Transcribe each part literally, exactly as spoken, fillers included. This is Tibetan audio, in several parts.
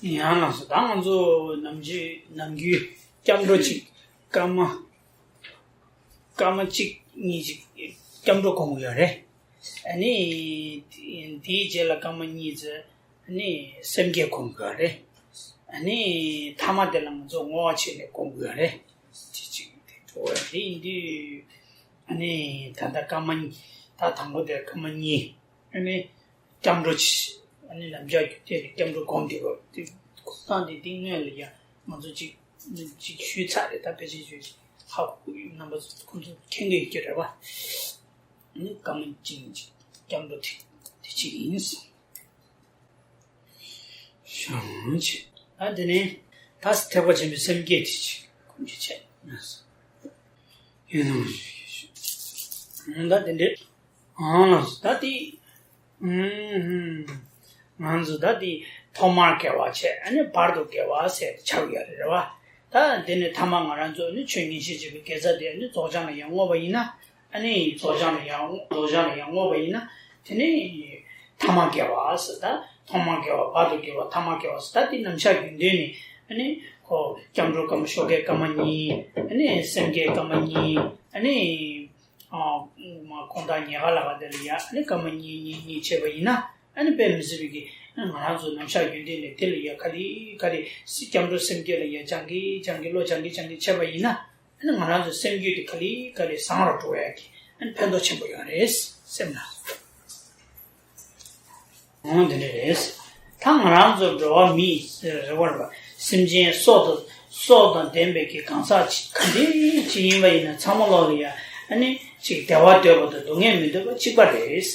ཡང་ལགས་སོ། ད་ང་ཚོ་ནམ་རྒྱུན་ནམ་རྒྱུན་སྐྱབས་འགྲོ་གཅིག་སྐར་མ་སྐར་མ་གཅིག་གཉིས་ཅིག་སྐྱབས་འགྲོ་སྒོམ་གྱི་ཡོད་རེད། ཨ་ནི་དེའི་རྗེས་ལ་སྐར་མ་གཉིས་ཙམ་ཨ་ནི་སེམས་བསྐྱེད་སྒོམ་དགོས་རེད། ཨ་ནི་ཐ་མ་དེ་ལ་ང་ཚོ་བསྔོ་བ་བྱས་ནས་སྒོམ་དགོས་རེད། དེ་གཅིག་དེ་འགྲོ་བ་དེ་ཡིན་དུས། ཨ་ནི་ད་ལྟ་སྐར་མ་གཉིས། ད་དང་པོ་དེ་སྐར་མ་གཉིས། ཨ་ནི་སྐྱབས་འགྲོ་བྱས། ཨ་ནི་ནམ་ཞག་རྒྱུན་གཏན་ནས་སྐྱབས་འགྲོ་སྒོམ་བསྡད་དགོས་དེ། སྒོམ་སྟངས་དེ་དེ་སྔོན་ལ་ཡ་ང་ཚོ་གཅིག་གཅིག་ཞུས་ཚར་རེད། ད་ཕལ་ཆེར་ཞུས་ཧ་གོ་གི་ཡོད། རྣམ་པ་ཚོ་ཁོང་ཚོ་མཁྱེན་གྱི་ཡོད་ཀྱི་རེད་བ། ཨ་ནི་སྐར་མ་གཅིག་གཉིས་ཅིག་སྐྱབས་འགྲོ་དེ་དེ་གཅིག་ཡིན། བྱང་ཆུབ། ད་དེ་ནས་ད་ཐེག་པ་ཆེན་པོའི་སེམས་བསྐྱེད་དེ་ཅིག་སྒོམ་རྒྱུ་བྱས། ཡིན་ནོ། ད་དེ་འདྲས། ཨང་ལགས་སོ། ད་དེ། ཨུམ། ང་ཚོ་ད་དེ་ཐོག་མར་དགེ་བ་བྱས། ཨ་ནི་བར་དུ་དགེ་བ་ཟེར་ཆགས་ཡོད་རེད་བ། ད་དེ་ནས་ཐ་མ་ང་རང་ཚོ་ནི་ཆོས་ཉན་ཤེས་བྱེད་པའི་དགེ་རྩ་དེ་ཨ་ནི་རྫོགས་བྱང་ལ་ཡང་བསྔོས་པ་ཡིན་ན། ཨ་ནི་རྫོགས་བྱང་ལ་ཡང་རྫོགས་བྱང་ལ་ཡང་བསྔོས་པ་ཡིན་ན། དེ་ནས་ཐ་མ་དགེ་བ་ཟེར། ད་ཐོག་མ་དགེ་བ། བར་དུ་དགེ་བ། ཐ་མ་དགེ་བ་ཟེར། ད་དེ་ནམ་ཞག་རྒྱུན་གཏན་ནས་ཨ་ནི་ཁོ་སྐྱབས་འགྲོ་སྐར་མ་ཤོ་ཀའི་སྐར་མ་གཉིས། ཨ་ནི་སེམས་བསྐྱེད་སྐར་མ་གཉིས། ཨ་ནི་ཨ་མ་དགོང་དག་ཉལ་ཁ་ལ་ག་དེ་ལ་ཡ་ཨ་ནི་སྐར་མ་གཉིས་གཉིས་གཉིས་བྱས་པ་ཡིན་ན། ཨ་ནི་དཔེ་མི་སྲིད་པའི་གི་ང་རང་ཚོ་ནམ་ཞག་རྒྱུན་གཏན་ནས་དེ་ལ་ཡ་ག་ལེ་ག་ལེ་སྐྱབས་འགྲོ་སེམས་བསྐྱེད་ལ་ཡ་སྦྱང་གི་སྦྱང་གི་བློ་སྦྱང་གི་སྦྱང་གི་བྱས་པ་ཡིན་ན། ཨ་ནི་ང་རང་ཚོ་སེམས་རྒྱུད་དེ་ག་ལེ་ག་ལེ་བཟང་རུ་འགྲོ་ཡ་གི་ཨ་ནི་ཕན་ཐོགས་ཆེན་པོ་ཡོད་རེད་སེམས་ལ། འོང་དེ་འདྲ་རེད། ད་ང་རང་ཚོ་འགྲོ་བ་མི་རེ་བར་བ་སེམས་ཅན་སྲོག་དང་སྲོག་དང་ལྡན་པའི་གི་གང་ཟག་ག་འདྲ་ཅིག་ཡིན་པ་ཡིན་ན་ཚང་མ་ལོག་ལ་ཡ་ཨ་ནི་ཅིག་བདེ་བ་འདོད་པ་དང་སྡུག་བསྔལ་མི་འདོད་པ་གཅིག་པ་རེད། བྱས་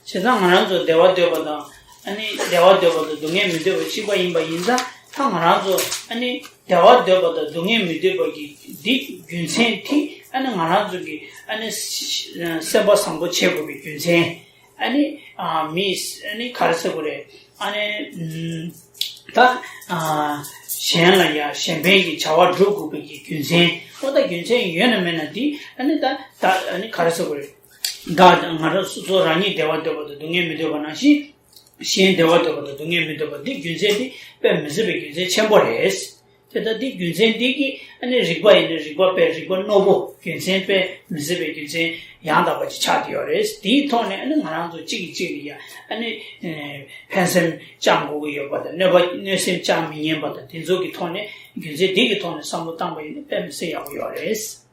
ཙང་ང་རང་ཚོ་བདེ་བ་འདོད་པ་དང་། ཨ་ནི་བདེ་བ་འདོད་པ་དང་སྡུག་བསྔལ་མི་འདོད་པ་གཅིག་པ་ཡིན་པ་ཡིན་ཙང་། ད་ང་རང་ཚོ་ཨ་ནི་བདེ་བ་འདོད་པ་དང་སྡུག་བསྔལ་མི་འདོད་པ་གི་འདི་རྒྱུ་མཚན་དེ་ཨ་ནི་ང་རང་ཚོ་གི་ཨ་ནི་སེམས་པ་བཟང་པོ་བྱེད་དགོས་པའི་རྒྱུ་མཚན། ཨ་ནི་ཨ་མི་ཨ་ནི་ག་རེ་ཟེར་དགོས་རེད། ཨ་ནི་ཨུམ། ད་ཨ་གཞན་ལ་ཡང་གཞན་ཕན་གྱི་བྱ་བ་སྒྲུབ་དགོས་པའི་གི་རྒྱུ་མཚན། ཨོ་ད་རྒྱུ་མཚན་ཡོད་ན་མེད་ན་འདི་ཨ་ནི་ད་ད་ཨ་ནི་ག་རེ་ཟེར་དགོས་རེད། ད་ང་རང་སོ་སོ་རང་ཉིད་བདེ་བ་འདོད་པ་དང་སྡུག་བསྔལ་མི་འདོད་པ་ནང་བཞིན། གཞན་བདེ་བ་འདོད་པ་དང་སྡུག་བསྔལ་མི་འདོད་པ་འདི་རྒྱུ་མཚན་འདི་དཔེ་མི་སྲིད་པའི་རྒྱུ་མཚན་ཆེན་པོ་རེད། དེ་ལྟར་འདི་རྒྱུ་མཚན་འདི་གིས་ཨ་ནི་རིགས་པ་ཡིན་ན་རིགས་པ་དཔེ་རིགས་པ་རྣོ་པོ། རྒྱུ་མཚན་དཔེ་མི་སྲིད་པའི་རྒྱུ་མཚན་ཡང་དག་པ་ཅིག་ཆགས་བསྡད་ཡོད་རེད། དེའི་ཐོག་ནས་ཨ་ནི་ང་རང་ཚོ་གཅིག་གིས་གཅིག་ལ་ཡ་ཨ་ནི་ཕན་སེམས་བཅངས་དགོས་ཀྱི་ཡོད་པ་དང་། གནོད་པ་གནོད་སེམས་བཅངས་མི་ཉན་པ་དང་། དེ་ཚོ་གི་ཐོག་ནས་རྒྱུ་མཚན་འདི་གི་ཐོག་ནས་བསམ་བློ་བཏང་པ་ཡིན་ན་དཔེ་མི་སྲིད་ཡག་པོ་ཡོད་རེད།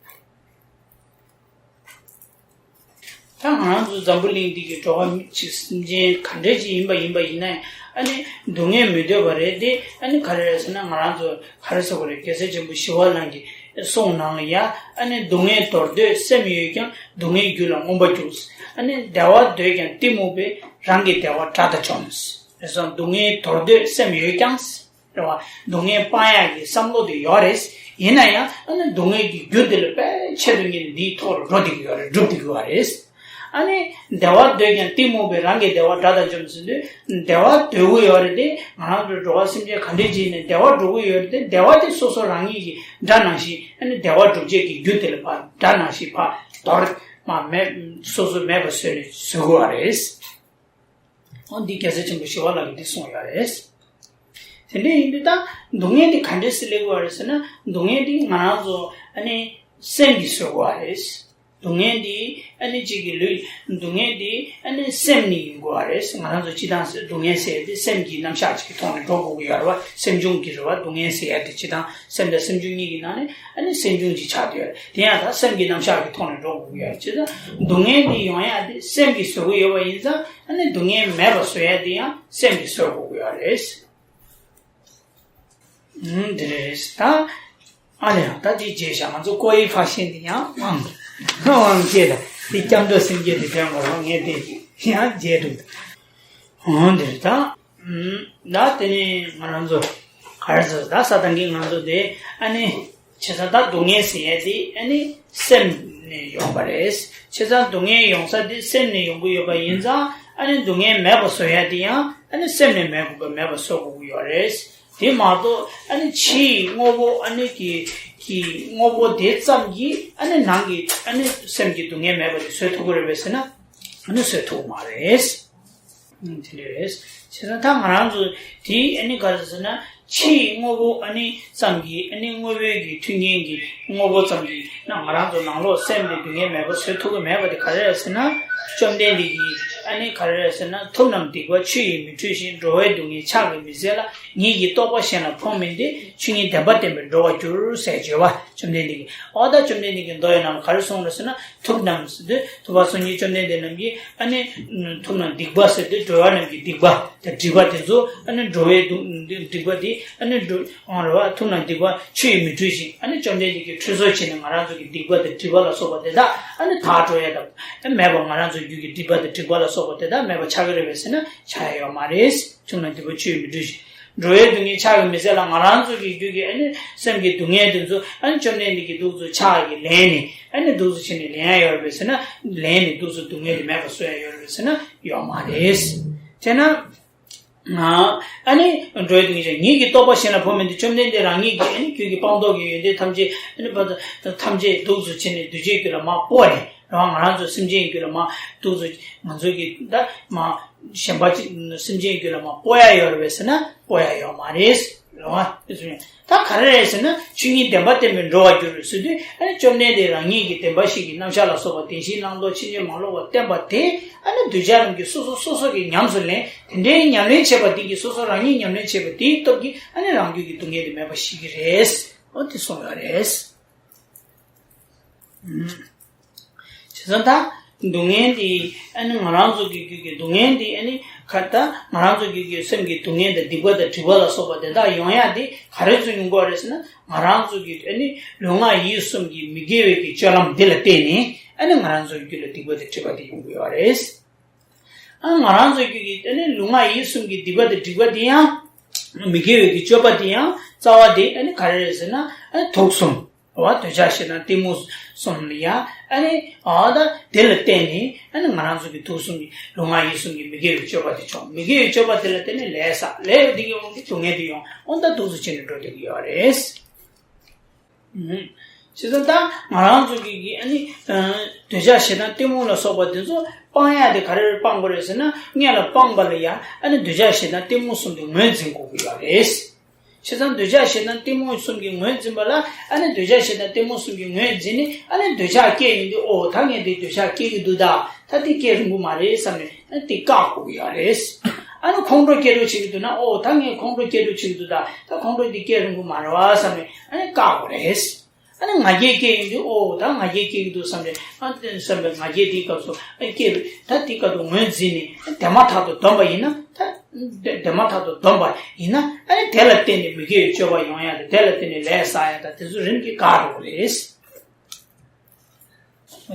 ད་ང་རང་ཚོ་འཛམ་བུ་གླིང་འདི་གི་འགྲོ་བ་མི་ཅིག་སེམས་ཅན་ག་འདྲས་ཅིག་ཡིན་པ་ཡིན་པ་ཡིན་ན་ཡང་། ཨ་ནི་སྡུག་བསྔལ་མི་འདོད་པ་རེད་དེ། ཨ་ནི་ག་རེ་རེད་ཟེར་ན། ང་རང་ཚོ་ག་རེ་ཟེར་དགོས་རེད། རྒྱལ་སྲས་ཆེན་པོ་ཞི་བ་ལྷ་གི་གསུང་ནང་ལ་ཡ། ཨ་ནི་སྡུག་བསྔལ་དོར་འདོད་སེམས་ཡོད་ཀྱང་། སྡུག་བསྔལ་རྒྱུ་ལ་མངོན་པར་རྒྱུག། ཨ་ནི་བདེ་བ་འདོད་ཀྱང་གཏི་མུག་པས། རང་གི་བདེ་བ་དགྲ་དང་འཇོམས། རེད་སོང་། སྡུག་བསྔལ་དོར་འདོད་སེམས་ཡོད་ཀྱང་། རེད་བ། སྡུག་བསྔལ་སྤང་ཡག་གི་བསམ་བློ་དེ་ཡོད་རེད། ཡིན་ན་ཡང་ཨ་ནི་སྡུག་བསྔལ་གྱི་རྒྱུ་དེ་ལ་དཔེ་ཆེད་དུ་གཉེར་ནས་འདིའི་ཐོག་ལ་འགྲོ་བསྡད་ཀྱི་ཡོད་རེད། སྒྲུབ་བསྡད་ཀྱི་ཡོད་རེད། ཨ་ནི་བདེ་བ་འདོད་ཀྱང་གཏི་མུག་པས། རང་གི་བདེ་བ་དགྲ་དང་འཇོམས་ཟེར་དུས། བདེ་བ་འདོད་ཀྱི་ཡོད་རེད་དེ། ང་རང་ཚོ་འགྲོ་བ་སེམས་ཅན་ག་འདྲས་ཅིག་ཡིན་ནའི་བདེ་བ་འགྲོ་གི་ཡོད་རེད་དེ། བདེ་བ་དེ་སོ་སོ་རང་ཉིད་ཀྱིས་དགྲ་ནང་བཞིན། ཨ་ནི་བདེ་བ་སྒྲུབ་བྱེད་ཀྱི་རྒྱུ་དེ་ལ་ཕར་དགྲ་ནང་བཞིན་ཕར་དོར། མ་མེད། སོ་སོ་མེད་པ་བཟོས་ནས་བཟོ་དགོས་པ་རེད། འོ་འདི་རྒྱལ་སྲས་ཆེན་པོ་ཞི་བ་ལྷ་གིས་འདི་གསུངས་ཡོད་རེད། དེ་འདྲ་ཡིན་དུས་ད་སྡུག་བསྔལ་འདི་ག་འདྲས་སེ་སླེབས་ཀྱི་ཡོད་རེད་ཟེར་ན། སྡུག་བསྔལ་འདི་ང་རང་ཚོ་ཨ་ནི་སེམས་ཀྱིས་བཟོ་དགོས་པ་རེད། སྡུག་བསྔལ་འདི་ཨ་ནི་གཅིག་གི་ལུས། སྡུག་བསྔལ་འདི་ཨ་ནི་སེམས་ནས་ཡིན་དགོས་པ་རེད། ང་རང་ཚོ་སྤྱིར་བཏང་སེ་སྡུག་བསྔལ་ཟེར་ཡ་དེ་སེམས་ཀྱི་རྣམ་གཞག་ཅིག་གི་ཐོག་ནས་འགྲོ་དགོས་ཀྱི་ཡོད་རེད་བ། སེམས་བྱུང་གི་རེད་བ། སྡུག་བསྔལ་ཟེར་ཡ་དེ་སྤྱིར་བཏང་སེམས་དང་སེམས་བྱུང་གཉིས་ཀྱི་ནང་ནས་ཨ་ནི་སེམས་བྱུང་ཅིག་ཆགས་བསྡད་ཡོད་རེད། དེ་ཡང་ད་སེམས་ཀྱི་རྣམ་གཞག་གི་ཐོག་ནས་འགྲོ་དགོས་ཀྱི་ཡོད་རེད། བྱས་ཙང་སྡུག་བསྔལ་འདི་ཡོང་ཡ་དེ་སེམས་ཀྱིས་བཟོ་གི་ཡོད་པ་ཡིན་ཙང་། ཨ་ནི་སྡུག་བསྔལ་མེད་པ་བཟོ་ཡ་དེ་ཡང་སེམས་ཀྱིས་བཟོ་དགོས་ཀྱི་ཡོད་རེད། ཨུམ། དེ་རེད། ད་ཨ་ལས་ཡང་ད་དེ་བརྗེད་བཞག་ང་ཚོ་ཀོ་ཡི་ཕ་ཤན་དེ་ཡང་དབང་དབང་སྐྱེས་ད་དེ་སྐྱབས་འགྲོ་སེམས་བསྐྱེད་དེ་དོན་གོ་རོགས་ངས་དེ་ཡང་བརྗེད་འགྲོ། འོང་དེ་རེད། ད་ཨུམ། ད་དེ་ནས་ང་རང་ཚོ་ག་རེ་ཟེར། ད་ས་དང་གི་ང་ཚོ་དེ་ཨ་ནི། བྱས་ཙང་ད་སྡུག་བསྔལ་ཟེར་ཡ་དེ་ཨ་ནི་སེམས་ནས་ཡོང་བ་རེད། བྱས་ཙང་སྡུག་བསྔལ་ཡོང་ས་དེ་སེམས་ནས་ཡོང་གི་ཡོད་པ་ཡིན་ཙང་། ཨ་ནི་སྡུག་བསྔལ་མེད་པ་བཟོ་ཡ་དེ་ཡང་ཨ་ནི་སེམས་ནས་མེད་དགོས་པ། མེད་པ་བཟོ་དགོས་ཀྱི་ཡོད་རེད། དེ་མ་གཏོགས་ཨ་ནི་ཕྱིའི་དངོས་པོ། ཨ་ནི་གི་གི་དངོས་པོ་དེ་ཙམ་གྱིས་ཨ་ནི་ནང་གི་ཨ་ནི་སེམས་ཀྱི་སྡུག་བསྔལ་མེད་པ་དེ་བཟོ་ཐུབ་ཀྱི་རེད་པས་ཟེར་ན། ཨ་ནི་བཟོ་ཐུབ་ཀྱི་མ་རེད། ཨུམ། དེ་འདྲ་རེད། བྱས་ བྱས་ཙང་ད་ང་རང་ཚོ་དེ་ཨ་ནི་ག་རེ་ཟེར་ན། ཕྱི་ཡི་དངོས་པོ་ཨ་ནི་ཙམ་གྱིས། ཨ་ནི་དངོས་པོའི་གི་མཐུན་རྐྱེན་གྱི་དངོས་པོ་ཙམ་གྱིས་ན་ང་རང་ཚོ་ནང་ལོགས་སེམས་དེ་སྡུག་བསྔལ་མེད་པ་བཟོ་ཐུབ་ཀྱི་མེད་པ་དེ་ག་རེ་རེད་ཟེར་ན། བཅོམ་ལྡན་འདས་ཀྱིས་ཨ་ནི་ག་རེ་རེད་ཟེར་ན། ཐུབ་རྣམས་སྡིག་པ་ཆུ་ཡིས་མི་འཁྲུ་ཞིང་། འགྲོ་བའི་སྡུག་བསྔལ་ཕྱག་གིས་མི་སེལ་ལ། ཉིད་ཀྱི་རྟོགས་པ་གཞན་ལ་ཕོག་མིན་ཏེ། ཆོས་ཉིད་བདེན་པ་བསྟན་པས་འགྲོ་བར་འགྱུར་ཟེར་བརྗོད་པ། བཅོམ་ལྡན་འདས་ཀྱིས། འོ་ད་བཅོམ་ལྡན་འདས་ཀྱིས་མདོ་ཡི་ནང་ལ་ག་རེ་གསུངས་རེད་ཟེར་ན། ཐུབ་རྣམས་ཟེར་དུས་ཐུབ་པ་སངས་རྒྱས་བཅོམ་ལྡན་འདས་རྣམས་ཀྱིས་ཨ་ནི་ཐུབ་རྣམས་སྡིག་པ་ཟེར་དུས་འགྲོ་བ་རྣམས་ཀྱི་སྡིག་པ་དང་སྒྲིབ་པ་དེ་ཚོ། ཨ་ནི་འགྲོ་བའི་སྡུག་སྡིག་པ་དེ་ཨ་ནི་འགྲོ་འོང་རེད་བ། ཐུབ་རྣམས་སྡིག་པ་ཆུ་ཡིས་མི་འཁྲུ་ཞིང་། ཨ་ནི་བཅོམ་ལྡན་འདས་ཀྱིས་ཁྲུས་གསོལ་བྱས་ནས་ང་རང་ཚོ་གི་སྡིག་པ་དང་སྒྲིབ་པ་ལ་སོགས་པ་དེ་དག་ཨ་ནི་དག་འགྲོ་ཡ་དང་། ཨ་མེད་པ། ང་རང་ཚོའི་རྒྱུད་ཀྱི་སྒྲིབ་པ་དང་སྒྲིབ་པ་ལ་སོགས་པ་དེ་དག་མེད་པ་ཆགས་ཀྱི་རེད་པས་ཟེར་ན། ཆགས་ཡ་ཡོད་མ་རེད། ཐུབ་རྣམས་སྡིག་པ་ཆུ་ཡིས་མི་འཁྲུ་ཞིང་། འགྲོ་བའི་སྡུག་བསྔལ་ཕྱག་གིས་མི་སེལ་ལ། ང་རང་ཚོ་གི་རྒྱུད་ཀྱི་ཨ་ནི་སེམས་ཀྱི་སྡུག་བསྔལ་དེ་ཚོ་ཨ་ནི་བཅོམ་ལྡན་འདས་ཀྱིས་འདུག་ཚོ་ཕྱག་གིས་ལེན་ནས། ཨ་ནི་འདུག་ཚོ་བྱས་ནས་ལེན་ཡ་ཡོད་རེད་པས་ཟེར་ན། ལེན་ནས་འདུག་ཚོ་སྡུག་བསྔལ་དེ་མེད་པ་བཟོ་ཡ་ཡོད་རེད་པས་ཟེར་ན། ཡོད་མ་རེད། དེས་ན། ཨ་ནི་འགྲོ་བའི་སྡུག་བསྔལ་ཕྱག་ཉིད་ཀྱི་རྟོགས་པ་གཞན་ལ་ཕོག་མིན་ཏེ། བཅོམ་ལྡན་འདས་རང་ཉིད་ཀྱིས་ཨ་ནི་རྒྱུད་ཀྱི་སྤངས་རྟོགས་ཀྱི་ཡོན་ཏན་ཐམས་ཅད་ཨ་ནི་ཐམས་ཅད་འདུག་ཚོ་བྱས་ནས་གདུལ་བྱའི་རྒྱུད་ལ་མར་སྤོ་རེད། རང་ང་རང་ཚོ་སེམས་ཅན་རྒྱུད་ལ་མར་འདུག་ཚོ་ང་ཚོ་གི་ད་མར་གཞན་པ་ཅིག་སེམས་ཅན་རྒྱུད་ལ་མར་སྤོ་ཡ་ཡོད་རེད་པས་ཟེར་ན། སྤོ་ཡ་ཡོད་མ་རེད། རེད་བ། དེ་ཚོ་ཡང་ད་ག་རེ་རེད་ཟེར་ན། ཆོས་ཉིད་བདེན་པ་བསྟན་པས་འགྲོ་བར་འགྱུར་ཟེར་དུས། ཨ་ནི་བཅོམ་ལྡན་འདས་རང་ཉིད་ཀྱིས་བདེན་པ་བཞི་གི་རྣམ་གཞག་ལ་སོགས་པ་བདེན་བཞིའི་རྣམ་རྟོག་ཕྱིན་ཅི་མ་ལོག་པར་བསྟན་པ་དེ། ཨ་ནི་གདུལ་བྱ་རྣམས་ཀྱིས་སོ་སོ་སོ་སོ་གིས་ཉམས་སུ་ལེན། དེ་འདྲའི་ཉམས་ལེན་བྱས་པ་དེ་གིས། སོ་སོ་རང་ཉིད་ཉམས་ལེན་བྱས་པ་དེའི་སྟོབས་ཀྱིས་ཨ་ནི་རང་རྒྱུད་ཀྱི་སྡུག་བསྔལ་དེ་མེད་པ་ཞིག་གི་རེད། འོ་དེ་གསུངས་ཡོད་རེད། ཨུམ། བྱས་ཙང་ད་སྡུག་བསྔལ་འདི་ཨ་ནི་ང་རང་ཚོ་གི་རྒྱུད་ཀྱི་སྡུག་བསྔལ་འདི། ཨ་ནི་ག་ད་ང་རང་ཚོ་གི་རྒྱུད་སེམས་ཀྱི་སྡུག་བསྔལ་དང་སྡིག་པ་དང་སྒྲིབ་པ་ལ་སོགས་པ་དེ་དག་ཡོང་ཡ་དེ་ག་རེ་ཚོ་ཡོང་གི་ཡོད་རེད་ཟེར་ན། ང་རང་ཚོ་གི་ཨ་ནི་ལུས་ངག་ཡིད་གསུམ་གྱི་མི་དགེ་བའི་གི་སྤྱོད་ལམ་འདི་ལ་བརྟེན་ནས། ཨ་ནི་ང་རང་ཚོ་གི་རྒྱུད་ལ་སྡིག་པ་དང་སྒྲིབ་པ་དེ་ཡོང་གི་ཡོད་རེད། ཨ་ང་རང་ཚོ་རྒྱུད་ཀྱི་ཨ་ནི་ལུས་ངག་ཡིད་གསུམ་གྱི་སྡིག་པ་དང་སྒྲིབ་པ་དེ་ཡང་། མི་དགེ་བའི་གི་སྤྱོད་པ་དེ་ཡང་རྩ་བ་དེ་ཨ་ནི་ག་རེ་རེད་ཟེར་ན། ཨ་ནི་དུག་གསུམ། འོ་འདོད་ཆགས་ཞེ་སྡང་གཏི་མུག་གསུམ་ལ་ཡ། ཨ་ནི་འོ་ད་དེ་ལ་བརྟེན་ནས་ཨ་ནི་ང་རང་ཚོ་གི་དུག་གསུམ་གྱི་ལུས་ངག་ཡིད་གསུམ་གྱི་མི་དགེ་བའི་སྤྱོད་པ་དེ་བྱུང་། མི་དགེ་བའི་སྤྱོད་པ་དེ་ལ་བརྟེན་ནས་ལས་བསགས། ལས་དེ་གི་དབང་གིས་སྡུག་བསྔལ་དེ་ཡོང་། འོ་ད་འདུག་སེ་བྱས་ནས་འགྲོ་བསྡད་ཀྱི་ཡོད་རེད། ཨུམ། བྱས་ཙང་ད་ང་རང་ཚོ་གི་གི་ཨ་ནི་འདོད་ཆགས་ཞེ་སྡང་གཏི་མུག་ལ་སོགས་པ་དེ་ཚོ་སྤང་ཡ་དེ་ག་རེ་རེ་སྤང་དགོས་རེད་ཟེར་ན། སྔོན་ལ་སྤངས་པ་ལ་ཡ་ཨ་ནི་འདོད་ཆགས་ཞེ་སྡང་གཏི་མུག་གསུམ་གྱི་ངོས་འཛིན་དགོས་ཀྱི་ཡོད་རེད། བྱས་ཙང་འདོད་ཆགས་ཞེ་སྡང་གཏི་མུག་གསུམ་གྱི་ངོས་འཛིན་པ་ལ། ཨ་ནི་འདོད་ཆགས་ཞེ་སྡང་གཏི་མུག་གསུམ་གྱི་ངོས་འཛིན་ནས། ཨ་ནི་འདོད་ཆགས་སྐྱེས་ཡོང་དུས། ཨོ་ད་ངས་འདི་འདོད་ཆགས་སྐྱེ་གི་འདུག་ད། ད་འདི་སྐྱེ་རུང་གི་མ་རེད་བསམ་ནས་ཨ་ནི་འདི་བཀག་དགོས་ཀྱི་ཡོད་རེད། ཨ་ནི་ཁོང་ཁྲོ་སྐྱེ་འགྲོ་བྱེད་ཀྱི་འདུག་ན། ཨོ་ད་ངས་ཁོང་ཁྲོ་སྐྱེ་འགྲོ་བྱེད་ཀྱི་འདུག་ད། ད་ཁོང་ཁྲོ་འདི་སྐྱེ་རུང་གི་མ་རེད་བ་བསམ་ནས་ཨ་ནི་བཀག་དགོས་རེད། ཨ་ནི་ང་རྒྱལ་སྐྱེ་ཡོང་དུས། ཨོ་ད་ང་རྒྱལ་སྐྱེ་གི་འདུག་བསམ་རེད། ཨ་ནི་བསམ་པའི་ང་རྒྱལ་དེའི་སྐབས་སུ་ཨ་སྐྱེ་བས། ད་དེའི་སྐབས་སུ་ངོས་འཛིན་ནས་དེ་མ་ཐག་ཏུ་འདོམས་པ་ཡིན་ན། ད་དེ་དེ་མ་ཐག་ཏུ་འདོམས་པ་ཡིན་ན། ཨ་ནི་དེ་ལ་བརྟེན་ནས་མི་དགེ་བའི་སྤྱོད་པ་ཡོང་ཡ་དང་། དེ་ལ་བརྟེན་ནས་ལས་བསགས་ཡ་དང་། དེ་ཚོ་རིམ་གྱིས་བཀག་འགྲོ་གི་རེད།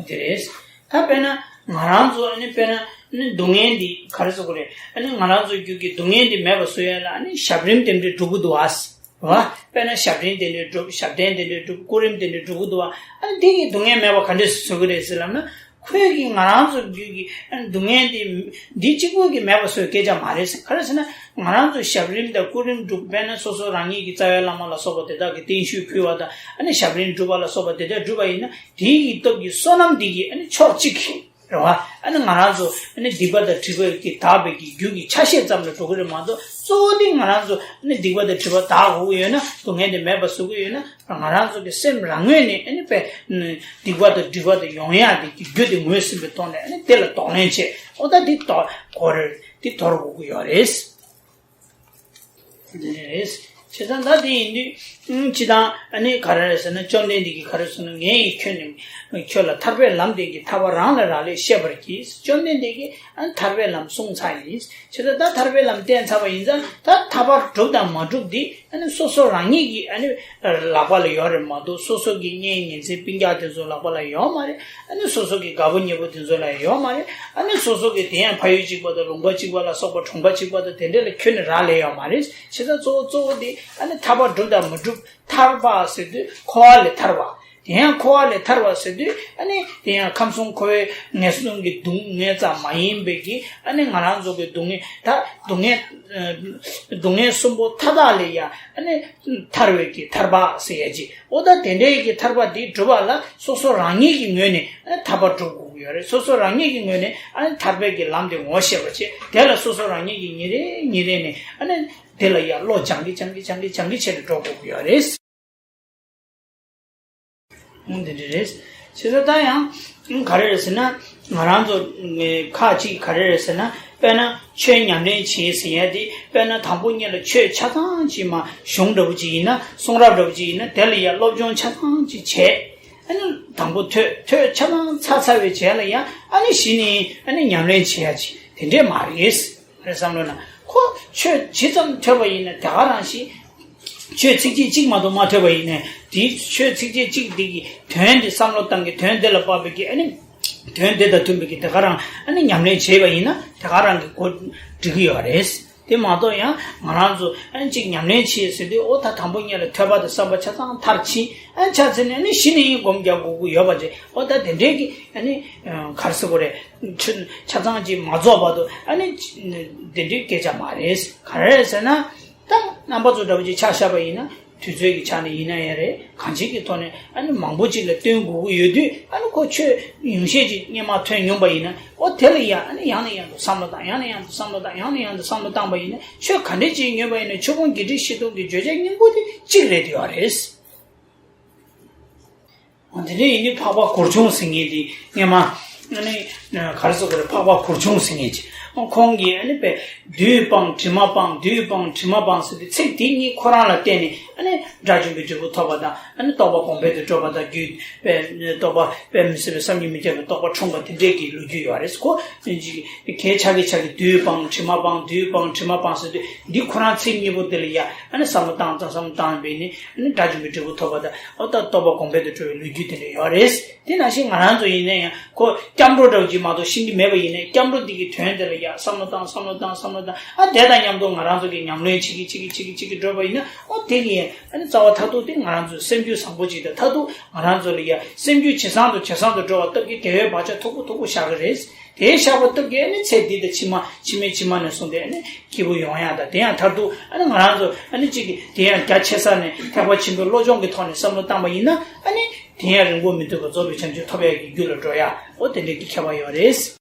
དེ་རེད། ད་དཔེར་ན་ང་རང་ཚོ་ཨ་ནི་དཔེར་ན་ཨ་ནི་སྡུག་བསྔལ་འདི་ག་རེ་ཟེར་དགོས་རེད། ཨ་ནི་ང་རང་ཚོའི་རྒྱུད་ཀྱི་སྡུག་བསྔལ་འདི་མེད་པ་བཟོ་ཡ་ལ་ཨ་ནི་ཞབས་རིམ་དེ་འདྲ་སྒྲུབ་ཀྱི་འདུག་བ། རེད་བ། དཔེར་ན་ཞབས་རིམ་དེ་འདྲ་སྒྲུབ། ཞབས་བརྟན་དེ་འདྲ་སྒྲུབ། སྐུ་རིམ་དེ་འདྲ་སྒྲུབ་ཀྱི་འདུག་བ། ཨ་ནི་འདི་གིས་སྡུག་བསྔལ་མེད་པ་ག་འདྲས་སེ་བཟོ་གི་རེད་ཟེར་ལབ་ན། ཁོས་ཀྱིས་ང་རང་ཚོའི་རྒྱུད་ཀྱི་ཨ་ནི་སྡུག་བསྔལ་འདི་འདི་གཅིག་པོ་གིས་མེད་པ་བཟོ་སྐད་ཆ་མ་རེད་ཟེར། ག་རེ་ཟེར་ན། ང་རང་ཚོ་ཞབས་རིམ་དང་སྐུ་རིམ་སྒྲུབ། དཔེར་ན་སོ་སོ་རང་ཉིད་ཀྱི་རྩ་བའི་བླ་མ་ལ་སོགས་པ་དེ་དག་གི་བརྟན་བཞུགས་ཕུལ་བ་དང་། ཨ་ནི་ཞབས་རིམ་སྒྲུབ་པ་ལ་སོགས་པ་དེ་དག་སྒྲུབ་པ་ཡིན་ན། དེའི་གི་སྟོབས་ཀྱིས་བསོད་ནམས་འདི་གིས་ཨ་ནི་ཕྱོགས་གཅིག་གི་རེད་བ། ཨ་ནི་ང་རང་ཚོ་ཨ་ནི་སྡིག་པ་དང་སྒྲིབ་པ་གིས་དག་པའི་གི་རྒྱུ་གི་ཆ་ཤས་ཙམ་ལ་འགྲོ་གི་རེད་མ་གཏོགས། གཙོ་བོ་དེ་ང་རང་ཚོ་ཨ་ནི་སྡིག་པ་དང་སྒྲིབ་པ་དག་དགོས་ཀྱི་ཡོད་ན། སྡུག་བསྔལ་དེ་མེད་པ་བཟོ་གི་ཡོད་ན། ང་རང་ཚོ་གི་སེམས་རང་ངོས་ནས་ཨ་ནི་དཔེ་སྡིག་པ་དང་སྒྲིབ་པ་དེ་ཡོང་ཡ་དེ་གི་རྒྱུ་དེ་ངོས་ཟིན་པའི་ཐོག་ནས་ཨ་ནི་དེ་ལ་གདོང་ལེན་བྱེད། ཨོ་ད་འདི་དོར་དགོས་རེད། འདི་དོར་དགོས་ཀྱི་ཡོད་རེད། འདི་རེད། བྱས་ཙང་ད་དེ་ཡིན་དུས། ཨང་། སྤྱིར་བཏང་ཨ་ནི་ག་རེ་རེད་ཟེར་ན། བཅོམ་ལྡན་འདས་ཀྱིས་ག་རེ་གསུངས་ན། ངས་ཡི་ཁྱོད་ནི། ཁྱོད་ལ་ཐར་པའི་ལམ་སྟོན་གྱི། ཐར་པ་རང་ལ་རག་ལས་ཤེས་པར་གྱིས། བཅོམ་ལྡན་འདས་ཀྱིས་ཨ་ནི་ཐར་པའི་ལམ་གསུངས་ཚར་ཡིན། བྱས་ཙང་ད་ཐར་པའི་ལམ་བསྟན་ཚར་བ་ཡིན་ཙང་། ད་ཐར་པ་སྒྲུབ་དང་མ་སྒྲུབ་འདི་ཨ་ནི་སོ་སོ་རང་ཉིད་ཀྱི་ཨ་ནི་ལག་པ་ལ་ཡོད་རེད་མ་གཏོགས། སོ་སོ་གི་གཉེན་ཉེ་ཚན་སྤུན་ཀྱག་དེ་ཚོ་ལག་པ་ལ་ཡོད་མ་རེད། ཨ་ནི་སོ་སོ་གི་དགའ་པོ་ཉེ་པོ་དེ་ཚོ་ལ་ཡོད་མ་རེད། ཨ་ནི་སོ་སོ་གི་དེ་ཡང་ཕ་ཡུལ་གཅིག་པ་དང་ལུང་པ་གཅིག་པ་ལ་སོགས་པ། གྲོང་པ་གཅིག་པ་དང་དེ་འདྲ་ལ་ཁྱོན་ནས་རག་ལས་ཡོད་མ་རེད། བྱས་ཙང་གཙོ་བོ་གཙོ་བོ་དེ་ཨ་ནི་ཐར་པ་སྒྲུབ་དང་མི་སྒྲུབ། ཐར་པ་ཟེར་དུས་འཁོར་བ་ལས་ཐར་བ། དེ་ཡང་འཁོར་བ་ལས་ཐར་བ་ཟེར་དུས་ཨ་ནི་དེ་ཡང་ཁམས་གསུམ་འཁོར་བའི་ངན་སོང་གི་སྡུག་བསྔལ་ཙམ་མ་ཡིན་པའི་གི། ཨ་ནི་ང་རང་ཚོ་གི་སྡུག་བསྔལ། ད་སྡུག་བསྔལ། སྡུག་བསྔལ་གསུམ་པོ་མཐའ་དག་ལས་ཡང་ཨ་ནི་ཐར་བའི་གི་ཐར་པ་ཟེར་ཡ་ཅིག། ཨོ་ད་དེ་འདྲའི་གི་ཐར་པ་འདི་སྒྲུབ་པ་ལ་སོ་སོ་རང་ཉིད་ཀྱི་ངོས་ནས་ཨ་ནི་ཐར་པ་སྒྲུབ་དགོས་ ཡོད་རེད། སོ་སོ་རང་ཉིད་ཀྱི་ངོས་ནས་ཨ་ནི་ཐར་པའི་གི་ལམ་དེ་ངོ་ཤེས་པ་བྱས། དེ་ལ་སོ་སོ་རང་ཉིད་ཀྱིས་ཉིན་རེ་ཉིན་རེ་ནས་ཨ་ནི་དེ་ལ་ཡ་བློ་སྦྱང་གི་སྦྱང་གི་སྦྱང་གི་སྦྱང་གི་བྱས་ནས་འགྲོ་དགོས་ཀྱི་ཡོད་རེད། འོ་འདི་འདྲ་རེད། བྱས་ཙང་ད་ཡང་ག་རེ་རེད་ཟེར་ན། ང་རང་ཚོ་ཁག་ཅིག་ག་རེ་རེད་ཟེར་ན། དཔེར་ན་ཆོས་ཉམས་ལེན་བྱེད་ཟེར་ཡ་དེ། དཔེར་ན་དང་པོ་ཉིད་ལ་ཆོས་ཆ་ཚང་ཅིག་མ་གཞུང་འདྲ་པོ་ཅིག་ཡིན་ན། གསུང་རབ་འདྲ་པོ་ཅིག་ཡིན་ན། དེ་ལ་ཡ་སློབ་སྦྱོང་ཆ་ཚང་ཅིག་བྱས། ཨ་ནི་དང་པོ་ཐོས་ཐོས་ཆ་ཚང་ཚར་ཚར་བའི་རྗེས་ལ་ཡ་ཨ་ནི་གཞི་ནས་ཨ་ནི་ཉམས་ལེན་བྱེད་ཡ་ཅིག་དེ་འདྲས་མ་རེད། རེད་བསམ་བློ་ན། ཁོ་ཆོས་ཇི་ཙམ་ཐོས་པ་ཡིན་ན་དེ་ག་རང་ཞིག་ཆོས་ཚིགས་བཅད་གཅིག་མ་གཏོགས་མ་ཐོས་པ་ཡིན་ན། དེའི་ཆོས་ཚིགས་བཅད་གཅིག་འདི་གི་དོན་དེ་བསམ་བློ་བཏང་གི། དོན་དེ་ལ་དཔག་པའི་གི་ཨ་ནི་དོན་དེ་དང་མཐུན་པའི་གི་དེ་ག་རང་ཨ་ནི་ཉམས་ལེན་བྱས་པ་ཡིན་ན་དེ་ག་རང་གི་གོ་འགྲིག་གི་ཡོད་རེད། དེ་མ་གཏོགས་ཡང་ང་རང་ཚོ་ཨ་ནི་གཅིག་ཉམས་ལེན་བྱེད་ཟེར་དུས། ཨོ་ད་དང་པོ་ཉིད་ལ་ཐོས་པ་དང་བསམ་པ་ཆ་ཚང་མཐར་ཕྱིན། ཨ་ནི་ཆ་ཚང་ནས་ཨ་ནི་གཞི་ནས་སྒོམ་རྒྱག་དགོས་ཀྱི་ཡོད་པ་རེད། ཨོ་ད་དེ་འདྲའི་གི་ཨ་ནི་ག་རེ་ཟེར་དགོས་རེད། ཆུ་ཆ་ཚང་ཅིག་མ་རྫོགས་བར་དུ་ཨ་ནི་དེ་འདྲའི་སྐད་ཆ་མ་རེད། ག་རེ་རེད་ཟེར་ན། ད་རྣམ་པ་ཚོ་འདྲ་པོ་ཅིག་ཆ་བཞག་པ་ཡིན་ན། དུས་ཚོད་ཀྱི་ཆ་ནས་ཡིན་ན་ཡང་རེད། གང་ཅིའི་ཐོག་ནས་ཨ་ནི་མང་པོ་ཅིག་ལ་སྟོན་དགོས་ཀྱི་ཡོད་དུས། ཨ་ནི་ཁོ་ཆོས་ཉུང་ཤས་ཅིག་སྔོན་མ་ཐོས་མྱོང་པ་ཡིན་ན། ཨོ་དེ་ལ་ཡ་ཨ་ནི་ཡང་ནས་ཡང་དུ་བསམ་བློ་བཏང་། ཡང་ནས་ཡང་དུ་བསམ་བློ་བཏང་། ཡང་ནས་ཡང་དུ་བསམ་བློ་བཏང་པ་ཡིན་ན། ཆོས་ག་འདྲས་ཅིག་ཉན་པ་ཡིན་ན་ཆོས་ཕུང་བརྒྱད་ཁྲི་བཞི་སྟོང་གི་བརྗོད་བྱ་སྙིང་པོ་དེ་གཅིག་རེད་ཡོད་རེད། འོ་དེ་འདྲ་ཡིན་དུས་འཕགས་པ་གུར་ཆུང་ཟེར་མཁན་དེ་སྔོན་མ་ཨ་ནི་ག་རེ་ཟེར་དགོས་རེད། འཕགས་པ་གུར་ཆུང་ཟེར་མཁན་ཅིག་ཁོང་གིས་ཨ་ནི་པས་བདུད་སྤངས་དྲི་མ་སྤངས། བདུད་སྤངས་དྲི་མ་སྤངས་ཟེར་དུས། ཚིག་དེ་གཉིས་ཁོ་རང་ལ་བརྟེན་ནས་ཨ་ནི་དགྲ་བཅོམ་པའི་འབྲས་བུ་ཐོབ་པ་དང་། ཨ་ནི་རྟོགས་པ་གོང་འཕེལ་དུ་འགྲོ་བ་དང་། རྒྱུད་པས་རྟོགས་པ་དཔེ་མི་སྲིད་པའི་བསམ་གྱིས་མི་ཁྱབ་པའི་རྟོགས་པ་འཁྲུངས་པ་དེ་འདྲའི་གི་ལོ་རྒྱུས་ཡོད་རེད། ཁོ་གལ་ཆེ་གི་ཆེ་གི་བདུད་སྤངས་དྲི་མ་སྤངས། བདུད་སྤངས་དྲི་མ་སྤངས་ཟེར་དུས། འདི་ཁོ་རང་ཚིག་གཉིས་པོ་དེ་ལ་ཡ་ཨ་ནི་བསམ་བློ་བཏང་ཙང་། བསམ་བློ་བཏང་བས་ནི་ཨ་ནི་དགྲ་བཅོམ་པའི་འབྲས་བུ་ཐོབ་པ་དང་། ཨོ་ད་རྟོགས་པ་གོང་འཕེལ་དུ་འགྲོ་བའི་ལོ་རྒྱུས་དེ་འདྲ་ཡོད་རེད། དེ་ནང་བཞིན་ང་རང་ཚོ་ཡིན་ན་ཡང་ཁོ་སྐྱབས་འགྲོ་འདྲ་བོ་ཅིག་མ་གཏོགས་ཤེས་ཀྱི་མེད་པ་ཡིན་ན། སྐྱབས་འགྲོ་འདི་གི་དོན་དེ་ལ་ཡ་བསམ་བློ་བཏང་། བསམ་བློ་བཏང་། བསམ་བློ་བཏང་། ཨ་དེ་དང་མཉམ་དུ་ང་རང་ཚོ་གི་ཉམས་ལེན་བྱེད་ཀྱི་བྱེད་ཀྱི་བྱེད་ཀྱི་བྱེད་ཀྱི་འགྲོ་བ་ཡིན་ན། ཨོ་དེ་གི་ཨ་ནི་རྩ་བ་མཐར་ཐུག་དེ་ང་རང་ཚོ་སེམས་རྒྱུད་བཟང་པོ་ཅིག་དང་མཐར་ཐུག་ང་རང་ཚོ་ལ་ཡ་སེམས་རྒྱུད་ཇེ་བཟང་དུ་ཇེ་བཟང་དུ་འགྲོ་བ་སྟབས་ཀྱིས་དེ་བས་བག་ཆགས་མཐུག་པོ་མཐུག་པོ་བཞག་གི་རེད། དེའི་བཞག་པ་སྟབས་ཀྱིས་ཨ་ནི་ཚེ་འདི་དང་ཕྱི་མ་ཕྱི་མའི་ཕྱི་མ་ནས་བཟུང་སྟེ་ཨ་ནི་སྐྱིད་པོ་ཡོང་ཡག་དང་། དེ་ཡང་མཐར་ཐུག་ཨ་ནི་ང་རང་ཚོ་ཨ་ནི་གཅིག་གིས་དེ་ཡང་རྒྱ་ཆེ་ས་ནས་ཐེག་པ་ཆེན་པོའི་བློ་སྦྱོང་གི་ཐོག་ནས་བསམ་བློ་བཏང་པ་ཡིན་ན། ཨ་ནི་དེ་ཡང་རིང་པོ་མི་ཐུབ་པར་རྫོགས་པའི་བྱང་ཆུབ་ཐོབ་ཡག་གི་རྒྱུ་ལ་འགྲོ་ཡག། ཨོ་དེ་འདྲའི་གི་ཁྱད་པར་ཡོད་རེད། བྱས་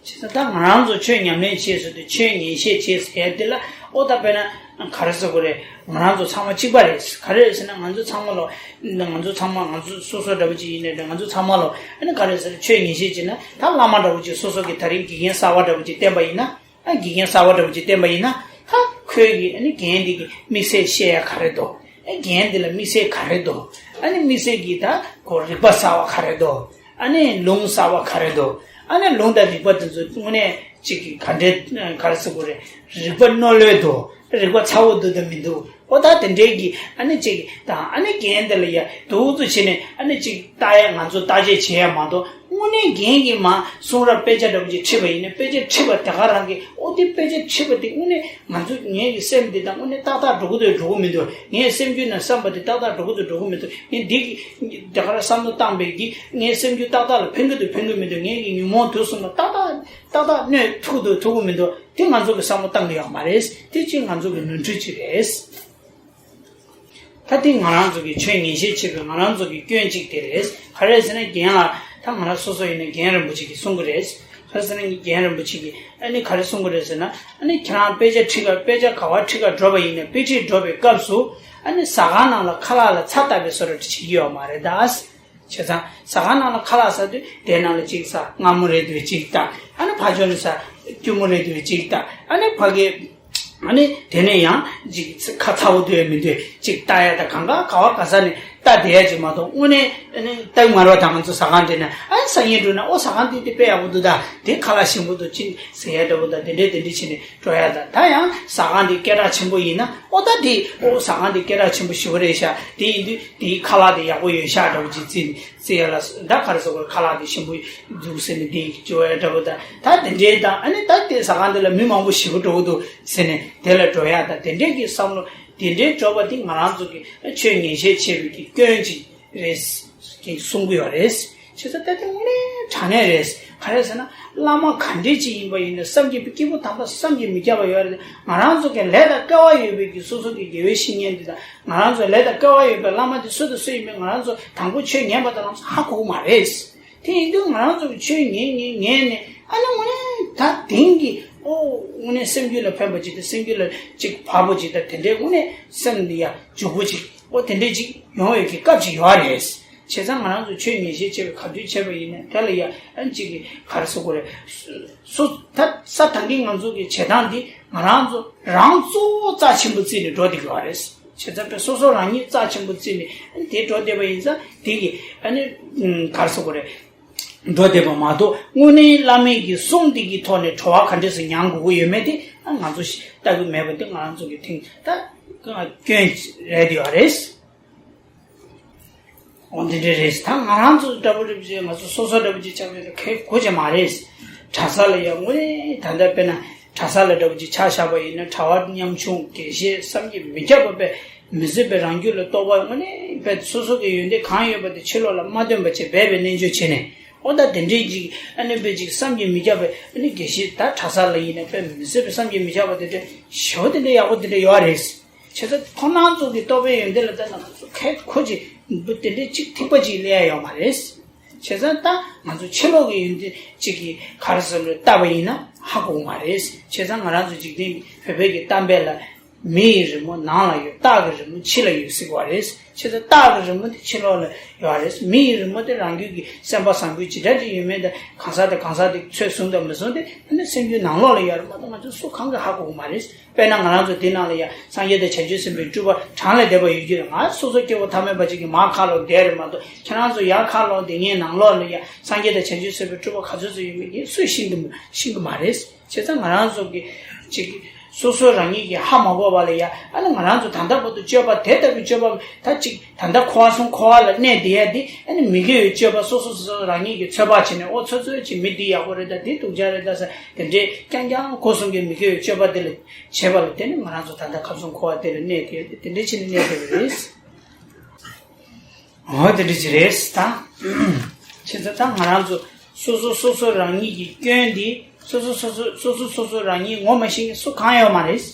ཙང་ད་ང་རང་ཚོ་ཆོས་ཉམས་ལེན་བྱེད་ཟེར་དུས། ཆོས་ཉན་བཤད་བྱེད་ཟེར་ཡ་དེ་ལ། ཨོ་ད་དཔེར་ན་ག་རེ་ཟེར་དགོས་རེད། ང་རང་ཚོ་ཚང་མ་གཅིག་པ་རེད། ག་རེ་རེད་ཟེར་ན། ང་ཚོ་ཚང་མ་ལོ། ང་ཚོ་ཚང་མ། ང་ཚོ་སོ་སོ་འདྲ་པོ་ཅིག་ཡིན་ནའི་འདྲ། ང་ཚོ་ཚང་མ་ལོ་ཨ་ནི་ག་རེ་ཟེར། ཆོས་ཉན་བཤད་བྱེད་ན། ད་བླ་མ་འདྲ་པོ་ཅིག་སོ་སོ་གི་ད་རིང་དགེ་རྒན་གསར་པ་འདྲ་པོ་ཅིག་བསྟེན་པ་ཡིན་ན། ཨ་དགེ་རྒན་གསར་པ་འདྲ་པོ་ཅིག་བསྟེན་པ་ཡིན་ན། ད་ཁོས་གི་ཨ་ནི་རྒན་འདི་གི་དམིགས་བསལ་བཤད་ཡ་ག་རེ་འདུག་ཨ་རྒན་འདི་ལ་དམིགས་བསལ་ག་རེ་འདུག་ཨ་ནི་དམིགས་བསལ་གྱི་ད་ཁོ་རིག་པ་གསར་པ་ག་རེ་འདུག་ཨ་ནི་ལུང་གསར་པ་ག་རེ་འདུག་ཨ་ནི་ལུང་དང་རིག་པ་དེ་ཚོ་དངོས་གནས་ཅིག་གི་ག་འདྲའི་ག་རེ་ཟེར་དགོས་རེད། རིག་པ་རྣོ་ལོས་འདུག་རིག་པ་ཚ་བོ་འདུག་དང་མི་འདུག་ཨོ་ད་དེ་འདྲའི་གི་ཨ་ནི་ཅིག་དང་། ཨ་ནི་རྒན་དེ་ལ་ཡ་འདུག་ཚོ་བྱས་ནས་ཨ་ནི་ཅིག་བལྟ་ཡ། ང་ཚོ་བརྟག་དཔྱད་བྱེད་ཡ་མ་གཏོགས། དངོས་གནས་རྒན་གྱིས་མར་གསུང་རབ་དཔེ་ཆ་འདྲ་པོ་ཅིག་ཁྲིད་པ་ཡིན་ན། དཔེ་ཆ་ཁྲིད་པ་དེ་ག་རང་གིས། ཨོ་དེ་དཔེ་ཆ་ཁྲིད་པ་དེ་དངོས་གནས་ང་ཚོ། ངའི་གི་སེམས་འདི་དང་དངོས་གནས་ཏག་ཏག་འགྲོ་གི་འདུག་འགྲོ་གི་མི་འདུག་ངའི་སེམས་རྒྱུད་ནང་བསམ་པ་དེ་ཏག་ཏག་འགྲོ་གི་འདུག་འགྲོ་གི་མི་འདུག་ངས་འདི་གི་དེ་ག་རང་བསམ་བློ་བཏང་པའི་གི་ངའི་སེམས་རྒྱུད་ཏག་ཏག་ལ་ཕན་གི་འདུག་ཕན་གི་མི་འདུག་ངའི་གི་ཉོན་མོངས་དུག་གསུམ་ལ་ཏག་ཏག་ཏག་ཏག་གནོད་ཐུབ་འདུག་ཐུབ་གི་མི་འདུག་དེ་ང་ཚོ་གི་བསམ་བློ་བཏང་གི་ཡོད་མ་རེད། དེ་གཅིག་ང་ཚོ་གི་ནོར་འཁྲུལ་གཅིག་རེད། ད་དེ་ང་རང་ཚོ་གི་ཆོས་ཉན་བཤད་བྱེད་པའི་ང་རང་ཚོ་གི་སྐྱོན་གཅིག་དེ་རེད། ག་རེ་ཟེར་ན་རྒན་ལགས། ད་ང་རང་སོ་སོ་ཡིན་ན་རྒན་རིན་པོ་ཆེ་གིས་གསུང་གི་རེད། ག་རེ་ཟེར་ན་རྒན་རིན་པོ་ཆེ་གིས་ཨ་ནི་ག་རེ་གསུང་གི་རེད་ཟེར་ན། ཨ་ནི་ཁྱེད་རང་དཔེ་ཆ་ཁྲིད་ག་དཔེ་ཆ་ག་པར་ཁྲིད་ག་འགྲོ་བ་ཡིན་ན། དཔེ་ཁྲིད་འགྲོ་བའི་སྐབས་སུ་ཨ་ནི་ཟ་ཁང་ནང་ལ་ཁ་ལག་ལ་ཚྭ་བཏབ་པའི་བཟོ་འདྲ་བྱེད་ཀྱི་ཡོད་མ་རེད་ད། བྱས་ཙང་ཟ་ཁང་ནང་ལ་ཁ་ལག་ཟ་དུས་དེ་ནང་ལ་གཅིག་ཟ། མངར་མོ་རེད་འདུག་གཅིག་བཏགས། ཨ་ནི་ཕར་ཕྱོགས་ནས་ཟ། སྐྱུར་མོ་རེད་འདུག་གཅིག་བཏགས། ཨ་ནི་ཕ་གི་ཨ་ནི་དེ་ནས་ཡང་ཅིག་ཁ་ཚ་བོ་འདུག་མི་འདུག་ཅིག་བལྟ་ཡ་དང་། གང་ག་ག་བ་ག་ས་ནས་བལྟ་བསྡད་ཡ་ཅིག་མ་གཏོགས། དངོས་གནས་ཨ་ནི་སྟབས་མ་རེད་པ། ད་ང་ཚོ་ཟ་ཁང་དེ་ནས་ཨ་ནི་སང་ཉིན་འགྲོ་ན། ཨོ་ཟ་ཁང་དེ་དེ་དཔེ་ཡག་པོ་འདུག་ད། དེ་ཁ་ལག་ཞིམ་པོ་འདུག་ཅིག་ཟེར་ཡ་འདྲ་པོ་དང་། དེ་འདྲས་དེ་འདྲས་བྱས་ནས་འགྲོ་ཡ་དང་། ད་ཡང་ཟ་ཁང་དེ་སྐད་གྲགས་ཆེན་པོ་ཡིན་ན། ཨོ་ད་དེ་ཨོ་ཟ་ཁང་དེ་སྐད་གྲགས་ཆེན་པོ་ཞེ་པོ་རེད་ཤག་དེ་ཡིན་དུས་དེའི་ཁ་ལག་དེ་ཡག་པོ་ཡོད་ཤག་འདྲ་པོ་ཅིག་བརྩིས་ནས། ཟེར་ཡ་ལ། ད་ག་རེ་ཟེར་དགོས། ཁ་ལག་དེ་ཞིམ་པོ་འདུག་ཟེར་ནས་དེ་བྱོས་ཡ་འདྲ་པོ་དང་། ད་དེ་འདྲའི་དང་། ཨ་ནི་ད་དེ་ཟ་ཁང་དེ་ལ་མི་མང་པོ་ཞེ་པོ་འགྲོ་གི་འདུག་ཟེར་ནས་དེ་ལ་འགྲོ་ཡ་དང་། དེ་འདྲའི་གི་བསམ་བློ། དེ་འདྲའི་འགྲོ་བ་དེ་ང་རང་ཚོ་གི་ཆོས་ཉན་བཤད་བྱེད་པའི་གི་སྐྱོན་ཅིག་རེད་ཅེས་གསུང་གི་ཡོད་རེད། བྱས་ཙང་ད་དེ་དངོས་གནས་དྲང་གནས་རེད། ག་རེ་ཟེར་ན། བླ་མ་ག་འདྲས་ཅིག་ཡིན་པ་ཡིན་ན། བསམ་གྱིས་པའི་སྐྱེས་བུ་དམ་པ་བསམ་གྱིས་མི་ཁྱབ་པ་ཡོད་རེད། ང་རང་ཚོ་གི་ལས་དང་སྐལ་བ་ཡོད་པའི་གི་སོ་སོ་གི་དགེ་བའི་བཤེས་གཉེན་འདི་དང་། ང་རང་ཚོ་ལས་དང་སྐལ་བ་ཡོད་པའི་བླ་མ་དེ་སུ་དང་སུ་ཡིན་པའི་ང་རང་ཚོ་དང་པོ་ཆོས་ཉན་པ་དང་ལམ་སང་ཧ་གོ་གི་མ་རེད། དེ་ཡིན་དུས་ང་རང་ཚོ་གི་ཆོས་ཉན་ཉན་ཉན་ནས་ཨ་ནི་དངོས་གནས་ད་དེང་གི་ཨོ་དངོས་གནས་སེམས་རྒྱུད་ལ་ཕན་པ་ཅིག་དང་སེམས་རྒྱུད་ལ་ཅིག་བབ་པོ་ཅིག་དང་དེ་འདྲའི་དངོས་གནས་སེམས་འདི་ཡ་འཇུག་པོ་ཅིག་ཨོ་དེ་འདྲའི་ཅིག་ཡོང་ཡོད་ཀྱི་སྐབས་ཅིག་ཡོད་རེད། བྱས་ཙང་ང་རང་ཚོ་ཆོས་ཉན་བཤད་བྱས་པའི་ག་དུས་བྱས་པ་ཡིན་ན་དེ་ལ་ཡ་ཨ་ནི་ཅིག་གི་ག་རེ་ཟེར་དགོས་རེད། སོ་ད་ས་དང་གི་ང་ཚོ་གི་བྱེད་སྟངས་འདི་ང་རང་ཚོ་རང་གཙོ་བོ་རྩ་ཆེན་པོ་བརྩིས་ནས་འགྲོ་བསྡད་ཀྱི་ཡོད་རེད། བྱས་ཙང་དཔེ་སོ་སོ་རང་ཉིད་རྩ་ཆེན་པོ་བརྩིས་ནས་ཨ་ནི་དེ་འགྲོ་བསྡད་པ་ཡིན་ཙང་དེ་གི་ཨ་ནི་ག་རེ་ཟེར་དགོས་རེད། འགྲོ་བསྡད་པ་མ་གཏོགས་དངོས་གནས་བླ་མེད་ཀྱི་གསུང་འདི་གི་ཐོག་ནས་གྲོལ་བ་ག་འདྲས་སུ་མྱང་དགོས་ཀྱི་ཡོད་མེད་དེ་ཨ་ང་ཚོ་ཞིག་ལྟ་གི་མེད་པ་འདི་ང་རང་ཚོ་གི་ཐེངས་ད་སྐྱོན་རེད་ཡོད་རེད། འོ་འདི་འདྲ་རེད། ད་ང་རང་ཚོ་འདྲ་པོ་རེད་ཅེས་ང་ཚོ་སོ་སོ་འདྲ་པོ་ཅིག་ཆགས་པའི་ཁེ་གོ་ཅེ་མ་རེད། གྲྭ་ས་ལ་ཡང་དངོས་གནས་ད་ལྟ་དཔེར་ན་གྲྭ་ས་ལ་འདྲ་པོ་ཅིག་ཆ་བཞག་པ་ཡིན་ན་གྲྭ་བ་ཉམ་ཆུང་དགེ་བཤེས་བསམ་གྱིས་མི་ཁྱབ་པ་དཔེ་མི་བཟོད་པའི་རང་རྒྱུད་ལ་རྟོག་པ་དངོས་གནས་དཔེ་སོ་སོ་གི་ཡོན་ཏན་གང་ཡོད་པ་དེ་ཕྱི་ལོགས་ལ་མ་སྟོན་པ་བྱས་སྦས་པའི་རྣལ་འབྱོར་བྱས་ནས་ཨོ་ད་དེ་འདྲའི་ཅིག་ཨ་ནི་དཔེ་ཅིག་བསམ་གྱིས་མི་ཁྱབ་པའི་ཨ་ནི་དགེ་བཤེས་ད་གྲྭ་ས་ལ་ཡིན་ན་དཔེ་མི་བཟོད་པའི་བསམ་གྱིས་མི་ཁྱབ་པ་དེ་འདྲ་ཞེ་པོ་དེ་འདྲ་ཡག་པོ་དེ་འདྲ་ཡོད་རེད། བྱས་ཙང་ཁོང་རྣམ་ཚོ་གི་རྟོགས་པའི་ཡོན་ཏན་ལ་ལྟ་ན་ང་ཚོ་ཁེ་ཁོ་ཅིག་འབུ་དེ་འདྲའི་ཅིག་ཐིག་པ་ཅིག་ལས་ཡ་ཡོད་མ་རེད། བྱས་ཙང་ད་ང་ཚོ་ཕྱི་ལོགས་ཀྱི་ཡོན་ཏན་ཅིག་གི་ག་རེ་ཟེར་ལ་ལྟ་བ་ཡིན་ན་ཧ་གོ་མ་རེད། བྱས་ཙང་ང་རང་ཚོ་འཇིག་རྟེན་བོད་པའི་གི་གཏམ་དཔེ་ལ་མི་ཡི་རི་མོ་ནང་ལ་ཡོད། སྟག་གི་རི་མོ་ཕྱི་ལ་ཡོད་ཟེར་བ་རེད། བྱས་ཙང་སྟག་གི་རི་མོ་དེ་ཕྱི་ལོགས་ལ་ཡོད་རེད། མི་ཡི་རི་མོ་དེ་རང་རྒྱུད་ཀྱི་སེམས་པ་བཟང་པོའི་ཇི་འདྲ་ཅིག་ཡོད་མེད་དང་གང་ཟག་དང་གང་ཟག་དེ་ཚོད་བཟུང་དང་མི་བཟུང་དེ་ཨ་ནི་སེམས་རྒྱུད་ནང་ལོགས་ལ་ཡོད་རེད་མ་གཏོགས་ང་ཚོ་སུ་གང་གིས་ཧ་གོ་གི་མ་རེད། དཔེར་ན་ང་རང་ཚོ་འདི་ནང་ལ་ཡང་སངས་རྒྱས་དང་བྱང་ཆུབ་སེམས་དཔའི་སྤྲུལ་པ་གྲངས་ལས་འདས་པ་ཡོད་ཀྱི་རེད། ང་སོ་སོ་སྐྱེ་བོ་ཐ་མལ་པ་ཅིག་གི་མར་ཁ་ལོག་བསྡད་རེད་མ་གཏོགས་ཁྱེད་རང་ཚོ་ཡར་ཁ་ལོག་བསྡད་མཁན་ནང་ལོགས་ལ་ཡང་སངས་རྒྱས་དང་བྱང་ཆུབ་སེམས་དཔའི་སྤྲུལ་པ་ག་ཚོད་ཚོད་ཡོད་མེད་ཀྱི་སུས་ཤེས་ཀྱི་མ་ཤེས་ཀྱི་མ་རེད། བྱས་ཙང་ང་རང་ཚོ་གི་ཅིག་སོ་སོ་རང་ཉིད་ཀྱིས་ཧ་མ་གོ་བ་ལ་ཡ་ཨ་ནི་ང་རང་ཚོ་ད་ལྟ་བར་དུ་སྤྱོད་པ་དེ་ལྟ་བུའི་སྤྱོད་པ་ད་ཅིག་ད་ལྟ་འཁོར་བ་གསུམ་འཁོར་བ་ལ་གནས་བསྡད་ཡ་འདི་ཨ་ནི་མི་དགེ་བའི་སྤྱོད་པ་སོ་སོ་སོ་སོ་རང་ཉིད་ཀྱིས་ཚོད་དཔག་བྱས་ནས་ཨོ་ཚོད་ཚོད་ཅིག་མི་འདི་ཡག་པོ་རེད་ད་འདི་སྡུག་ཅག་རེད་ད་ཟེར་དེ་འདྲའི་རྐྱང་རྐྱང་སྒོ་གསུམ་གྱི་མི་དགེ་བའི་སྤྱོད་པ་དེ་ལ་བྱས་པ་ལ་བརྟེན་ནས་ང་རང་ཚོ་ད་ལྟ་ཁམས་གསུམ་འཁོར་བ་དེ་ལ་གནས་ཏེ་དེ་འདྲའི་ཕྱིར་གནས་ཏེ་རེད། འོ་དེ་འདྲ་ཅིག་རེད་ད། བྱས་ཙང་ད་ང་རང་ཚོ་སོ་སོ་སོ་སོ་རང་ཉིད་ཀྱི་སྐྱོན་འདི་སོ་སོ་སོ་སོ་སོ་སོ་སོ་རང་ཉིད་ངོ་མ་ཤེས་མཁན་སུ་གང་ཡོད་མ་རེད། བྱས་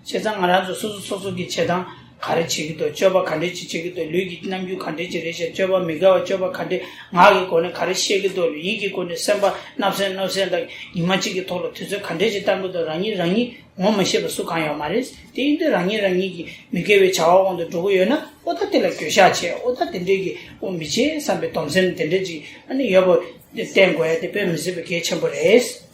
ཙང་ང་རང་ཚོ་སོ་སོ་སོ་སོ་གི་བྱེད་སྟངས་ག་རེ་བྱེད་ཀྱི་འདུག་སྤྱོད་པ་ག་འདྲས་ཅིག་བྱེད་ཀྱི་འདུག་ལུས་ཀྱི་རྣམ་འགྱུར་ག་འདྲས་ཅིག་རེད་ཤག་སྤྱོད་པ་མི་དགེ་བ་སྤྱོད་པ་ག་འདྲས་ངག་གི་སྒོ་ནས་ག་རེ་བཤད་ཀྱི་འདུག་ཡིད་ཀྱི་སྒོ་ནས་སེམས་པ་བརྣབ་སེམས་གནོད་སེམས་དང་ཉི་མ་གཅིག་གི་ཐོག་ལ་དུས་ཚོད་ག་འདྲས་ཅིག་བཏང་གི་འདུག་རང་ཉིད་རང་ཉིད་ངོ་མ་ཤེས་པ་སུ་གང་ཡོད་མ་རེད། དེ་ཡིན་དུས་རང་ཉིད་རང་ཉིད་ཀྱིས་མི་དགེ་བའི་བྱ་བ་དབང་དུ་འགྲོ་གི་ཡོད་ན་ཨོ་ད་དེ་ལ་འགྱོད་བཤགས་བྱས་ཨོ་ད་དེ་འདྲས་ཀྱི་ཨོ་མི་བྱེད་བསམ་པའི་སྡོམ་སེམས་དེ་འདྲས་ཅིག་ཨ་ནི་ཡོད་པ་བསྟེན་དགོས་ཡ་དེ་དཔེ་མི་སྲིད་པའི་གལ་ཆེན་པོ་རེད།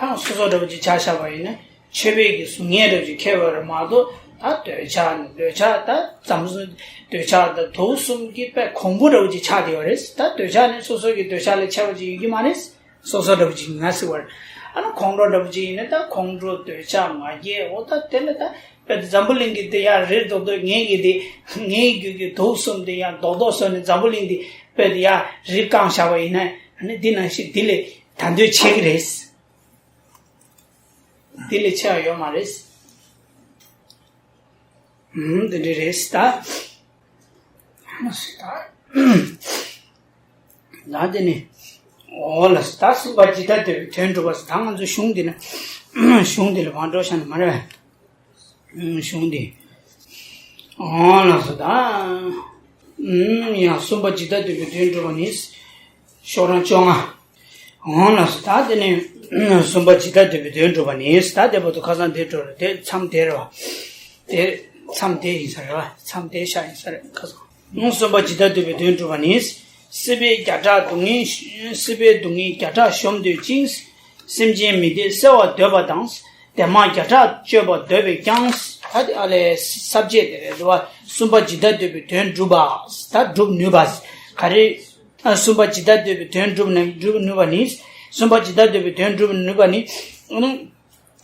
ད་སོ་སོ་འདྲ་པོ་ཅིག་ཆ་བཞག་པ་ཡིན་ན་ཆོས་པའི་གི་གཟུགས་བརྙན་འདྲ་པོ་ཅིག་འཁྱེར་བ་རེད་མ་གཏོགས་ད་འདོད་ཆགས་ནི་འདོད་ཆགས་ད་འཛམ་བུ་གླིང་འདོད་ཆགས་ད་དུག་གསུམ་གྱི་དཔེ་གོང་བུ་འདྲ་པོ་ཅིག་ཆགས་བསྡད་ཡོད་རེད། ད་འདོད་ཆགས་ནི་སོ་སོ་གི་འདོད་ཆགས་ལས་ཆེ་བ་ཅིག་ཡོད་ཀྱི་མ་རེད། སོ་སོ་འདྲ་པོ་ཅིག་ང་ཟེར་བར། ཨ་ནི་ཁོང་ཁྲོ་འདྲ་པོ་ཅིག་ཡིན་ན་ད་ཁོང་ཁྲོ་འདོད་ཆགས་ང་རྒྱལ་འོ་ད་དེ་ལ་ད་དཔེ་འཛམ་བུ་གླིང་གི་དེ་ཡང་རེད་མདོག་མདོག་ངའི་གི་དེ་ངའི་རྒྱུད་ཀྱི་དུག་གསུམ་དེ་ཡང་རྡོག་རྡོག་བཟོས་ནས་འཛམ་བུ་གླིང་འདི་དཔེ་དེ་ཡང་རི་བཀང་བཞག་པ་ཡིན་ན་ཨ་ནི་འདི་ནང་བཞིན་འདི་ལས་ད་འདོད་ཆེ་གི་རེད། འདི་ལས་ཆེ་བ་ཡོད་མ་རེད། ཨུམ་འདི་འདྲ་རེད་ད། མ་སུ་ད། ད་དེ་ནི། འོ་ལ་སུ་ད་གསུམ་པ་ཇི་ལྟར་འདོད་པའི་དོན་སྒྲུབ་པ་སུ་ད་ང་ཚོ་གཞུང་འདི་ན། གཞུང་འདི་ལ་བང་འགྲོ་ཤ་ན་མ་རེད། གཞུང་འདི། འོ་ལ་སུ་ད། ཡང་གསུམ་པ་ཇི་ལྟར་འདོད་པའི་དོན་སྒྲུབ་པ་ནི། ཤོག་གྲངས་བཅོ་ལྔ། འོང་ལགས་སོ། ད་དེ་ནས་གསུམ་པ་ཇི་ལྟར་འདོད་པའི་དོན་སྒྲུབ་པ་ནི། ད་དེ་བར་དུ་ཁ་སང་དེ་འགྲོ་རེད། དེ་མཚམས་དེ་རེད་བ། དེ་མཚམས་དེ་ཡིན་ས་རེད་བ། མཚམས་དེ་ཤག་ཡིན་ས་རེད་ཁ་སང་། འོང་གསུམ་པ་ཇི་ལྟར་འདོད་པའི་དོན་སྒྲུབ་པ་ནི། སྲིད་པའི་བརྒྱ་ཕྲག་སྡུག་བསྔལ། སྲིད་པའི་སྡུག་བསྔལ་བརྒྱ་ཕྲག་གཞོམ་འདོད་ཅིང་། སེམས་ཅན་མི་བདེ་བསལ་བར་འདོད་པ་དང་། བདེ་མ་བརྒྱ་ཕྲག་སྤྱོད་པར་འདོད་པས་ཀྱང་། ད་དེ་ཨ་ལས་ས་བཅད་དེ་རེད་བ། གསུམ་པ་ཇི་ལྟར་འདོད་པའི་དོན་སྒྲུབ་པ། ད་སྒྲུབ་ནུས་པ། ག་རེ། ཨ་གསུམ་པ་ཇི་ལྟར་འདོད་པའི་དོན་སྒྲུབ་ནས་སྒྲུབ་ནུས་པ་ནི། གསུམ་པ་ཇི་ལྟར་འདོད་པའི་དོན་སྒྲུབ་ནུས་པ་ནི། ཨ་ནི།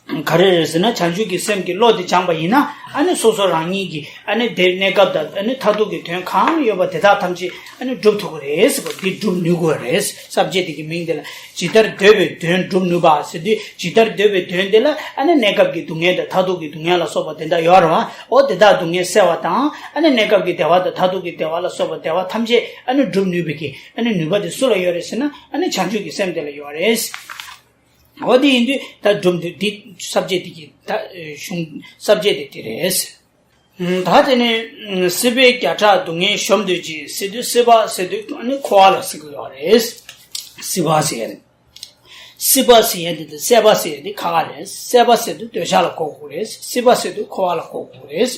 ག་རེ་རེད་ཟེར་ན་བྱང་ཆུབ་ཀྱི་སེམས་ཀྱི་བློ་དེ་སྦྱངས་པ་ཡིན་ན་ཨ་ནི་སོ་སོ་རང་ཉིད་ཀྱིས་ཨ་ནི་དེ་གནས་སྐབས་དང་ཨ་ནི་མཐར་ཐུག་གི་དོན་གང་ཡོད་པ་དེ་དག་ཐམས་ཅད་ཨ་ནི་སྒྲུབ་ཐུབ་ཀྱི་རེད་ཟེར་གོ། འདི་སྒྲུབ་ནུས་དགོས་རེད། ས་བཅད་དེ་གི་མིང་དེ་ལ་ཇི་ལྟར་འདོད་པའི་དོན་སྒྲུབ་ནུས་པ་ཟེར་དུས་ཇི་ལྟར་འདོད་པའི་དོན་དེ་ལ་ཨ་ནི་གནས་སྐབས་ཀྱི་སྡུག་བསྔལ་དང་མཐར་ཐུག་གི་སྡུག་བསྔལ་ལ་སོགས་པ་དེ་འདྲ་ཡོད་རེད་བ། འོ་དེ་དག་སྡུག་བསྔལ་བསལ་བ་དང་ཨ་ནི་གནས་སྐབས་ཀྱི་བདེ་བ་དང་མཐར་ཐུག་གི་བདེ་བ་ལ་སོགས་པ་བདེ་བ་ཐམས་ཅད་ཨ་ནི་སྒྲུབ་ནུས་པའི་གི་ཨ་ནི་ནུས་པ་དེ་སུ་ལ་ཡོད་རེད་ཟེར་ན་ཨ་ནི་བྱང་ཆུབ་ཀྱི་སེམས་དེ་ལ་ཡོད་རེད། འོ་དེ་ཡིན་དུས་ད་སྒྲུབ་འདོད་འདི་ས་བཅད་དེ་གི་ད་གཞུང་ས་བཅད་དེ་དེ་རེད། ད་དེ་ནས་སྲིད་པའི་བརྒྱ་ཕྲག་སྡུག་བསྔལ་གཞོམ་འདོད་ཅིང་ཟེར་དུས་སྲིད་པ་ཟེར་དུས་ཨ་ནི་འཁོར་བ་ལ་ཟེར་གི་ཡོད་རེད། སྲིད་པ་ཟེར་ཡ་རེད། སྲིད་པ་ཟེར་ཡ་དེ་དང་སྲེད་པ་ཟེར་ཡ་དེ་ཁ་ཁ་རེད། སྲེད་པ་ཟེར་དུས་འདོད་ཆགས་ལ་གོ་དགོས་རེད། སྲིད་པ་ཟེར་དུས་འཁོར་བ་ལ་གོ་དགོས་རེད།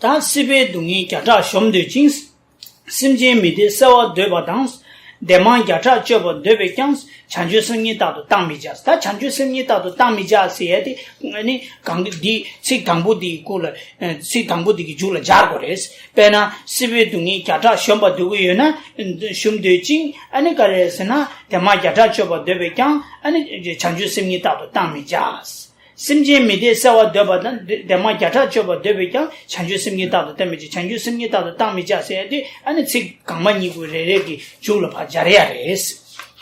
ད་སྲིད་པའི་སྡུག་བསྔལ་བརྒྱ་ཕྲག་གཞོམ་འདོད་ཅིང་། སེམས་ཅན་མི་བདེ་བསལ་བ་འདོད་པ་དང་། བདེ་མང་བརྒྱ་ཕྲག་སྤྱོད་པར་འདོད་པས་ཀྱང་། བྱང་ཆུབ་སེམས་ཉིད་རྟག་ཏུ་བཏང་མི་བྱ། ད་བྱང་ཆུབ་སེམས་ཉིད་རྟག་ཏུ་བཏང་མི་བྱ་ཟེར་ཡ་དེ་ནི་གང་གི་འདི་ཚིག་དང་པོ་འདིའི་སྐོར་ལ། ཚིག་དང་པོ་འདི་གི་མཇུག་ལ་སྦྱར་དགོས་རེད། དཔེར་ན་སྲིད་པའི་སྡུག་བསྔལ་བརྒྱ་ཕྲག་གཞོམ་པར་འདོད་ཀྱི་ཡོད་ན། གཞོམ་འདོད་ཅིང་ཨ་ནི་ག་རེ་ཟེར་ན་བདེ་མང་བརྒྱ་ཕྲག་སྤྱོད་པར་འདོད་པས་ཀྱང་ཨ་ནི་བྱང་ཆུབ་སེམས་ཉིད་རྟག་ཏུ་བཏང་མི་བྱ། སེམས་ཅན་མི་བདེ་བསལ་བར་འདོད་པ་དང་བདེ་མང་བརྒྱ་ཕྲག་སྤྱོད་པར་འདོད་པས་ཀྱང་བྱང་ཆུབ་སེམས་ཉིད་རྟག་ཏུ་བཏང་མི་བྱ། བྱང་ཆུབ་སེམས་ཉིད་རྟག་ཏུ་བཏང་མི་བྱ་ཟེར་ཡ་དེ་ཨ་ནི་ཚིག་གོང་མ་གཉིས་ཀྱི་རེ་རེ་གི་མཇུག་ལ་ཕར་སྦྱར་ཡ་རེད།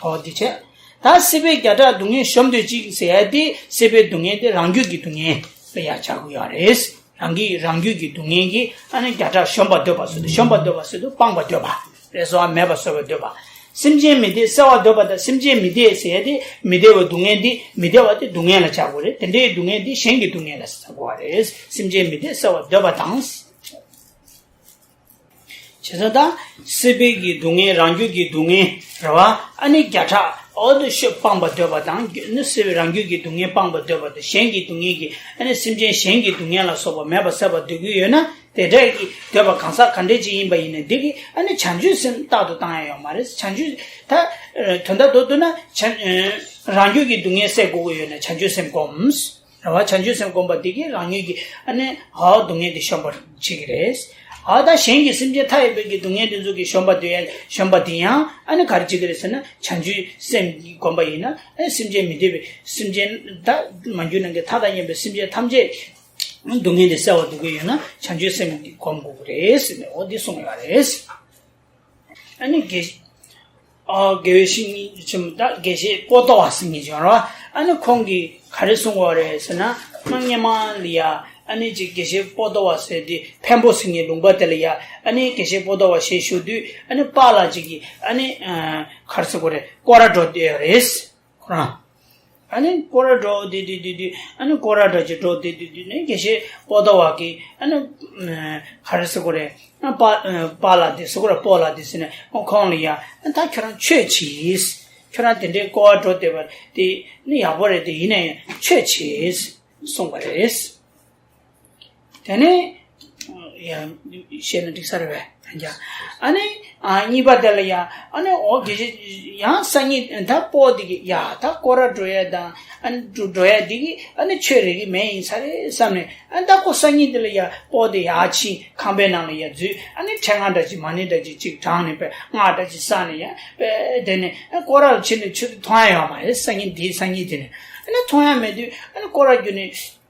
ཨོ་དེ་བྱས། ད་སྲིད་པའི་བརྒྱ་ཕྲག་སྡུག་བསྔལ་གཞོམ་འདོད་ཅིང་ཟེར་ཡ་དེ་སྲིད་པའི་སྡུག་བསྔལ་དེ་རང་རྒྱུད་ཀྱི་སྡུག་བསྔལ་ལ་ཡ་བྱ་དགོས་ཡ་རེད། རང་གི་རང་རྒྱུད་ཀྱི་སྡུག་བསྔལ་གྱི་ཨ་ནི་བརྒྱ་ཕྲག་གཞོམ་པར་འདོད་པ་ཟེར་དུས་གཞོམ་པར་འདོད་པ་ཟེར་དུས་སྤང་བར་འདོད་པ་རེད། གསོ་བ་མེད་པར་བཟོ་བར་འདོད་པ། སེམས་ཅན་མི་བདེ་བསལ་བར་འདོད་པ་དང་སེམས་ཅན་མི་བདེ་ཟེར་ཡ་དེ་མི་བདེ་བའི་སྡུག་བསྔལ་འདི་མི་བདེ་བ་དེ་སྡུག་བསྔལ་ལ་བྱ་དགོས་རེད། དེ་འདྲའི་སྡུག་བསྔལ་འདི་གཞན་གྱི་སྡུག་བསྔལ་ལ་ཟེར་དགོས་པ་རེད། སེམས་ཅན་མི་བདེ་བསལ་བར་འདོད་པ་དང་། བྱས་ཙང་ད་སྲིད་པའི་གི་སྡུག་བསྔལ་རང་རྒྱུད་ཀྱི་སྡུག་བསྔལ་རེད་བ། ཨ་ནི་བརྒྱ་ཕྲག་འོ་དེ་ཤོད་སྤང་བར་འདོད་པ་དང་ནི་སྲིད་པའི་རང་རྒྱུད་ཀྱི་སྡུག་བསྔལ་སྤང་བར་འདོད་པ་དང་གཞན་གྱི་སྡུག་བསྔལ་གྱི་ཨ་ནི་སེམས་ཅན་གཞན་གྱི་སྡུག་བསྔལ་ལ་སོགས་པ་མེད་པར་བསལ་བར་འདོད་ཀྱི་ཡོད་ན་དེ་འདྲ་གི་འདོད་པ་གང་ཟག་ག་འདྲ་ཅིག་ཡིན་པ་ཡིན་ན་འདི་གི་ཨ་ནི་བྱང་ཆུབ་སེམས་རྟག་ཏུ་བཏང་ཡ་ཡོད་མ་རེད། བྱང་ཆུབ་ད་དོན་དག་མདོར་བསྡུ་ན་བྱང་རང་རྒྱུད་ཀྱི་སྡུག་བསྔལ་སེལ་དགོས་ཀྱི་ཡོད་ན་བྱང་ཆུབ་སེམས་སྒོམ། རེད་བ། བྱང་ཆུབ་སེམས་བསྒོམ་པ་དེ་གིས་རང་ཉིད་ཀྱི་ཨ་ནི་ཧའོ་སྡུག་བསྔལ་དེ་གཞོམ་པར་བྱེད་ཀྱི་རེད། ཨ་ད་གཞན་གྱི་སེམས་ཅན་མཐའ་ཡས་པའི་གི་སྡུག་བསྔལ་དེ་ཚོ་གི་གཞོམ་པ་དེ་ཡང་གཞོམ་པ་དེ་ཡང་ཨ་ནི་ག་རེ་བྱེད་ཀྱི་རེད་ཟེར་ན་བྱང་ཆུབ་སེམས་ཀྱིས་བསྒོམ་པ་ཡིན་ན་ཨ་ནི་སེམས་ཅན་མི་བདེ་བའི་སེམས་ཅན་ད་མ་གྱུར་ནམ་མཁའི་མཐའ་དང་མཉམ་པའི་སེམས་ཅན་ཐམས་ཅད་སྡུག་བསྔལ་དེ་བསལ་བ་འདོད་ཀྱི་ཡོད་ན་བྱང་ཆུབ་སེམས་ཀྱིས་བསྒོམ་དགོས་ཀྱི་རེད་ཟེར་ནས་འོ་འདི་གསུངས་ཡོད་རེད། ཨ་ནི་དགེ་ཨ་དགེ་བའི་བཤེས་གཉེན་ཆེན་མོ་ད་དགེ་བཤེས་པོ་ཏོ་བ་ཟེར་མཁན་ཅིག་ཡོད་རེད་བ། ཨ་ནི་ཁོང་གིས་ག་རེ་གསུངས་པ་རེད་ཟེར་ན་སྔ་སྔོན་མ་ལ་ཡ་ཨ་ནི་ཅིག་དགེ་བཤེས་པོ་ཏོ་བ་ཟེར་དེ་འཕན་པོ་ཟེར་མཁན་ལུང་པ་དེ་ལ་ཡ་ཨ་ནི་དགེ་བཤེས་པོ་ཏོ་བ་ཞེས་ཞུ་དུས་ཨ་ནི་པཱ་ལགས་ཅིག་གིས་ཨ་ནི་ག་རེ་ཟེར་དགོས་རེད། སྐོར་ར་འགྲོ་བསྡད་ཡོད་རེད། ཁོ་རང་། ཨ་ནི་སྐོར་ར་འགྲོ་བསྡད་དུས་དུས་དུས་ཨ་ནི་སྐོར་ར་འདྲ་ཅིག་འགྲོ་བསྡད་དུས་དུས་ནས་དགེ་བཤེས་པོ་ཏོ་བ་གིས་ཨ་ནི་ག་རེ་ཟེར་དགོས་རེད། ཨ་པཱ་པཱ་ལགས་དེ་ཟེར་དགོས་རེད། པོ་ལགས་དེ་ཟེར་ནས་ཨ་ཁོང་ལ་ཡ་ཨ་ད་ཁྱོད་རང་ཆོས་གྱིས། ཁྱོད་རང་དེ་འདྲའི་སྐོར་བ་འགྲོ་བསྡད་པ་དེ་ནི་ཡག་པོ་རེད་དེ་ཡིན་ན་ཡང་ཆོས་གྱིས་གསུངས་པ་རེད། དེ་ནས་ཡང་བཤད་ན་འགྲིག་ས་རེད་པས། ཡང་ཨ་ནི་ཨ་གཉིས་པ་དེ་ལ་ཡང་ཨ་ནི་འོ་དགེ་བཤེས་ཡང་སང་ཉིན་ད་པོ་དེ་གི་ཡ་ད་སྐོར་ར་འགྲོ་ཡ་དང་ཨ་ནི་འགྲོ་འགྲོ་ཡ་དེ་གི་ཨ་ནི་ཆོས་རེད་གི་མེད་ཡིན་ས་རེད་བསམ་ནས་ཨ་ནི་ད་ཁོ་སང་ཉིན་དེ་ལ་ཡ་པོ་དེ་ཡ་ཕྱིན་ཁང་པའི་ནང་ལ་ཡ་འཛུལ། ཨ་ནི་ཕྲེང་བ་འདྲ་ཅིག་མ་ཎི་འདྲ་ཅིག་ཅིག་བགྲངས་ནས་པས་སྔགས་འདྲ་ཅིག་བསགས་ནས་ཡ་པས་དེ་ནས་ཨ་སྐོར་ར་ལ་ཕྱིན་ནས་ཆུ་ཚོད་མཐོང་ཡ་ཡོད་མ་རེད། སང་ཉིན་དེའི་སང་ཉིན་དེ་ནས་ཨ་ནི་མཐོང་ཡ་མེད་དུས་ཨ་ནི་སྐོར་ར་བརྒྱུད་ནས།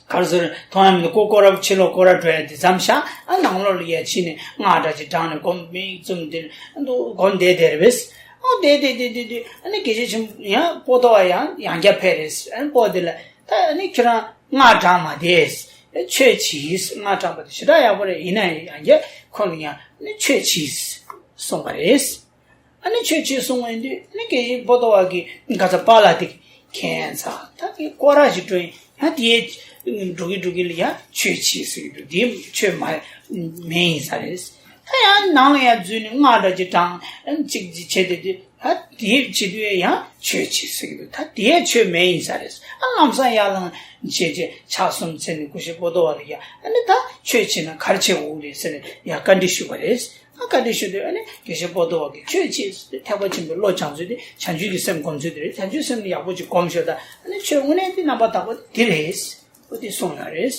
ག་རེ་ཟེར་མཐོང་ཡ་མི་འདུག་ཀོ་ཀོ་ར་ཕྱི་ལོགས་སྐོར་ར་འགྲོ་ཡ་དེ་ཙམ་ཤག་ཨ་ནང་ལོགས་ལ་ཡ་ཕྱིན་ནས་སྔགས་འདྲ་ཅིག་བགྲངས་ནས་སྒོམ་མིག་བཙུམ་དེ་འདུག་སྒོམ་བསྡད་དེ་རེད་པས། ཨོ་བསྡད་བསྡད་བསྡད་བསྡད་དུས་ཨ་ནི་དགེ་བཤེས་ཆེན་པོ་ཡང་པོ་ཏོ་བ་ཡང་ཡང་བསྐྱར་ཕེབས་རེད། ཨ་ནི་པོ་དེ་ལ་ད་ཨ་ནི་ཁྱོད་རང་སྔགས་བགྲངས་མ་བསྡད་ཆོས་གྱིས་སྔགས་བགྲངས་པ་དེ་ཞེ་དྲག་ཡག་པོ་རེད། ཡིན་ན་ཡང་ཡང་བསྐྱར་ཁོང་ལ་ཡང་ཨ་ནི་ཆོས་གྱིས་གསུངས་པ་རེད། ཨ་ནི་ཆོས་གྱིས་གསུངས་པ་ཡིན་དུས་ཨ་ནི་དགེ་བཤེས་པོ་ཏོ་བ་གིས་ག་ཚ་པཱ་ལགས་དེ་ཁྱད་མཚར་ད་དེ་སྐོར་ར་ཞིག་འགྲོ་ཡིན་ཡང་དེའི་འགྲོ་གི་འགྲོ་གི་ལ་ཡ་ཆོས་གྱིས་ཟེར་གི་འདུག་དེ་ཆོས་མ་མེད་ཡིན་ས་རེད། ད་ཡང་ནང་ལ་ཡ་འཛུལ་ནས་སྔགས་འདྲ་ཅིག་བགྲངས་ཅིག་ཅིག་བྱས་ཏེ་དེ་ད་དེ་བྱེད་དུས་ཡང་ཆོས་གྱིས་ཟེར་གི་འདུག་ད་དེ་ཆོས་མེད་ཡིན་ས་རེད། ཨ་ལམ་སང་ཡར་ལངས་བྱས་བྱས་ཕྱག་གསུམ་འཚལ་ནས་དགེ་བཤེས་པོ་ཏོ་བ་ལ་ཡ་ཨ་ནི་ད་ཆོས་བྱེད་ན་ག་རེ་བྱེད་དགོས་རེད་ཟེར་ནས་ཡ་བཀའ་འདྲི་ཞུས་པ་རེད། ཨ་བཀའ་འདྲི་ཞུ་དུས་ཨ་ནི་དགེ་བཤེས་པོ་ཏོ་བ་གིས་ཆོས་ཅིག་ཟེར་ཏེ་ཐེག་པ་ཆེན་པོའི་བློ་སྦྱང་ཚུལ་དེ་བྱང་ཆུབ་ཀྱི་སེམས་སྒོམ་ཚུལ་དེ་རེད། བྱང་ཆུབ་སེམས་ནི་ཡག་པོ་ཅིག་སྒོམ་ཤོག་དང་ཨ་ནི་ཆོས་དངོས་གནས་དེ་རྣམ་པར་དག་པ་དེ་རེད། ཨོ་དེ་གསུངས་ཡོད་རེད། བྱས་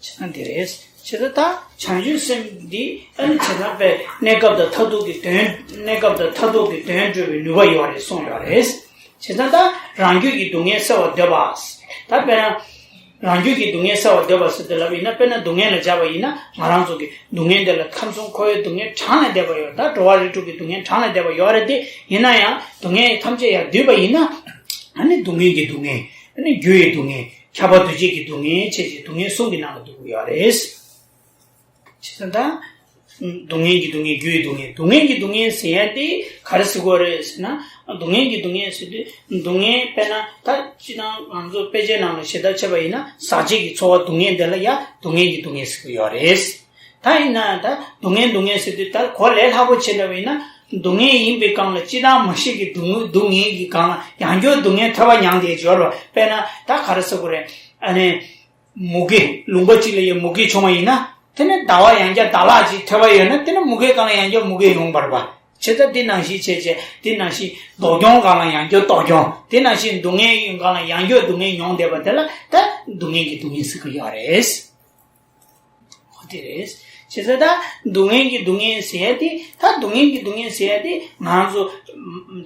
ཙང་དེ་རེད། བྱས་ཙང་ད་བྱང་ཆུབ་སེམས་འདི་ཨ་ནི་བྱས་ཙང་པས་གནས་སྐབས་དང་མཐར་ཐུག་གི་དོན་གནས་སྐབས་དང་མཐར་ཐུག་གི་དོན་གྲུབ་པའི་ནུས་པ་ཡོད་རེད་གསུངས་ཡོད་རེད། བྱས་ཙང་ད་རང་རྒྱུད་ཀྱི་སྡུག་བསྔལ་སེལ་བར་འདོད་པ། ད་དཔེར་ན། རང་རྒྱུད་ཀྱི་སྡུག་བསྔལ་སེལ་བར་འདོད་པ་ཟེར་དེ་ལབ་ཡིན་ན་དཔེར་ན་སྡུག་བསྔལ་ལ་སྦྱར་བ་ཡིན་ན་ང་རང་ཚོ་གི་སྡུག་བསྔལ་འདི་ལ་ཁམས་གསུམ་འཁོར་བའི་སྡུག་བསྔལ་གྲངས་ལས་འདས་པ་ཡོད། ད་འགྲོ་བ་རིགས་དྲུག་གི་སྡུག་བསྔལ་གྲངས་ལས་འདས་པ་ཡོད་རེད་དེ། ཡིན་ན་ཡང་སྡུག་བསྔལ་ཐམས་ཅད་ཡར་བསྡུས་པ་ཡིན་ན་ཨ་ནི་སྡུག་བསྔལ་གྱི་སྡུག་བསྔལ། ཨ་ནི་རྒྱུ་ཡི་སྡུག་བསྔལ། ཁྱབ་པ་འདུ་བྱེད་ཀྱི་སྡུག་བསྔལ་བཅས་ཀྱི་སྡུག་བསྔལ་གསུམ་གྱི་ནང་ལ་འདུ་གི་ཡོད་རེད། བྱས་ཙང་ད། སྡུག་བསྔལ་གྱི་སྡུག་བསྔལ་རྒྱུ་ཡི་སྡུག་བསྔལ། སྡུག་བསྔལ་གྱི་སྡུག་བསྔལ་ཟེར་ཡ་དེ་ག་རེ་ཟེར་དགོས་རེད་ཟེར་ན། སྡུག་བསྔལ་གྱི་སྡུག་བསྔལ་ཟེར་དུས་སྡུག་བསྔལ་དཔེར་ན་ད་སྤྱིར་བཏང་ང་ཚོ་དཔེ་ཆའི་ནང་ལ་ཞེ་དྲག་འཆད་པ་ཡིན་ན་ཟག་བཅས་ཀྱི་ཚོར་བ་སྡུག་བསྔལ་དེ་ལ་ཡང་སྡུག་བསྔལ་གྱི་སྡུག་བསྔལ་ཟེར་གྱི་ཡོད་རེད། ད་ཡིན་ན་ད་སྡུག་བསྔལ་སྡུག་བསྔལ་ཟེར་དུས་ད་གོ་ལས་སླ་པོ་བྱས་འདྲ་བ་ཡིན་ན་སྡུག་བསྔལ་ཡིན་པའི་སྒང་ལ་སྤྱིར་བཏང་མ་ཤེས་ཀྱི་སྡུག་སྡུག་བསྔལ་གྱི་སྒང་ལ་ཡང་བསྐྱར་སྡུག་བསྔལ་ཐོས་པ་མྱངས་ཏེ་སྦྱོར་བ་དཔེར་ན་ད་ག་རེ་ཟེར་དགོས་རེད། ཨ་ནི། མུ་གེ་ལུང་པ་གཅིག་ལ་ཡང་མུ་གེ་བྱུང་བ་ཡིན་ན་དེ་ནི་ཟླ་བ་ཡང་བསྐྱར་ཟླ་ལྷག་ཅིག་ཐོས་པ་ཡོད་ན་དེ་ནི་མུ་གེ་སྒང་ལ་ཡང་བསྐྱར་མུ་གེ་ཡོང་བར་བ། བྱས་ཙང་འདི་ནང་བཞིན་བྱས་བྱས་འདི་ནང་བཞིན་ལྡོག་གྱོང་སྒང་ལ་ཡང་བསྐྱར་ལྡོག་གྱོང་དེ་ནང་བཞིན་སྡུག་བསྔལ་སྒང་ལ་ཡང་བསྐྱར་སྡུག་བསྔལ་མྱོང་བསྡད་པ་དེ་ལ་ད་སྡུག་བསྔལ་གྱི་སྡུག་བསྔལ་ཟེར་གྱི་ཡོད་རེད། འོ་དེ་རེད། བྱས་ཙང་ད་སྡུག་བསྔལ་གྱི་སྡུག་བསྔལ་ཟེར་ཡ་དེ་ད་སྡུག་བསྔལ་གྱི་སྡུག་བསྔལ་ཟེར་ཡ་དེ་ང་ཚོ་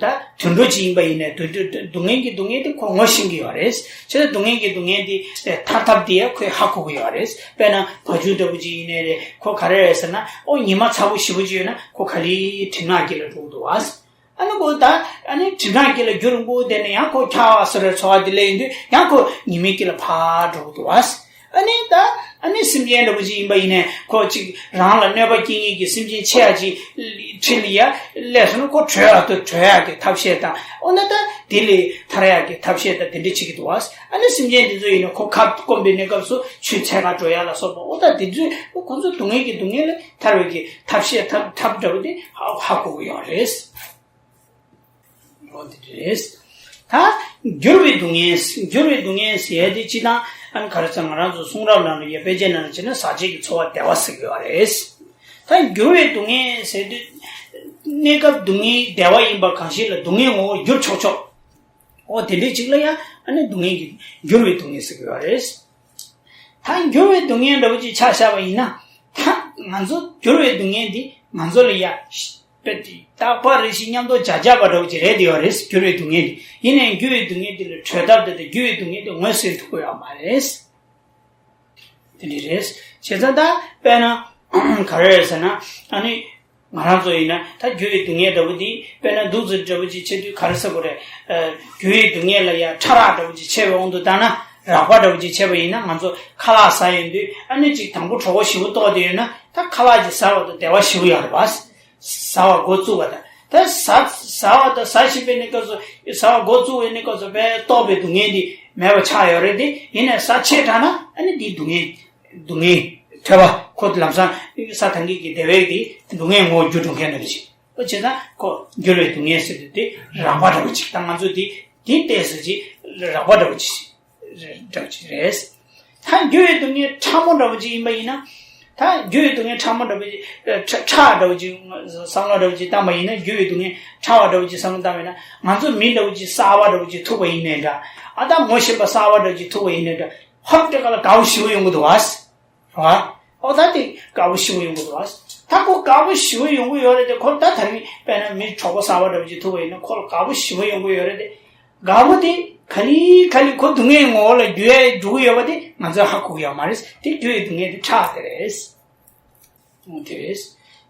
ད་དུད་འགྲོ་ཅིག་ཡིན་པ་ཡིན་ནའི་དུད་འགྲོ་སྡུག་བསྔལ་གྱི་སྡུག་བསྔལ་དེ་ཁོ་ངོ་ཤེས་ཀྱི་ཡོད་རེད། བྱས་ཙང་སྡུག་བསྔལ་གྱི་སྡུག་བསྔལ་དེ་ཐར་ཐབས་དེ་ཡང་ཁོས་ཧ་གོ་གི་ཡོད་རེད། དཔེར་ན་བ་ཕྱུགས་འདྲ་བོ་ཅིག་ཡིན་ནའི་རེད། ཁོ་ག་རེ་རེད་ཟེར་ན་ཨོ་ཉི་མ་ཚ་པོ་ཞེ་པོ་ཅིག་ཡོད་ན་ཁོ་ག་ལེར་གྲང་ངར་སྐྱེ་ལ་འགྲོ་གི་འདུག་བ། ཨ་ནི་ཁོ་ད་ཨ་ནི་གྲང་ངར་སྐྱེ་ལ་རྒྱུ་རིང་པོ་བསྡད་ནས་ཡང་ཁོ་འཁྱག་པ་བཟོ་འདྲའི་ཚོར་བ་དེ་སླེབས་ཡོང་དུས་ཡང་ཁོ་ཉི་མའི་དཀྱིལ་ལ་ཕར་འགྲོ་གི་འདུག་བ། ཨ་ནི་ད་ཨ་ནི་སེམས་ཅན་འདྲ་པོ་ཅིག་ཡིན་པ་ཡིན་ནའི་ཁོ་ཅིག་རང་ལ་གནོད་པ་སྐྱེལ་མཁན་གྱི་སེམས་ཅན་ཆེ་བ་ཅིག་འཁྲིས་ལ་ཡ་སླེབས་སོང་ན་ཁོ་བྲོས་ཡག་ཏུ་བྲོས་ཡག་གི་ཐབས་ཤེས་དང་ཨོ་ན་ད་དེ་ལས་ཐར་ཡག་གི་ཐབས་ཤེས་དང་དེ་འདྲ་བྱེད་ཀྱི་འདུག་བ། ཨ་ནི་སེམས་ཅན་དེ་ཚོ་ཡིན་ན་ཁོ་ཁ་སྐོམ་པའི་གནས་སྐབས་སུ་ཆུ་འཚོལ་ག་འགྲོ་ཡག་ལ་སོགས་པ་ཨོ་ད་དེ་ཚོས་ཁོ་ཚོ་སྡུག་བསྔལ་གྱི་སྡུག་བསྔལ་ལས་ཐར་བའི་གི་ཐབས་ཤེས་ཐབས་ཐབས་འདྲ་པོ་དེ་ཧ་ཧ་གོ་གི་ཡོད་རེད། འོ་དེ་རེད། ད་འགྱུར་བའི་སྡུག་བསྔལ། འགྱུར་བའི་སྡུག་བསྔལ་ཟེར་ཡ་དེ་སྤྱིར་བཏང་ཨ་ནི་ག་རེ་ཟེར་ང་རང་ཚོ་གསུང་རབ་ནང་ལ་ཡ་དཔེ་ཆའི་ནང་ལ་བྱས་ན་ཟག་བཅས་ཀྱི་ཚོར་བ་བདེ་བ་ཟེར་གྱི་ཡོད་རེད། ད་འགྱུར་བའི་སྡུག་བསྔལ་ཟེར་དུས་གནས་སྐབས་སྡུག་བསྔལ་བདེ་བ་ཡིན་པ་གང་ཞིག་ལ་སྡུག་བསྔལ་ངོ་བོ་འགྱུར་ཆོག་ཆོག་འོ་དེ་འདྲའི་ཅིག་ལ་ཡ་ཨ་ནི་སྡུག་བསྔལ་གྱི་འགྱུར་བའི་སྡུག་བསྔལ་ཟེར་གྱི་ཡོད་རེད། ད་འགྱུར་བའི་སྡུག་བསྔལ་འདྲ་བོ་ཅིག་ཆ་བཞག་པ་ཡིན་ན། ད་ང་ཚོ་འགྱུར་བའི་སྡུག་བསྔལ་འདི་ང་ཚོ་ལ་ཡ། དཔེ་དེ་རྟག་པ་རེ་ཞིག་མཉམ་དུ་བྱ་བྱ་བ་འདྲ་བོ་ཅིག་རེད་དེ་ཡོད་རེད། འགྱུར་བའི་སྡུག་བསྔལ་འདི་ཡིན་ནའི་འགྱུར་བའི་སྡུག་བསྔལ་འདི་ལ་གྲོལ་ཐབས་དེ་དང་འགྱུར་བའི་སྡུག་བསྔལ་འདི་ངོས་ཟིན་ཐུབ་ཀྱི་ཡོད་མ་རེད། དེ་འདྲ་རེད། བྱས་ཙང་ད་དཔེར་ན་ག་རེ་རེད་ཟེར་ན་ཨ་ནི། ང་རང་ཚོ་ཡིན་ན་ད་འགྱུར་བའི་སྡུག་བསྔལ་འདྲ་བོ་འདི་དཔེར་ན་འདུག་ཟེར་འདྲ་བོ་ཅིག་བྱེད་དུས་ག་རེ་ཟེར་དགོས་རེད། ཨ། འགྱུར་བའི་སྡུག་བསྔལ་ལ་ཡ་ཕྲ་རགས་འདྲ་བོ་ཅིག་ཆེ་བའི་དབང་དུ་བཏང་ན་རགས་པ་འདྲ་བོ་ཅིག་བྱས་པ་ཡིན་ན་ང་ཚོ་ཁ་ལག་ཟ་ཡོང་དུས་ཨ་ནི་ཅིག་དང་པོ་གྲོད་ཁོག་ཞེ་པོ་ལྟོགས་བསྡད་ཡོད་ན་ད་ཁ་ལག་ཅིག་ཟ་བ་དང་བདེ་བ་ཞེ་པོ་ཡོད་རེད་པ། ཟ་བ་འགོ་བཙུགས་པ་དང་ད་ཟ་ཟ་བ་དང་ཟ་བཞིན་པའི་གནས་སྐབས་སུ་ཟ་བ་འགོ་བཙུགས་པའི་གནས་སྐབས་སུ་དཔེ་ལྟོགས་པའི་སྡུག་བསྔལ་འདི་མེད་པ་ཆགས་ཡོད་རེད་དེ་ཡིན་ནའི་ཟ་ཆེ་དྲགས་ན་ཨ་ནི་འདིའི་སྡུག་བསྔལ། སྡུག་བསྔལ་ཐོས་པ་ཁོ་ལམ་སང་ས་དང་གི་གི་བདེ་བའི་དེ་སྡུག་བསྔལ་ངོ་བོ་འགྱུར་འགྲོ་མཁན་ནི་རེད། ཨོ་བྱས་ཙང་ཁོ་འགྱུར་བའི་སྡུག་བསྔལ་ཟེར་དུས་དེ་རགས་པ་འདྲ་བོ་ཅིག་ད་ང་ཚོ་དེ་དེ་ལྟས་སུ་ཅིག་རགས་པ་འདྲ་བོ་ཅིག་འདྲ་བོ་ཅིག་རེད། ད་འགྱུར་བའི་སྡུག་བསྔལ་ཕྲ་མོ་འདྲ་བོ་ཅིག་ཡིན་པ་ཡིན་ན། ད་འགྱུར་བའི་སྡུག་བསྔལ་ཕྲ་མོ་འདྲ་བོ་ཅིག་ཕྲ་ཕྲ་འདྲ་བོ་ཅིག་བསམ་བློ་འདྲ་བོ་ཅིག་བཏང་པ་ཡིན་ན་འགྱུར་བའི་སྡུག་བསྔལ་ཕྲ་བ་འདྲ་བོ་ཅིག་བསམ་བློ་བཏང་བ་ཡིན་ན་ང་ཚོ་མི་འདྲ་བོ་ཅིག་གསར་པ་འདྲ་བོ་ཅིག་ཐུག་པ་ཡིན་ནའི་འདྲ། ཨ་ད་ངོ་ཤེས་པ་གསར་པ་འདྲ་བོ་ཅིག་ཐུག་པ་ཡིན་ནའི་འདྲ། ཧོབ་དེ་ག་ལ་དགའ་པོ་ཞེ་པོ་ཡོང་གི་འདུག་བ། རེད་བ། ཨོ་ད་དེ་དགའ་པོ་ཞེ་པོ་ཡོང་གི་འདུག་བ། ད་ཁོ་དགའ་པོ་ཞེ་པོ་ཡོང་གི་ཡོད་རེད་དེ་ཁོ་ད་ད་རིང་དཔེར་ན་མི་གྲོགས་པོ་གསར་པ་འདྲ་བོ་ཅིག་ཐུག་པ་ཡིན་ན་ཁོ་ལ་དགའ་པོ་ཞེ་པོ་ཡོང་གི་ཡོད་རེད་དེ། དགའ་པོ་དེ་ག་ལེ་ག་ལེ་ཁོ་སྡུག་བསྔལ་ངོ་བོ་ལ་འགྱུར་ཡས་འགྲོ་གི་ཡོད་པ་དེ་ང་ཚོས་ཧ་གོ་གི་ཡོད་མ་རེད། དེ་འགྱུར་བའི་སྡུག་བསྔལ་དེ་ཁྲག་དེ་རེད། དེ་རེད།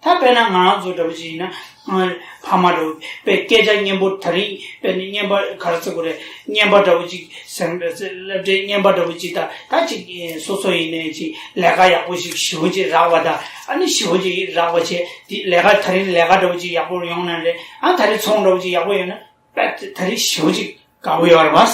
ད་དཔེར་ན་ང་རང་ཚོ་འདྲ་བོ་ཅིག་ཡིན་ན། ཕ་མ་འདྲ་བོ་དཔེ་སྐད་ཆ་སྙན་པོ་ད་རིང་དཔེར་ན་སྙན་པ་ག་རེ་ཟེར་དགོས་རེད། སྙན་པ་འདྲ་བོ་ཅིག་ཟེར་ན་སློབ་གྲྭའི་སྙན་པ་འདྲ་བོ་ཅིག་ད་ད་ཅིག་སོ་སོ་ཡིན་ནའི་ཅིག་ལས་ཀ་ཡག་པོ་ཞིག་ཞེ་པོ་ཅིག་རག་པ་ད་ཨ་ནི་ཞེ་པོ་ཅིག་རག་པ་བྱས་དེ་ལས་ཀ་ད་རིང་ལས་ཀ་འདྲ་བོ་ཅིག་ཡག་པོ་ཡོང་ན་རེད། ཨ་ད་རིང་ཚོང་འདྲ་བོ་ཅིག་ཡག་པོ་ཡོང་ན་དཔེ་ད་རིང་ཞེ་པོ་ཅིག་དགའ་པོ་ཡོད་རེད་པ།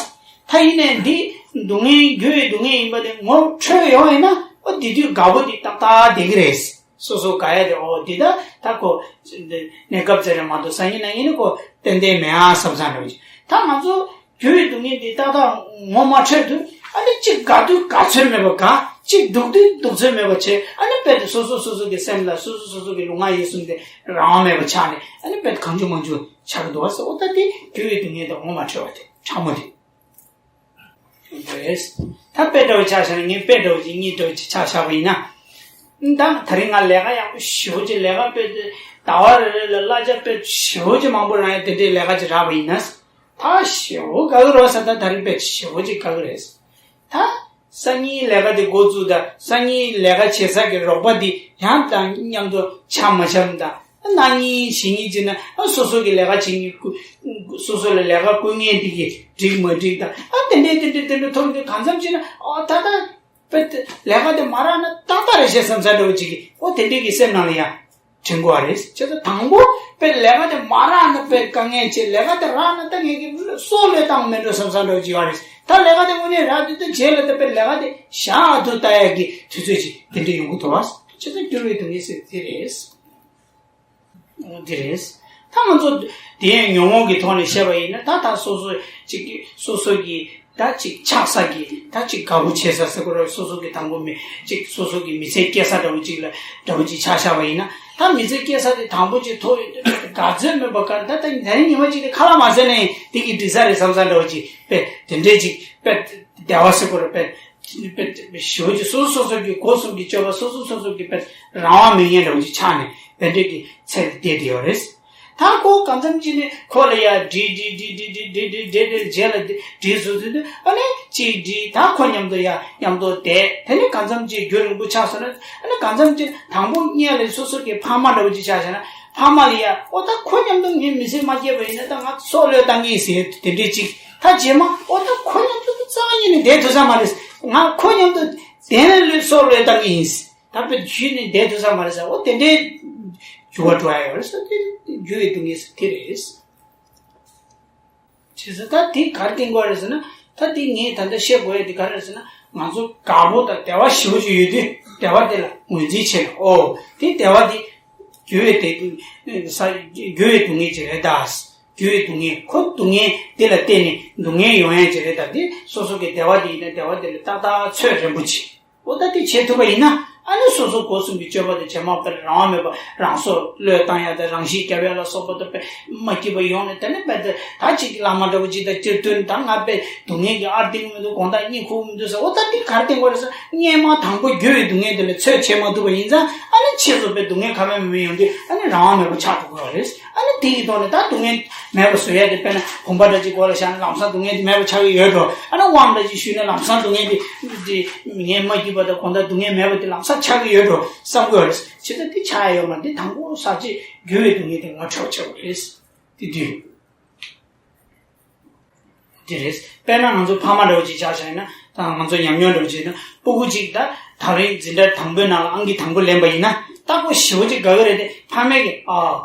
ད་ཡིན་ནའི་འདི་སྡུག་བསྔལ་འགྱུར་བའི་སྡུག་བསྔལ་ཡིན་པ་དེ་ངོ་འཕྲོད་ཡོང་ཡིན་ན་ཨོ་དེ་དུས་དགའ་པོ་དེ་ཏག་ཏག་བསྡད་ཀྱི་རེད། སོ་སོ་དགའ་ཡ་དེ་ཨོ་འདི་ད་ད་ཁོ་གནས་སྐབས་ཙམ་རེད་མ་གཏོགས་སང་ཉིན་གནངས་ཉིན་ནི་ཁོ་ཏན་ཏན་མེད་ཨ་བསམ་བསམ་འདྲ་བོ་ཞིག་ད་ང་ཚོ་འགྱུར་བའི་སྡུག་བསྔལ་འདི་ཏག་ཏག་ངོ་མ་འཕྲོད་དུས་ཨ་ནི་གཅིག་དགའ་དུས་དགའ་ཚོད་མེད་པ་དགའ། གཅིག་སྡུག་དུས་སྡུག་ཚོད་མེད་པ་བྱས། ཨ་ནི་དཔེ་དེ་སོ་སོ་སོ་སོ་གི་སེམས་ལ་སོ་སོ་སོ་སོ་གི་ལུས་ངག་ཡིད་གསུམ་དེ་རང་དབང་མེད་པ་ཆགས་ནས་ཨ་ནི་དཔེ་དེ་གང་བྱུང་མང་བྱུང་ཆགས་ཀྱི་འདུག་བ་ཟེར། ཨོ་ད་དེ་འགྱུར་བའི་སྡུག་བསྔལ་དང་ངོ་མ་འཕྲོད་པ་དེ་ཕྲ་མོ་དེ། རེད། ད་དཔེ་འདྲ་བོ་ཆ་བཞག་ན་ངས་དཔེ་འདྲ་བོ་ཅིག་གཉིས་འདྲ་བོ་ཅིག་ཆ་བཞག་པ་ཡིན་ན། ད་ད་རིང་ང་ལས་ཀ་ཡག་པོ་ཞེ་པོ་ཅིག་ལས་ཀ་དཔེ་དེ་ཟླ་བ་རེ་རེ་ལ་གླ་ཆ་དཔེ་ཞེ་པོ་ཅིག་མང་པོ་རག་ཡ་དེ་འདྲའི་ལས་ཀ་ཅིག་རག་པ་ཡིན་ན། ད་ཞེ་པོ་དགའ་གི་རེད་བ་ཟེར། ད་ད་རིང་དཔེ་ཞེ་པོ་ཅིག་དགའ་གི་རེད། ད་སང་ཉིན་ལས་ཀ་དེ་འགོ་བཙུགས། ད་སང་ཉིན་ལས་ཀ་བྱེད་ས་གི་རོགས་པ་དེ་ཡང་དང་མཉམ་དུ་འཆམ་མ་འཆམ་དང་། གནངས་ཉིན་གཞེས་ཉིན་བྱས་ན་ཨ་སོ་སོ་གི་ལས་ཀ་བྱེད་མཁན་སོ་སོ་ལ་ལས་ཀ་བསྐུལ་མཁན་དེ་གི་འགྲིག་མ་འགྲིག་དང་། ཨ་དེ་འདྲས་དེ་འདྲས་དེ་འདྲས་ཐོབ་དུས་གང་འཚམ་བྱས་ན་ཨོ་ད་ལྟ་དཔེ་ལས་ཀ་དེ་མ་རག་ན་ཏག་ཏག་རེད་ཤག་བསམ་ས་འདྲ་བོ་ཅིག་གི་ཨོ་དེ་འདྲས་ཀྱི་སེམས་ནང་ལ་ཡང་ དྲན་དགོས་པ་རེད། བྱས་ཙང་དང་པོ་དཔེ་ལས་ཀ་དེ་མ་རག་ན་དཔེ་དཀའ་ངལ་ཆེ། ལས་ཀ་དེ་རག་ན་ད་ངས་ཀྱི་སྲོག་བློས་བཏང་མེད་འགྲོ་བསམ་བསམ་འདྲ་བོ་ཅིག་ཡོད་རེད། ད་ལས་ཀ་དེ་དངོས་གནས་རག་དུས་ད་རྗེས་ལ་ད་དཔེ་ལས་ཀ་དེ་བཞག་ཏུ་ལྟ་ཡག་གི་དུས་ཚོད་ཅིག་དེ་འདྲ་ཡོང་གི་འདུག་བ། བྱས་ཙང་འགྱུར་བའི་སྡུག་བསྔལ་ཟེར་དེ་རེད། འོ་དེ་རེད། ད་ང་ཚོ་དེ་ཡང་ཉོན་མོངས་ཀྱི་ཐོག་ནས་བཤད་པ་ཡིན་ན། ད་ད་སོ་སོ་ཅིག་སོ་སོ་གི་ད་ཅིག་ཆགས་ས་གི་ད་ཅིག་དགའ་པོ་བྱེད་ས་ཟེར་དགོས་རེད། སོ་སོ་གི་དང་པོ་མི་ཅིག་སོ་སོ་གི་མི་ཚེ་སྐྱེལ་ས་འདྲ་བོ་ཅིག་ལ་འདྲ་བོ་ཅིག་ཆ་བཞག་པ་ཡིན་ན། ད་མི་ཚེ་སྐྱེལ་ས་དེ་དང་པོ་ཅིག་ཐོབ་ཡོད་དུས་དགའ་ཚོད་མེད་པ་ག་ད་ད་ད་རིང་ཉི་མ་ཅིག་དེ་ཁ་ལག་མ་ཟས་ན་ཡང་དེ་གི་འགྲིག་ས་རེད་བསམ་ས་འདྲ་བོ་ཅིག་དཔེ་དེ་འདྲས་ཅིག་དཔེ་བདེ་བ་ཟེར་དགོས་རེད། དཔེ་ཞེ་པོ་ཅིག་སོ་སོ་སོ་སོ་གི་སྒོ་གསུམ་གྱི་སྤྱོད་པ་སོ་སོ་སོ་སོ་གི་དཔེ་རང་དབང་མེད་མཁན་འདྲ་བོ་ཅིག་ཆགས་ནས་དེ་འདྲས་ཀྱི་ཚད་ལ་བསྡད་བསྡད་ཡོད་རེད། ད་ཁོ་གང་འཚམ་ཅིག་ནས་ཁོ་ལ་ཡ་འདྲི་འདྲི་འདྲི་འདྲི་རྗེས་ལ་འདྲི་བཟོ་ཚུལ་དུ་ཨ་ནི་གཅིག་འདྲི། ད་ཁོ་མཉམ་དུ་ཡ་མཉམ་དུ་བསྡད། དེ་ནས་གང་འཚམ་ཅིག་རྒྱུན་རིང་པོ་ཆགས་སོང་ན་ཨ་ནི་གང་འཚམ་ཅིག་དང་པོ་སྔོན་ལ་སོ་སོ་གི་ཕ་མ་འདྲ་བོ་ཅིག་ཆགས་བྱས་ན་ཕ་མ་ལ་ཡ་ཨོ་ད་ཁོ་མཉམ་དུ་ངའི་མི་ཚེ་མ་སྐྱེལ་བ་ཡིན་ན་ད་ང་སྲོག་བློས་བཏང་གི་ཡིན་ཟེར་དེ་འདྲས་ཅིག་ད་རྗེས་མ་ཨོ་ད་ཁོ་མཉམ་དུ་ད་རྩ་བ་ཉིད་ནས་བསྡད་ཐུབ་ས་མ་རེད། ང་ཁོ་མཉམ་དུ་བསྡད་ན་བློས་སྲོག་བློས་བཏང་གི་ཡིན། ད་དཔེ་ཁྱོད་ནི་བསྡད་ཐུབ་ས་མ་རེད་ཟེར། འོ་དེ་འདྲའི་འགྱུར་བ་འགྲོ་ཡ་ཡོད་རེད་ཟེར། དེ་འགྱུར་བའི་སྡུག་བསྔལ་ཟེར་དེ་རེད། བྱས་ཙང་ད་དེ་ག་རེ་བསྟན་དགོས་རེད་ཟེར་ན། ད་དེ་ངས་ད་ལྟ་བཤད་དགོས་ཡ་དེ་ག་རེ་རེད་ཟེར་ན། ང་ཚོ་དགའ་པོ་དང་བདེ་བ་ཞེ་པོ་ཅིག་ཡོད་དུས་བདེ་བ་དེ་ལ་ངོས་འཛིན་བྱས་ནས། ཨོ་དེ་བདེ་བ་དེ་འགྱུར་བའི་དེ་ས་འགྱུར་བའི་སྡུག་བསྔལ་ཅིག་རེད་ད། འགྱུར་བའི་སྡུག་བསྔལ། ཁོ་སྡུག་བསྔལ་དེ་ལ་བརྟེན་ནས་སྡུག་བསྔལ་ཡོང་ཡ་ཅིག་རེད་ད། དེ་སོ་སོ་གི་བདེ་བ་དེ་ཡིན་ན་བདེ་བ་དེ་ལ་ཏག་ཏག་ཚོད་རན་པོ་ཅིག་ཨོ་ད་དེ་བྱེད་ཐུབ་པ་ཡིན་ན་ཨ་ནི་སོ་སོ་སྒོ་གསུམ་གྱི་སྤྱོད་པ་དེ་ཇེ་མང་དཔེ་རང་དབང་མེད་པ་རང་སྲོག་བློས་བཏང་ཡ་དང་རང་ཤི་རྒྱབ་ཡ་ལ་སོགས་པ་དང་དཔེ་མ་སྐྱིད་པ་ཡོང་ནས། དེ་ནས་དཔེ་དེ་ད་ཅིག་བླ་མ་འདྲ་བོ་ཅིག་དང་སྤྱིར་བཏོན་ད་ང་དཔེ་སྡུག་བསྔལ་གྱི་ཨར་ཏིང་མི་འདུག་དགོང་དག་གཉིད་ཁུག་མི་འདུག་ཟེར། ཨོ་ད་དེ་ག་རེ་བསྟན་དགོས་རེད་ཟེར། སྔོན་མ་དང་པོ་འགྱུར་བའི་སྡུག་བསྔལ་དེ་ལ་ཚོད་བྱེད་མ་ཐུབ་པ་ཡིན་ཙང་ཨ་ནི་ཕྱིས་སུ་དཔེ་སྡུག་བསྔལ་ག་མེད་མེད་ཡོང་དུས་ཨ་ནི་རང་དབང་མེད་པ་ཆགས་འགྲོ་གི་རེད། ཨ་ནི་དེ་ཡི་ཐོག་ནས་ད་སྡུག་བསྔལ་མེད་པ་བཟོ་ཡ་དེ་དཔེར་ན་བུམ་པ་འདྲ་ཅིག་སྒོ་ལ་བཞག་ན་ལམ་སང་སྡུག་བསྔལ་དེ་མེད་པ་ཆགས་ཀྱི་ཡོད་འགྲོ། ཨ་ནི་དབང་འདྲ་ཅིག་ཞུས་ན་ལམ་སང་སྡུག་བསྔལ་དེ་དེ་ངས་མ་སྐྱིད་པ་དང་དགོང་དག་སྡུག་བསྔལ་མེད་པ་དེ་ལམ་སང་ཆགས་ཀྱི་ཡོད་འགྲོ་བསམ་གྱི་ཡོད་རེད། བྱས་ཙང་དེ་ཆགས་ཡ་ཡོད་མ་རེད། དེ་དང་པོ་ཟག་བཅས་འགྱུར་བའི་སྡུག་བསྔལ་དེ་ངོ་འཕྲོད་ཆེ་བ་རེད། དེ་དུས། དེ་རེད། དཔེར་ན་ང་ཚོ་ཕ་མ་འདྲ་བོ་ཅིག་ཆ་བཞག་ན་ད་ང་ཚོ་ཉམས་མྱོང་འདྲ་བོ་ཅིག་ན་སྤུ་གུ་ཅིག་ད་དེ་རིང་འཛིན་གྲྭ་དང་པོའི་ནང་ལ་ཨང་ཀི་དང་པོ་ལེན་པ་ཡིན་ན་ད་ཁོ་ཞེ་པོ་ཅིག་དགའ་གི་རེད་དེ། ཕ་མས་ཀྱི་ཨ་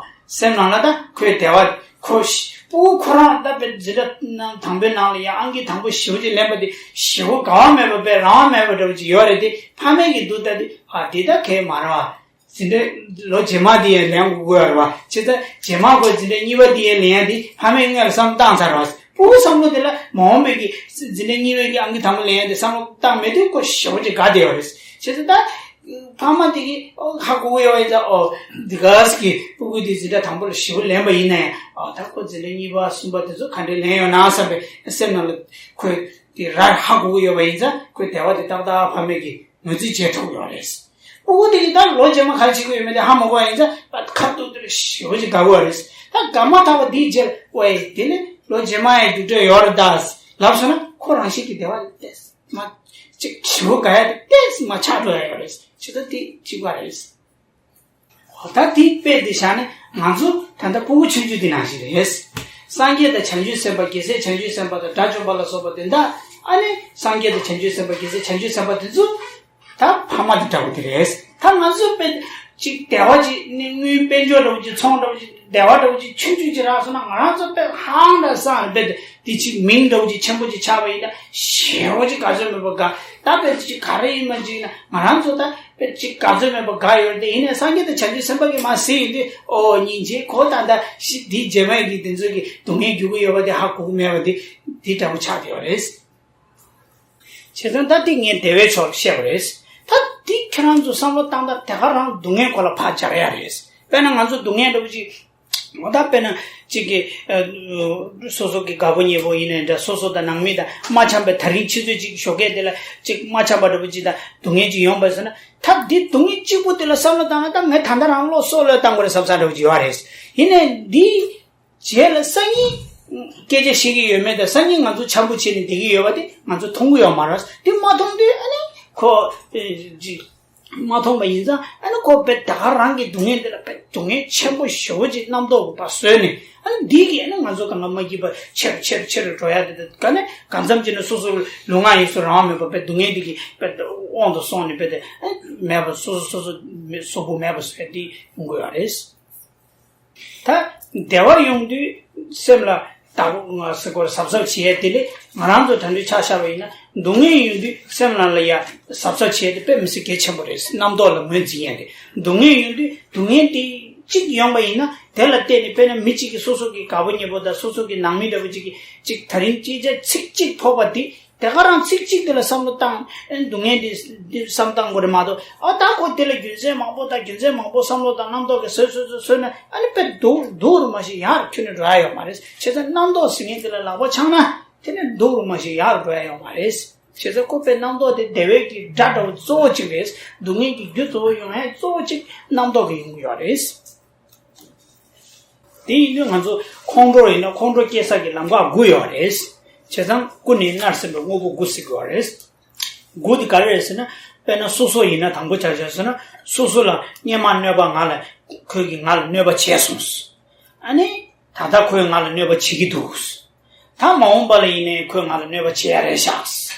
སེམས་ནང་ལ་ད་ཁོའི་བདེ་བ་ཁོ་ཞེ་སྤུ་གུ་ཁོ་རང་ད་དཔེ་འཛིན་གྲྭ་ནང་དང་པོའི་ནང་ལ་ཡང་ཨང་ཀི་དང་པོ་ཞེ་པོ་ཅིག་ལེན་པ་དེ་ཞེ་པོ་དགའ་བ་མེད་པ་དཔེ་རང་དབང་མེད་པ་འདྲ་བོ་ཅིག་ཡོད་རེད་དེ། ཕ་མས་ཀྱི་འདུག་ད་དེ་ཨ་དེ་ད་གལ་མ་རེད་བ། འཛིན་གྲྭ་ལོ་རྗེས་མ་དེ་ཡང་ལེན་དགོས་ཀྱི་ཡོད་རེད་བ། བྱས་ཙང་རྗེས་མ་ཁོས་འཛིན་གྲྭ་གཉིས་པ་དེ་ཡང་ལེན་ཡ་དེ་ཕ་མས་སྔོན་ལ་བསམ་བཏང་ཚར་བ། སྤུ་གུ་བསམ་བློ་དེ་ལ་མ་འོངས་པའི་གི་འཛིན་གྲྭ་གཉིས་པའི་གི་ཨང་ཀི་དང་པོ་ལེན་ཡ་དེ་བསམ་བློ་བཏང་མེད་དུས་ཁོ་ཞེ་པོ་ཅིག་དགའ་བསྡད་ཡོད་རེད། བྱས་ཙང་ད་ཕ་མ་དེ་གིས་ཨོ་ཧ་གོ་གི་ཡོད་པ་ཡིན་ཙང་ཨོ་འདི་ག་ཟེ་གི་སྤུ་གུ་དེ་འཛིན་གྲྭ་དང་པོ་ལ་ཞེ་པོ་ལེན་པ་ཡིན་ན་ཡང་ཨོ་ད་ཁོ་འཛིན་གྲྭ་གཉིས་པ་གསུམ་པ་དེ་ཚོ་ག་འདྲས་ལེན་ཡོད་ན་བསམ་པའི་སེམས་ནང་ལ་ཁོས་དེ་ར་ཧ་གོ་གི་ཡོད་པ་ཡིན་ཙང་ཁོའི་བདེ་བ་དེ་ཏག་ཏག་ཕ་མས་ཀྱིས་ངོས་འཛིན་བྱེད་ཐུབ་ཡོད་རེད། སྤུ་གུ་དེ་གིས་ད་ལོ་རྗེས་མ་ག་རེ་བྱེད་ཀྱི་ཡོད་མེད་དེ་ཧ་མ་གོ་བ་ཡིན་ཙང་ད་ཁ་ཐུག་དེ་ལ་ཞེ་པོ་ཅིག་དགའ་གི་ཡོད་རེད། ད་དགའ་མ་ཐག་པ་དེའི་རྗེས་ལ་ཝེ་དེ་ནི་ལོ་རྗེས་མ་ཡི་རྒྱུགས་སྤྲོད་ཡོད་རེད་ད་ལབ་སོང་ན་ཁོ་རང་བཞིན་གྱིས་བདེ་བ་ཏོག་ཙམ་མ་ཅིག་ཞེ་པོ་དགའ་ཡ་དེ་ཏོག་ཙམ་མ་ཆགས་འགྲོ་ཡ་ཡོད་རེད། བྱས་ཙང་དེ་གཅིག་པ་རེད། འོ་ད་དེ་དཔེ་དེ་བཞག་ནས་ང་ཚོ་ད་ལྟ་སྤུ་གུ་ཆུང་ཆུང་དེ་ནང་བཞིན་རེད། སངས་རྒྱས་དང་བྱང་ཆུབ་སེམས་དཔའ་རྒྱལ་སྲས་བྱང་ཆུབ་སེམས་དཔའ་དང་དགྲ་བཅོམ་པ་ལ་སོགས་པ་དེ་འདྲ་ཨ་ནི་སངས་རྒྱས་དང་བྱང་ཆུབ་སེམས་དཔའ་རྒྱལ་སྲས་བྱང་ཆུབ་སེམས་དཔའ་དེ་ཚོ་ད་ཕ་མ་དེ་འདྲ་བོ་དེ་རེད། ད་ང་ཚོ་དཔེ་ཅིག་བདེ་བ་ཅིག་ནི་དངུལ་དཔལ་འབྱོར་འདྲ་བོ་ཅིག་ཚོང་འདྲ་བོ་ཅིག་བདེ་བ་འདྲ་བོ་ཅིག་ཆུང་ཆུང་ཅིག་རག་སོང་ན་ང་རང་ཚོ་དཔེ་ཧང་ད་སང་དཔེ་དེ་ཅིག་མིང་འདྲ་བོ་ཅིག་ཆེན་པོ་ཅིག་ཆགས་པ་ཡིན་ན་ཞེ་པོ་ཅིག་དགའ་ཚོར་མེད་པ་དགའ། ད་དཔེ་ཅིག་ག་རེ་ཡིན་མ་ཅིག་ན་ང་རང་ཚོ་ད། དཔེ་ཅིག་དགའ་ཚོར་མེད་པ་དགའ་ཡོད་རེད་དེ། ཡིན་ནའི་སངས་རྒྱས་དང་བྱང་ཆུབ་སེམས་དཔའ་གིས་མར་ཟེར་ཡོང་དུས་ཨོ་སྙིང་རྗེ། ཁོ་ད་ལྟ་ཤི་འདིའི་རྗེས་མ་གི་དེ་ཚོ་གི་སྡུག་བསྔལ་རྒྱུག་གི་ཡོད་པ་དེ་ཧ་གོ་གི་མེད་པ་དེ་དེ་འདྲ་པོ་ཆགས་བསྡད་ཡོད་རེད། བྱས་ཙང་ད་དེ་ངས་བདེ་བའི་ཕྱོགས་བཤད་པ་རེད། ད་དེ་ཁྱེད་རང་ཚོ་བསམ་བློ་བཏང་སྟངས་དེ་ག་རང་སྡུག་བསྔལ་སྐོར་ལ་ཕར་སྦྱར་ཡ་རེད། དཔེར་ན་ང་ཚོ་སྡུག་བསྔལ་འདྲ་པོ་ཅིག་ད་དཔེར་ན་གཅིག་གིས་ཨ་སོ་སོ་གི་དགའ་པོ་ཉེ་པོ་ཡིན་ནའི་འདྲ། སོ་སོ་དང་ནང་མི་དང་མ་འཆམ་པའི་ད་རིང་ཕྱི་ཚོད་གཅིག་ཞོགས་ཀས་དེ་ལ་གཅིག་མ་འཆམ་པ་འདྲ་པོ་གཅིག་དང་སྡུག་བསྔལ་གཅིག་ཡོང་པ་ཟེར་ན། ད་འདི་སྡུག་བསྔལ་གཅིག་པོ་དེ་ལ་བསམ་བློ་བཏང་ན་ད་ངས་ད་ལྟ་རང་བློ་སྲོག་བློས་བཏང་དགོས་རེད་བསམ་ས་འདྲ་པོ་གཅིག་ཡོད་རེད། ཡིན་ནའི་འདི་རྗེས་ལ་སང་ཉིན་སྐད་ཆ་བཤད་ཀྱི་ཡོད་མེད་དང་སང་ཉིན་ང་ཚོ་འཆམ་པོ་བྱས་ནས་བསྡད་ཀྱི་ཡོད་པ་དེ་ང་ཚོ་མཐོང་གི་ཡོད་མ་རེད། དེ་མ་མཐོང་དུས་ཨ་ནི་ཁོ་ཨེ་ཅིག་མ་མཐོང་པ་ཡིན་ཙང་ཨ་ནི་ཁོ་དཔེ་ད་ག་རང་གི་སྡུག་བསྔལ་འདི་ལ་དཔེ་སྡུག་བསྔལ་ཆེན་པོ་ཞེ་པོ་ཅིག་རྣམ་རྟོག་པ་བཟོས་ནས་ཨ་ནི་འདི་གིས་ཨ་ནི་ང་ཚོ་གང་ལ་མ་སྐྱིད་པ་ཆེ་རུ་ཆེ་རུ་ཆེ་རུ་འགྲོ་ཡ་དེ་དེ་ག་ནས་གང་འཚམ་ཅིག་ནས་སོ་སོ་ལུས་ངག་ཡིད་གསུམ་རང་དབང་མེད་པ་དཔེ་སྡུག་བསྔལ་འདི་གི་དཔེ་དབང་དུ་སོང་ནས་དཔེ་དེ་ཨ་ མེད་པ་སོ་སོ་སོ་སོ་གཟུགས་པོ་མེད་པ་བཟོ་ཡ་དེ་ཡོང་གི་ཡོད་རེད། ད་བདེ་བ་ཡོང་དུས་སེམས་ལ་བདག་ཟེར་དགོས་རེད། གཟབ་གཟབ་བྱེད་ཡ་དེ་ལས་ང་རང་ཚོ་དྲན་འདུན་ཆ་བཞག་པ་ཡིན་ན། སྡུག་བསྔལ་ཡོང་དུས་སེམས་ནང་ལ་ཡ་གཟབ་གཟབ་བྱེད་ཡ་དེ་དཔེ་མི་སྲིད་གལ་ཆེན་པོ་རེད། རྣམ་རྟོག་ལ་ངོས་འཛིན་ཡ་དེ། སྡུག་བསྔལ་ཡོང་དུས་སྡུག་བསྔལ་དེ་གཅིག་ཡོང་པ་ཡིན་ན། དེ་ལ་བརྟེན་ནས་དཔེར་ན་མི་གཅིག་གིས་སོ་སོ་གི་དགའ་པོ་ཉེ་པོ་དང་སོ་སོ་གི་ནང་མི་འདྲ་བོ་གཅིག་གིས་གཅིག་དེ་རིང་ཅིག་ཅིག་ཚིག་གཅིག་ཕོག་པ་དེ། དེ་ག་རང་ཚིག་གཅིག་དེ་ལ་བསམ་བློ་བཏང་། ཨེ། སྡུག་བསྔལ་འདི་འདི་བསམ་བཏང་དགོས་རེད་མ་གཏོགས། ཨ། ད་ཁོ་དེ་ལ་རྒྱུ་མཚན་མང་པོ་དང་རྒྱུ་མཚན་མང་པོ་བསམ་བློ་དང་རྣམ་རྟོག་གིས་བཟོས་བཟོས་བཟོས་བཟོས་ན། ཨ་ནི་དཔེ་སྡུག་སྡུག་རུ་མ་ཞིག་ཡར་ཁྱོན་ནས་འགྲོ་ཡ་ཡོད་མ་རེད། བྱས་ཙང་རྣམ་རྟོག་ཟེར་མཁན་དེ་ལ་ལག་པ་འཆང་ན་དེ་ནས་སྡུག་རུ་མ་ཞིག་ཡར་འགྲོ་ཡ་ཡོད་མ་རེད། བྱས་ཙང་ཁོ་དཔེ་རྣམ་རྟོག་དེ་བདེ་བའི་གི་དགྲ་འདྲ་བོ་གཙོ་བོ་གཅིག་རེད། སྡུག་བསྔལ་གྱི་རྒྱུ་གཙོ་བོ་ཡོང་ཡ་གཙོ་བོ་གཅིག་རྣམ་རྟོག་གིས་ཡོང་གི་ཡོད་རེད། དེ་ཡིན་དུས་ང་ཚོ་ཁོང་ཁྲོ་ཡིན་ན་ཁོང་ཁྲོ་སྐྱེ་ས་ཀྱི་ལམ་ཁ་དགུ་ཡོད་རེད། བྱས་ཙང་ཀུན་ནས་མནར་སེམས་པའི་དངོས་པོ་དགུ་ཟེར་གྱི་ཡོད་རེད། དགུ་དེ་ག་རེ་རེད་ཟེར་ན། དཔེར་ན་སོ་སོ་ཡིན་ན། དང་པོ་ཆ་བཞག་ཟེར་ན། སོ་སོ་ལ་སྔོན་མ་གནོད་པ་ང་ལ། ཁོས་ཀྱིས་ང་ལ་གནོད་པ་བྱས་སོང་། ཨ་ནི་ད་ལྟ་ཁོས་ང་ལ་གནོད་པ་བྱེད་ཀྱི་འདུག། ད་མ་འོངས་པ་ལ་ཡིན་ནའི་ཁོས་ང་ལ་གནོད་པ་བྱེད་ཡ་རེད་ཤག།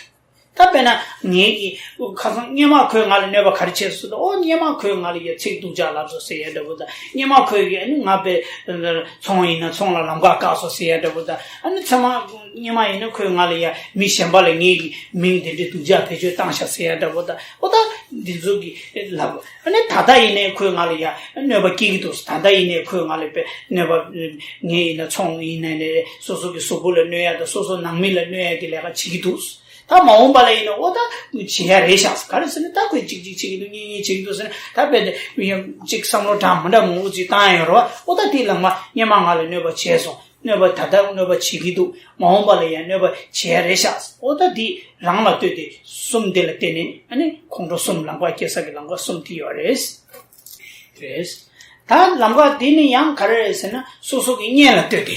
ད་དཔེར་ན་ངེད་ཀྱིས་ཁ་སང་སྔོན་མ་ཁོས་ང་ལ་གནོད་པ་ག་རེ་བྱས་སོང་ཟེར་དུས། ཨོ། སྔོན་མ་ཁོས་ང་ལ་ཡ་ཚིག་སྡུག་ཅག་ལབ་སོང་ཟེར་ཡ་འདྲ་བོ་དང་། སྔོན་མ་ཁོས་ཀྱིས་ཨ་ནི་ང་དཔེ་ཚོང་ཡིན་ན་ཚོང་ལ་ལམ་ཁ་བཀག་སོང་ཟེར་ཡ་འདྲ་བོ་དང་། ཨ་ནི་ཚང་མ་སྔོན་མ་ཡིན་ན་ཁོས་ང་ལ་ཡ་མི་གཞན་པ་ལ་ངེད་ཀྱི་མིང་དེ་འདྲའི་སྡུག་ཅག་བེད་སྤྱོད་བཏང་ཤག་ཟེར་ཡ་འདྲ་བོ་དང་། ཨོ། ད་འདི་ཚོ་གི་ལབ། ཨ་ནི་ད་ལྟ་ཡིན་ནའི་ཁོས་ང་ལ་ཡ་གནོད་པ་སྐྱེལ་གྱི་འདུག། ད་ལྟ་ཡིན་ནའི་ཁོས་ང་ལ་དཔེ་གནོད་པ། ངས་ཡིན་ན་ཚོང་ཡིན་ནའི་རེད། སོ་སོ་གི་གཟུགས་པོ་ལ་གནོད་ཡ་དང་སོ་སོ་ནང་མི་ལ་གནོད་ཡ་གི་ལས་ཀ་བྱེད་ཀྱི་འདུག། ད་མ་འོངས་པ་ལ་ཡིན་ན། ཨོ། ད་བྱེད་ཡ་རེད་ཤག། ག་རེ་ཟེར་ན། ད་ཁོས་གཅིག་གཅིག་བྱེད་ཀྱི་འདུག། གཉིས་གཉིས་བྱེད་ཀྱི་འདུག་ཟེར་ན། ད་དཔེ་དེ་ཡང་གཅིག་བསམ་བློ་གྲངས་མི་འདྲ་མང་པོ་ཅིག་བཏང་ཡ་ཡོད་རེད་བ། ཨོ། ད་དེ་ལ་མ་སྔོན་མ་ང་ལ་གནོད་པ་བྱས་སོང་། གནོད་པ་ད་ལྟ་གནོད་པ་བྱེད་ཀྱི་འདུག། མ་འོངས་པ་ལ་ཡང་གནོད་པ་བྱེད་ཡ་རེད་ཤག། ཨོ། ད་དེ་རང་ལ་ལྟོས་ཏེ། གསུམ་དེ་ལ་བརྟེན་ནས་ཨ་ནི་ཁོང་ཁྲོ་གསུམ། ལམ་ཁ་སྐྱེ་ས་གི་ལམ་ཁ་གསུམ་དེ་ཡོད་རེད། རེད། ད་ལམ་ཁ་དེ་ནི་ཡང་ག་རེ་རེད་ཟེར་ན། སོ་སོ་གི་གཉེན་ལ་ལྟོས་ཏེ།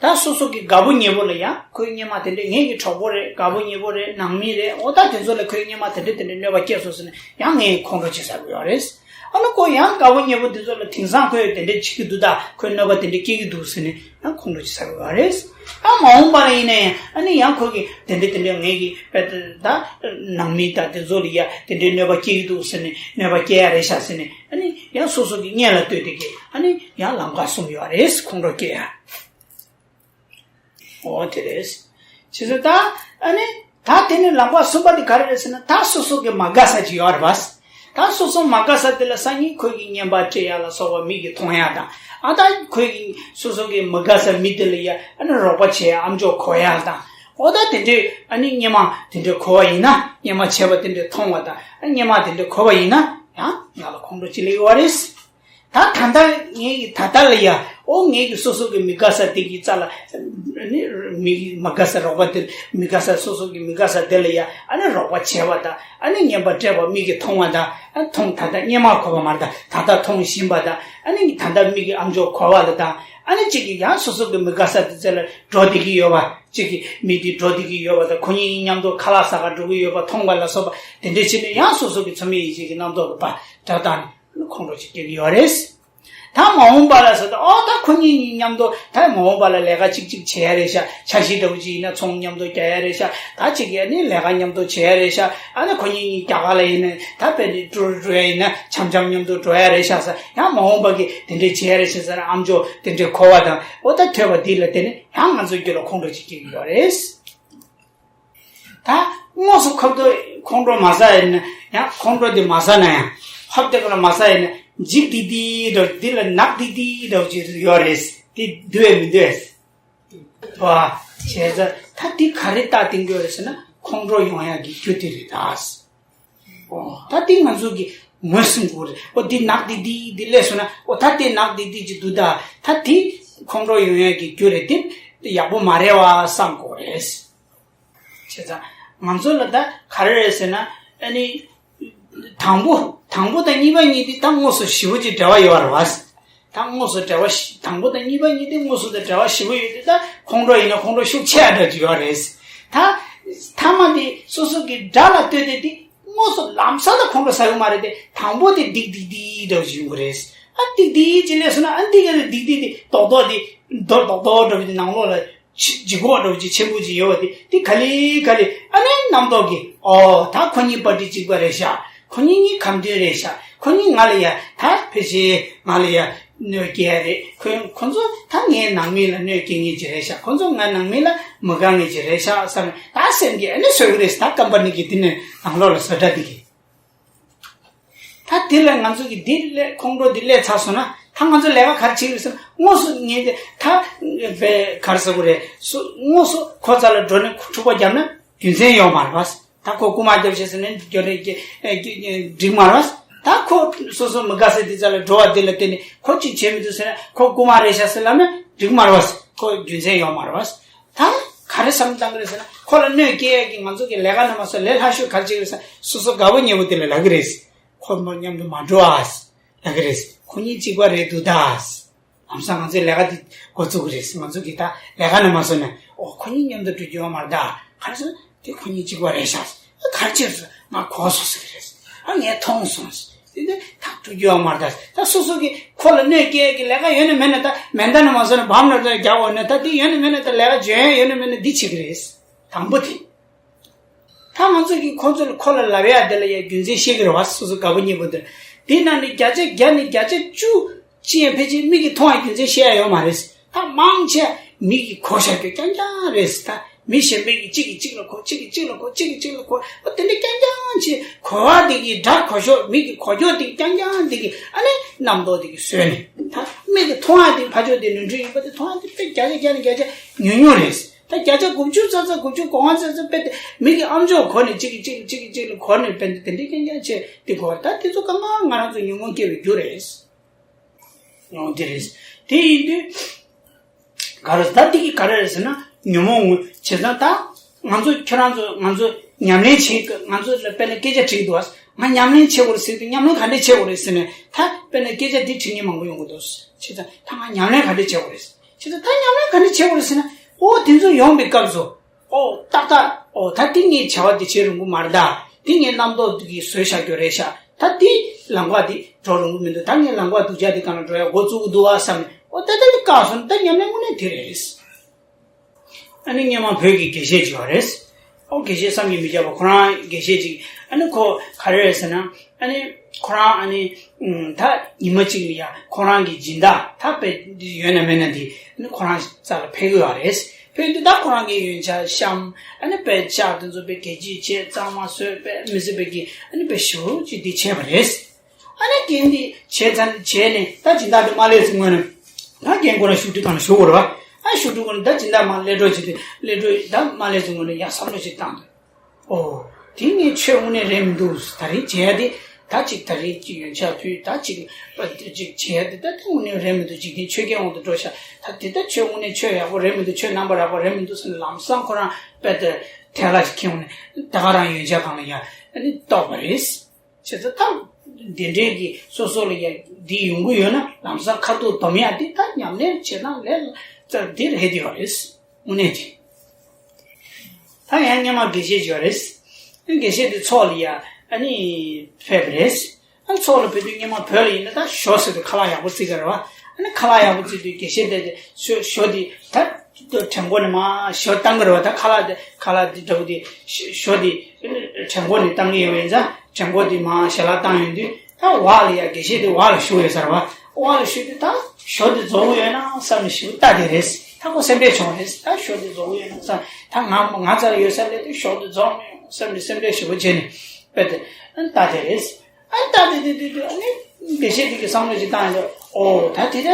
ད་སོ་སོ་གི་དགའ་པོ་ཉེ་པོ་ལ་ཡ། ཁོའི་སྔོན་མ་དེ་འདྲའི། ངེད་ཀྱི་གྲོགས་པོ་རེད། དགའ་པོ་ཉེ་པོ་རེད། ནང་མི་རེད། ཨོ། ད་དེ་ཚོ་ལ་ཁོའི་སྔོན་མ་དེ་འདྲ་དེ་འདྲ་གནོད་པ་སྐྱེལ་སོང་ཟེར་ནས་ཡང་ངས་ཁོང་ཁྲོ་བྱེད་ས་ཡོད་རེད། ཨ་ནི་ཁོ་ཡང་དགའ་པོ་ཉེ་པོ་དེ་ཚོ་ལ་དེང་སང་ཁོས་དེ་འདྲ་བྱེད་ཀྱི་འདུག། ད་ཁོས་གནོད་པ་དེ་འདྲ་སྐྱེལ་གྱི་འདུག་ཟེར་ནས་ཡང་ཁོང་ཁྲོ་བྱེད་ས་ཡོད་རེད། ད་མ་འོངས་པ་ལ་ཡིན་ན་ཡང་ཨ་ནི་ཡང་ཁོ་གིས་དེ་འདྲ་དེ་འདྲ་ངེད་ཀྱི་དཔེ་ད་ནང་མི་དང་དེ་ཚོ་ལ་ཡ་དེ་འདྲའི་གནོད་པ་སྐྱེལ་གྱི་འདུག་ཟེར་ནས། གནོད་པ་སྐྱེལ་ཡ་རེད་ཤག་ཟེར་ནས། ཨ་ནི་ཡང་སོ་སོ་གི་གཉེན་ལ་ལྟོས་ཏེ་གི་ཨ་ནི་ཡང་ལམ་ཁ་གསུམ་ཡོད་རེད། ཁོང་ཁྲོ་སྐྱེལ་ཡ། འོ། དེ་རེད། བྱས་ཙང་ད་ཨ་ནི་ད་དེ་ནི་ལམ་ཁ་གསུམ་པ་དེ་ག་རེ་རེད་ཟེར་ན། ད་སོ་སོ་གི་མ་དགའ་ས་ཅིག་ཡོད་རེད་པ། ད་སོ་སོ་མ་དགའ་ས་དེ་ལ་སང་ཉིན་ཁོས་ཀྱིས་བརྙན་པར་སྤྲད་ཡ་ལ་སོགས་པ་མིག་གིས་མཐོང་ཡ་དང་། ཨ། ད་ཁོས་ཀྱིས་སོ་སོ་གི་མ་དགའ་ས་མི་དེ་ལ་ཡ་ཨ་ནི་རོགས་པ་བྱེད་ཡ་ཨམ་ཅོག་གོ་ཡ་དང་། འོ། ད་དེ་འདྲའི་ཨ་ནི་སྔོན་མ་དེ་འདྲའི་གོ་བ་ཡིན་ན། སྔོན་མ་བྱས་པ་དེ་འདྲའི་མཐོང་བ་དང་། ཨ། སྔོན་མ་དེ་འདྲའི་གོ་བ་ཡིན་ན་ཡང་ང་ལ་ཁོང་ཁྲོ་ཅིག་སླེབས་ཡོད་རེད། ད་ད་ལྟ་ངས་ད་ལྟ་ལ་ཡ། ཨོ། ངས་ཀྱི་སོ་སོ་གི་མི་དགའ་ས་དེ་གི་རྩ་ལ་ནི་མི་མ་དགའ་ས། རོགས་པ་དེ་མི་དགའ་ས། སོ་སོ་གི་མི་དགའ་ས་དེ་ལ་ཡ་ཨ་ནི་རོགས་པ་བྱས་པ་དང་། ཨ་ནི་བརྙན་པར་སྤྲད་པ་མིག་གིས་མཐོང་བ་དང་། ཨ། མཐོང་། ད་ལྟ་སྔོན་མ་གོ་བ་མ་རེད། ད་ད་ལྟ་མཐོང་བཞིན་པ་དང་། ཨ་ནི་ད་ལྟ་མིག་གིས་ཨམ་ཅོག་གོ་བ་ལ་དང་། ཨ་ནི་གཅིག་གིས་ཡང་སོ་སོ་གི་མི་དགའ་ས་དེ་རྩ་ལ་འགྲོ་བསྡད་ཀྱི་ཡོད་པ། གཅིག་གིས་མི་དེ་འགྲོ་བསྡད་ཀྱི་ཡོད་པ་དང་། ཁོ་གཉིས་མཉམ་དུ་ཁ་ལག་ཟ་ག་འགྲོ་གི་ཡོད་པ་མཐོང་བ་ལ་སོགས་པ་དེ་འདྲ་བྱས་ནས་ཡང་སོ་སོ་གི་ཚོར་མིག་ཡིད་བྱེད་ཀྱི་རྣམ་རྟོག་གི་པ་དགྲ་དང་། ཁོང་ཁྲོ་ཅིག་སྐྱེ་གི་ཡོད་རེད། ད་མ་འོངས་པ་ལ་ཟེར་ཏེ། ཨོ། ད་ཁོ་གཉིས་གཉིས་མཉམ་དུ་ད་མ་འོངས་པ་ལ་ལས་ཀ་གཅིག་གཅིག་བྱེད་ཡ་རེད་ཤག། འཆར་གཞི་འདྲ་བོ་ཅིག་ཡིན་ན་ཚོང་མཉམ་དུ་རྒྱག་ཡ་རེད་ཤག། ད་གཅིག་གིས་ནི་ལས་ཀ་མཉམ་དུ་བྱེད་ཡ་རེད་ཤག། ཨ་ནི་ཁོ་གཉིས་གཉིས་རྒྱ་གར་ལ་ཡིན་ན་ད་དཔེ་འདི་ཀྲུར་འགྲོ་ཡ་ཡིན་ན་འཆམ་འཆམ་མཉམ་དུ་འགྲོ་ཡ་རེད་ཤག་ཟེར། ཡང་མ་འོངས་པ་གི་དེ་འདྲས་བྱེད་ཡ་རེད་ཤག་ཟེར་ན་ཨམ་ཅོག་དེ་འདྲས་གོ་བ་དང་། ཨོ། ད་ཐོས་པ་འདི་ལ་བརྟེན་ནས་ཡང་ང་ཚོའི་རྒྱུད་ལ་ཁོང་ཁྲོ་ཅིག་སྐྱེ་གི་ཡོད་རེད། ད་དངོས་སུ་ཁོ་ཚོ་ཁོང་ཁྲོ་མ་ཟ་ཡིན་ན་ཡང་། ཁོང་ཁྲོ་དེ་མ་ཟ་ན་ཡང་། ཧབ་དེ་ཀ་ལ་མ་ཟ་ཡིན་ན་འཇིགས་ཏིག་ཏིག་འདྲ། འདི་ལ་ནག་ཏིག་ཏིག་འདྲ་ཅིག་ཡོད་རེད། དེ་འདུག་གས་མི་འདུག་གས། བ། བྱས་ཙང་ད་འདི་ག་རེ་རྟགས་བསྟན་གྱི་ཡོད་རེད་ཟེར་ན། ཁོང་ཁྲོ་ཡོང་ཡག་གི་རྒྱུ་དེ་རེད་ད། ཨོ། ད་འདི་ང་ཚོ་གིས་ངོས་ཟིན་དགོས་རེད། ཨོ། འདི་ནག་ཏིག་ཏིག་འདི་སླེབས་སོང་ན། ཨོ། ད་དེ་ནག་ཏིག་ཏིག་ཅིག་འདུག་ད། ད་འདི་ཁོང་ཁྲོ་ཡོང་ཡག་གི་རྒྱུ་རེད། འདི་ཡག་པོ་མ་རེད་བ་བསམ་དགོས་རེད། བྱས་ཙང་ང་ཚོ་ལ་ད་ག་རེ་རེད་ཟེར་ན། ཨ་ནི་དང་པོ་དང་པོ་དང་གཉིས་པ་གཉིས་དེ་ད་དངོས་སུ་ཞེ་པོ་ཅིག་འབྲེལ་བ་ཡོད་རེད་བ། ད་དངོས་སུ་འབྲེལ་བ་ཞེ། དང་པོ་དང་གཉིས་པ་གཉིས་དེ་དངོས་སུ་དང་འབྲེལ་བ་ཞེ་པོ་ཡོད་དུས། ད་ཁོང་ཁྲོ་ཡིན་ན་ཁོང་ཁྲོ་ཤུགས་ཆེ་འདྲ་ཅིག་ཡོད་རེད། ད་མཐའ་མ་དེ་སོ་སོ་གི་དགྲ་ལ་ལྟོས་ཏེ་དེ་དངོས་སུ་ལམ་སང་ད་ཁོང་ཁྲོ་ཟ་གི་མ་རེད་དེ། དང་པོ་དེ་ཏིག་ཏིག་ཏིག་འདྲ་ཅིག་ཡོང་གི་རེད། ཨ། ཏིག་ཏིག་ཅིག་སླེབས་སོང་ན། ཨ། འདི་ག་ལ་ཏིག་ཏིག་དེ་རྡོག་རྡོག་དེ་རྡོག་རྡོག་རྡོག་འདྲ་བོ་དེ་ནང་ལོགས་ལ་ལྗིད་ཁོག་འདྲ་བོ་ཅིག་ཆེན་པོ་ཅིག་ཡོད་པ་དེ། དེ་ག་ལེ་ག་ལེ་ཨ་ནི་རྣམ་རྟོག་གིས། ཨོ། ད་ཁོ་གཉིས་པར་ཊི་གཅིག་པ་རེད་ཤག། ཁོ་གཉིས་གཉིས་ཁ་མཐུན་རེད་ཤག་ཁོ་གཉིས་ང་ལ་ཡ་ད་ཕལ་ཆེར་ང་ལ་ཡ་གནོད་སྐྱེལ་རེད། ཁོ་ཁོ་ཚོ་ད་ངའི་ནང་མི་ལ་གནོད་སྐྱེལ་མཁན་ཅིག་རེད་ཤག་ཁོ་ཚོ་ང་ནང་མི་ལ་མི་དགའ་མཁན་ཅིག་རེད་ཤག་བསམ་ནས་ད་སེམས་ཀྱི་ཨ་ནི་བཟོ་གི་རེད། ད་ཀམ་པ་ནི་གི་དེ་ནས་ནང་ལོགས་ལ་བཟོ་གྲྭ་འདི་གི་ད་དེ་ལ་ང་ཚོ་གི་འདི་ལས་ཁོང་ཁྲོ་འདི་སླེབས་ཚར་སོང་ན་ད་ང་ཚོ་ལས་ཀ་ག་རེ་བྱེད་ཀྱི་རེད་ཟེར་ན། དངོས་སུ་ངས་ད་བས་ག་རེ་ཟེར་དགོས་རེད། སུ་དངོས་སུ་ཁོ་རྩ་ལ་འགྲོ་ནས་འཁྲུག་པ་བརྒྱབ་ན་རྒྱུ་མཚན་ཡོད་མ་རེད་པ། ད་ཁོ་རྐུ་མ་བརྒྱབ་ཤག་ཟེར་ནས་འགྲོ་ནས་འགྲིག་མ་རེད་པ། ད་ཁོ་སོ་སོ་མི་དགའ་སའི་འདི་རྩ་ལ་འགྲོ་བ་འདི་ལ་བརྟེན་ནས་ཁོ་གཅིག་བྱེད་མི་ཐུབ་ཟེར་ན་ཁོ་རྐུ་མ་རེད་ཤག་ཟེར་ལབ་ན་འགྲིག་མ་རེད་པ། ཁོ་རྒྱུ་མཚན་ཡོད་མ་རེད་པ། ད་ག་རེ་བསམ་བློ་བཏང་གི་རེད་ཟེར་ན། ཁོ་ལ་གནོད་སྐྱེལ་ཡག་གི་ང་ཚོ་གི་ལས་ཀ་ན་མ་སོང་ལས་སླ་ཤོས་ག་རེ་བྱེད་ཀྱི་རེད་ཟེར་ན། སོ་སོ་དགའ་པོ་ཉེ་པོ་དེ་ལ་ལབ་ཀྱི་རེད། ཁོ་མོ་མཉམ་དུ་མ་འགྲོ་ཨ་ལབ་ཀྱི་རེད། ཁོ་གཉིས་གཅིག་པ་རེད་འདུག་ད། ལམ་སང་ང་ཚོའི་ལས་ཀ་འདི་འགོ་བཙུགས་ཀྱི་རེད། ང་ཚོ་གི་ད་ལས་ཀ་ན་མ་སོང་ན་ཨོ་ཁོ་གཉིས་མཉམ་དུ་འགྲོ་རྒྱུ་ཡོད་མ་རེད་ད། ག་རེ་ཟེར་ན་དེ་ཁོ་གཉིས་གཅིག་པ་རེད་ཤག་ག་རེ་བྱེད་ཟེར་ང་གོ་སོང་ཟེར་གྱི་རེད། ཨ་ངས་མཐོང་སོང་ཟེར། དེ་ནས་ད་འགྲོ་རྒྱུ་ཡོད་མ་རེད་ད། ད་སོ་སོ་གི་ཁོ་ལ་གནོད་སྐྱེལ་གི་ལས་ཀ་ཡོད་ན་མེད་ན་ད་མེ་མདའ་ནས་མ་བཟོ་ན་བམ་ནས་རྒྱག་འོང་ན་ད་དེ་ཡོད་ན་མེད་ན་ད་ལས་ཀ་འཇོན་ཡ་ཡོད་ན་མེད་ན་འདི་བྱེད་གི་རེད། དང་པོ་དེ། ད་ང་ཚོ་གི་ཁོ་ཚོ་ལ་ཁོ་ལ་ལབ་ཡ་དེ་ལ་ཡ་རྒྱུ་མཚན་ཤེས་གི་རེད་བ། སོ་སོ་དགའ་པོ་ཉེ་པོ་དེ་དེ་ནང་ནས་བརྒྱ་ཆ་བརྒྱ་ནས་བརྒྱ་ཆ་བཅུ་ཅི་ཡང་ཕལ་ཆེར་མིག་གིས་མཐོང་བ་རྒྱུ་མཚན་ཤེས་ཡ་ཡོད་མ་རེད། ད་མང་ཆེ་མིག་གིས་གོ་བཞག་རྒྱུ་རྐྱང་རྐྱང་རེད། ད་མི་གཞན་པའི་གི་གཅིག་གིས་གཅིག་ལ་གོ་གཅིག་གིས་གཅིག་ལ་གོ་གཅིག་གིས་གཅིག་ལ་གོ་ཨོ་དེ་འདྲ་རྐྱང་རྐྱང་བྱེད། གོ་བ་དེ་གི་སྒྲ་གོ་ཤོག་མིག་གིས་གོ་ཤོག་དེ་རྐྱང་རྐྱང་དེ་གི་ཨ་ནི་རྣམ་རྟོག་དེ་གི་བཟོས་ནས་ད་མིག་གིས་མཐོང་བ་དེ་ཕར་ཕྱོགས་དེ་ནོར་འཁྲུལ་ཡིན་པ་དེ་མཐོང་བ་དེ་དཔེ་བརྒྱ་ཆ་བརྒྱ་ནས་བརྒྱ་ཆ་ཉུང་ཉུང་རེད། ད་བརྒྱ་ཆ་དགུ་བཅུ་ཙག་ཙག་དགུ་བཅུ་གོ་ལྔ་ཙག་ཙག་དཔེ་དེ་མིག་གི་ཨམ་ཅོག་གོ་ནས་གཅིག་གིས་གཅིག་གིས་གཅིག་གིས་གཅིག་ལ་གོ་ནས་དཔེ་དེ་དེ་འདྲ་རྐྱང་རྐྱང་བྱེད་དེ་གོ་བ་ད་དེ་ཚོ་གང་གང་ང་རང་ཚོ་ཉོན་མོངས་སྐྱེ་བའི་རྒྱུ་རེད། ཡང་དེ་རེད། དེ་ཡིན་དུས་ག་རེ་ད་འདི་གི་ག་རེ་རེད་ཟེར་ན་ཉོན་མོངས་ངོས་བྱས་ཙང་ད་ང་ཚོ་ཁྱོད་རང་ཚོ་ང་ཚོ་ཉམས་ལེན་བྱེད་ང་ཚོ་ལ་དཔེར་ན་སྐད་ཆ་དྲིས་འདུག་བ། ང་ཉམས་ལེན་བྱེད་དགོས་རེད་ཟེར་དུས་ཉམས་ལེན་ག་འདྲས་བྱེད་དགོས་རེད་ཟེར་ནས་ད་དཔེར་ན་སྐད་ཆ་འདི་དྲི་མཁན་མང་པོ་ཡོང་གི་འདུག་བྱས་ཙང་ད་ང་ཉམས་ལེན་ག་འདྲས་བྱེད་དགོས་རེད། བྱས་ཙང་ད་ཉམས་ལེན་ག་འདྲས་བྱེད་དགོས་རེད་ཟེར་ན་ཨོ་དེ་ཚོ་ཡོང་པའི་སྐབས་སུ། ཨོ་ཏག་ཏག་ཨོ་ད་འདི་ངས་བྱ་བ་འདི་བྱེད་རུང་གི་མ་རེད་ད། འདི་ངའི་རྣམ་རྟོག་འདི་གིས་བཟོས་བཞག་རྒྱུ་རེད་ཤག་ད་འདི་ལམ་ཁ་འདི་འགྲོ་རུང་གི་མི་འདུག་ད་ངས་ལམ་ཁ་སྡུག་ཅག་འདི་སྒང་ལ་འགྲོ་ཡ་འགོ་བཙུགས་ཀྱི་འདུག་ཨ་བསམ་ནས་ཨོ་ད་ད་འདི་བཀག་སོང་ད་ཉམས་ལེན་དངོས་གནས་དེ་རེད། ཨ་ནི་སྔོན་མ་བོད་ཀྱི་དགེ་བཤེས་ཅིག་ཡོད་རེད། ཨོ་དགེ་བཤེས་བསམ་གྱིས་མི་ཁྱབ་པ་ཁོ་རང་དགེ་བཤེས་ཅིག་ཨ་ནི་ཁོ་ག་རེ་རེད་ཟེར་ན། ཨ་ནི་ཁོ་རང་ཨ་ནི་ཨུམ་ད་ཉི་མ་གཅིག་ལ་ཡ་ཁོ་རང་གི་སྦྱིན་བདག་ད་དཔེ་ཡོད་ན་མེད་ན་འདི་ཨ་ནི་ཁོ་རང་རྩ་ལ་ཕེབས་ཀྱི་ཡོད་རེད། ཕེབས་དུས་ད་ཁོ་རང་གི་ཡོན་ཆབ་བཤམས་ཨ་ནི་དཔེ་ལྕགས་དེ་ཚོ་དཔེ་གད་ཕྱིས་བྱས་གཙང་མ་བཟོས་དཔེ་མི་སྲིད་པའི་གི་ཨ་ནི་དཔེ་ཞེ་པོ་ཅིག་འདི་བྱས་པ་རེད། ཨ་ནི་རྐྱེན་འདི་བྱས་ཚར་བྱས་ནས་ད་སྦྱིན་བདག་འདི་མ་སླེབས་ཚེ་སྔོན་ནས་ད་རྐྱེན་ཁོ་རང་བཞུགས་ཁྲི་སྒང་ལ་བཞུགས་དགོས་རེད་བ། ཨ་བཞུགས་ཁྲི་སྒང་ལ་ད་སྦྱིན་བདག་མ་སླེབས་འགྲོ་བྱེད་དུས་སླེབས་འགྲོ་ད་མ་སླེབས་ཚེ་སྔོན་ནས་ཡང་བསམ་བློ་ཞིག་བཏང་འདུག་ཨོ། དེ་ངས་ཆོས་དངོས་གནས་རེད་མི་འདུག་ད་རེས་བྱས་ཏེ་ད་ཅིག་ད་རེས་ཅིག་ཡོན་ཆབ་ཕུལ་ད་ཅིག་པ་ཅིག་བྱས་ཏེ་ད་དེ་དངོས་གནས་རེད་མི་འདུག་འཇིག་རྟེན་ཆོས་བརྒྱད་དབང་དུ་འགྲོ་ཤག་ད་དེ་ད་ཆོས་དངོས་གནས་ཆོས་ཡག་པོ་རེད་མི་འདུག་ཆོས་རྣམ་པར་དག་པ་རེད་མི་འདུག་ཟེར་ནས་ལམ་སང་ཁོ་རང་དཔེ་དེ་ཐལ་བ་ཞིག་ཁེངས་ནས་ད་ག་རང་ཡོན་ཆབ་སྒང་ལ་ཡ་ཨ་ནི་གཏོགས་པ་རེད། བྱས་ཙང་ད་འདི་འདྲའི་གི་སོ་སོ་ལ་ཡ་འདི་ཡོང་གི་ཡོད་ན་ལམ་སང་ཁ་ཐུག་སྡོམ་ཡ་འདི་ད་ཉམས་ལེན་བྱེད་སྟངས་ལས་ཙང་འདི་རེད་དེ་ཡོད་རེད། དངོས་གནས་དེ། ད་ཡང་སྔོན་མ་དགེ་བཤེས་ཅིག་ཡོད་རེད། དགེ་བཤེས་དེ་ཚོགས་ལ་ཡ་ཨ་ནི་ཕེབས་པ་རེད། ཨ་ཚོགས་ལ་ཕེབས་དུས་སྔོན་མ་བོད་ལ་ཡིན་ན་ད་ཞོ་ཟེར་དུས་ཁ་ལག་ཡག་པོ་བརྩི་གི་རེད་བ། ཨ་ནི་ཁ་ལག་ཡག་པོ་བརྩི་དུས་དགེ་བཤེས་དེ་ཞོ་ཞོ་དེ་ད་བྲན་གོག་ནས་མར་ཞོ་བཏང་གི་རེད་བ། ད་ཁ་ལག་དེ་ཁ་ལག་དེ་འདྲ་པོ་དེ་ཞོ་དེ་བྲན་གོག་ནས་བཏང་གི་ཡོད་པ་ཡིན་ཙང་བྲན་གོག་དེ་མར་ཞལ་ལག་བཏང་ཡོང་དུས། ད་འོག་ལ་ཡ་དགེ་བཤེས་དེ་འོག་ལ་བཞུགས་ཡོད་ས་རེད་བ། འོག་ལ་བཞུགས་དུས་ད་ཞོ་དེ་རྫོགས་ཡོད་ན་བསམ་ནས་ཞིབ་ལྟ་དེ་རེད། ད་ཁོ་སེམས་ཁྲལ་བྱུང་རེད། ད་ཞོ་དེ་རྫོགས་ཡོད་ན་བསམ། ད་ང་ང་རྩ་ལ་ཡོད་ས་སླེབས་དུས་ཞོ་དེ་རྫོགས་མེད་བསམ་ནས་སེམས་ཁྲལ་ཞེ་པོ་བྱས་ནས་དཔེ་དེ་ལྟ་དེ་རེད། ཨ་ལྟ་དེ་དེ་དུས་དུས་ཨ་ནི་དགེ་བཤེས་དེ་གི་བསམ་བློ་ཞིག་བཏང་ཡོད། ཨོ་ད་དེ་ད་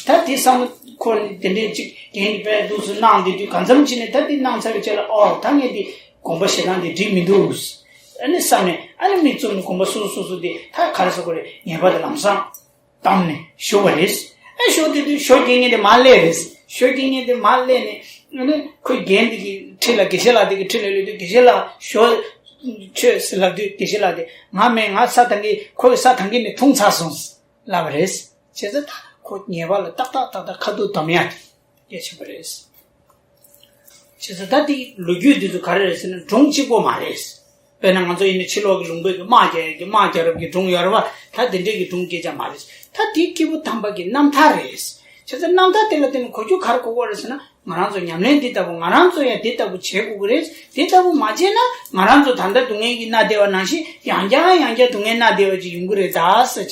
ད་དེ་བསམ་ཁོ་དེ་འདྲས་ཅིག་རྒན་གྱིས་དཔེ་འདུག་སུ་གནང་དེ་དུས་གང་འཚམ་ཅིག་ནས་ད་དེ་གནང་ཚར་བའི་རྗེས་ལ་ཨོ་ད་ངས་དེ་དགོངས་པ་བཞེས་སྟངས་དེ་འགྲིག་མི་འདུག་ཨ་ནི་བསམ་ནས་ཨ་ནི་མིག་བཙུམ་ནས་དགོངས་པ་སོ་སོ་སོ་སོ་དེ་ད་ག་རེ་ཟེར་དགོས་རེད། ངེས་པར་དུ་ལམ་སང་བསྡམས་ནས་བཞུགས་པ་རེད། ཨ་ཞོ་དེ་དུས་ཞོ་རྒྱག་མཁན་དེ་མར་སླེབས་རེད། ཞོ་རྒྱག་མཁན་དེ་མར་སླེབས་ནས་ཨ་ནི་ཁོའི་རྒན་དེ་གི་འཁྲིས་ལ་དགེ་བཤེས་ལགས་དེ་གི་འཁྲིས་ལ་སླེབས་དུས་དགེ་བཤེས་ལགས་ཞོ་མཆོད་ཟེར་ལབ་དུས་དགེ་བཤེས་ལགས་དེ་ང་མེད་ང་ས་ཐང་གི་ཁོ་གི་ས་ཐང་གི་ནས་འཐུང་ཚར་སོང་ལབ་པ་རེད། བྱས་ཙང་ད་ཁོ་ཉེས་པ་ལ་ཏག་ཏག་ཏག་ཏག་ཁ་ཐུག་སྡོམ་ཡ་དེ་གལ་ཆེན་པོ་རེད། བྱས་ཙང་ད་དེ་ལོ་རྒྱུས་འདི་ཚོ་ག་རེ་རེད་ཟེར་ན་སྒྲུང་གཅིག་པོ་མ་རེད། དཔེར་ན་ང་ཚོ་ཡིན་ན་ཕྱི་ལོགས་ཀྱི་ལུང་པའི་གི་དམག་རྒྱག་ཡ་གི་དམག་རྒྱག་རབས་ཀྱི་སྒྲུང་ཡོད་རེད་བ། ད་དེ་འདྲས་ཀྱི་སྒྲུང་སྐད་ཆ་མ་རེད། ད་དེ་སྐྱེས་བུ་དམ་པ་གི་རྣམ་ཐར་རེད། བྱས་ཙང་རྣམ་ཐར་དེ་ལ་བརྟེན་ནས་གོ་རྒྱུ་ག་རེ་གོ་དགོས་རེད་ཟེར་ན། ང་རང་ཚོ་ཉམས་ལེན་འདི་ལྟ་བུ་ང་རང་ཚོ་ཡང་འདི་ལྟ་བུ་བྱེད་དགོས་ཀྱི་རེད། འདི་ལྟ་བུ་མ་བྱས་ན་ང་རང་ཚོ་ད་ལྟ་སྡུག་བསྔལ་གྱིས་མནར་བསྡད་པ་ནང་བཞིན་ཡང་བསྐྱར་ཡང་བསྐྱར་སྡུག་བསྔལ་མནར་བསྡད་པ་ཅིག་ཡོང་གི་རེད་ད་ཟེར་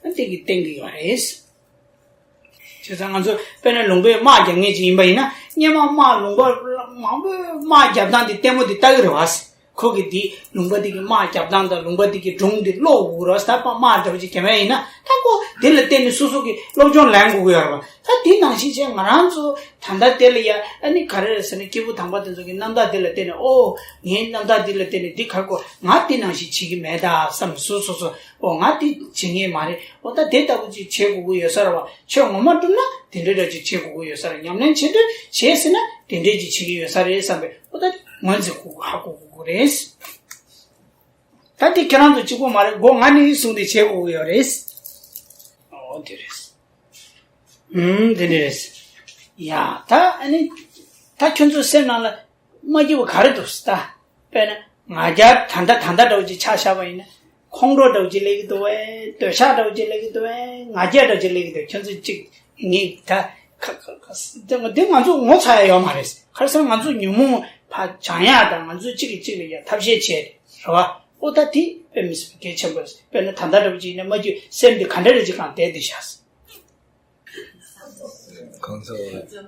བྱས་འདི་གི་བསྟན་གྱི་ཡོད་རེད། བྱས་ཙང་ང་ཚོ་དཔེར་ན་ལུང་པའི་དམག་རྒྱག་མཁན་ཅིག་ཡིན་པ་ཡིན་ན་སྔོན་མ་དམག་ལུང་པ་མང་པོའི་དམག་རྒྱབ་སྟངས་འདི་ལྟད་མོ་འདི་ལྟ་གི་རེད་བ། ཁོ་གིས་འདི་ལུང་པ་འདི་གི་དམག་རྒྱབ་སྟངས་དང་ལུང་པ་འདི་གི་སྒྲུང་འདི་ཀློག་དགོས་རེད་བ། ད་དམག་འདྲ་བོ་ཅིག་རྒྱབ་ཡ་ཡིན་ན་ད་ཁོ་འདི་ལ་བརྟེན་ནས་སོ་སོ་གི་སློབ་སྦྱོང་ལེན་དགོས་ཀྱི་ཡོད་རེད་བ། ད་འདི་ནང་བཞིན་བྱས་ང་རང་ཚོ་ད་ལྟ་དེ་ལ་ཡ་ཨ་ནི་ག་རེ་རེད་ཟེར་ན་སྐྱེས་བུ་དམ་པ་དེ་ཚོ་གི་རྣམ་ཐར་འདི་ལ་བརྟེན་ནས་ཨོ་ངའི་རྣམ་ཐར་འདི་ལ་བརྟེན་ནས་འདི་ག་རེ་དགོས་ང་འདི་ནང་བཞིན་བྱེད་ཀྱི་མེད་ད་བསམ་ནས་སོ་སོ་སོ་ཨོ་ང་འདི་བྱེད་ངེས་མ་རེད། ཨོ་ད་དེ་ལྟ་བུ་ཅིག་བྱེད་དགོས་ཀྱི་ཡོད་ས་རེད་བ། ཆོས་ངོ་མ་བསྒྲུབ་ན་དེ་འདྲའི་འདྲ་ཅིག་བྱེད་དགོས་ཀྱི་ཡོད་ས་རེད། ཉམས་ལེན་བྱེད་འདོད་བྱེད་ཟེར་ན་དེ་འདྲའི་ཅིག་བྱེད་ཀྱི་ཡོད་ས་རེད་བསམ་པའི་ཨོ་ད་ངོས་འཛིན་དགོས་ཀྱི་ཧ་གོ་དགོས་ཀྱི་རེད། ད་དེ་ཁྱེད་རང་ཚོ་གཅིག་པོ་མ་རེད། སྒོ་ང་ནས་གསུངས་ཏེ་བྱེད་དགོས་ཀྱི་ཡོད་རེད། ཨོ་དེ་རེད། ཨུམ་དེ་འདྲ་རེད། ཡ་ད་ཨ་ནི་ད་ཁྱོད་ཚོའི་སེམས་ནང་ལ་མ་སྐྱིད་པ་ག་རེ་འདུག་ཟེར། ད་དཔེར་ན་ང་རྒྱལ་ད་ལྟ་ད་ལྟ་འདྲ་བོ་ཅིག་ཆ་བཞག་པ་ཡིན་ན་ཁོང་ཁྲོ་འདྲ་བོ་ཅིག་སླེབས་ཀྱི་འདུག་བས། འདོད་ཆགས་འདྲ་བོ་ཅིག་སླེབས་ཀྱི་འདུག་བས། ང་རྒྱལ་འདྲ་བོ་ཅིག་སླེབས་ཀྱི་འདུག་ཁྱོད་ཚོ་གཅིག་ངས་ད་ཁ་ཁ་ཁ་འདི་ང་ཚོ་ངོ་ཚ་ཡ་ཡོད་མ་རེད། ག་རེ་ཟེར་ན་ང་ཚོ་ཉོན་མོངས་ཕར་སྦྱང་ཡ་དང་ང་ཚོ་གཅིག་གིས་གཅིག་ལ་ཡ་ཐབས་ཤེས་བྱས་རེད་བ། ཨོ་ད་དེ་དཔེ་མི་སྲིད་པའི་གལ་ཆེན་པོ་རེད། དཔེར་ན་ད་ལྟ་འདྲ་བོ་ཅིག་ཡིན་ན་མ་སྐྱིད་སེམས་འདི་ག་འདྲ་རེ་ཅིག་གང་བསྡད་འདི་བཞག་ཁོང་ཚོ་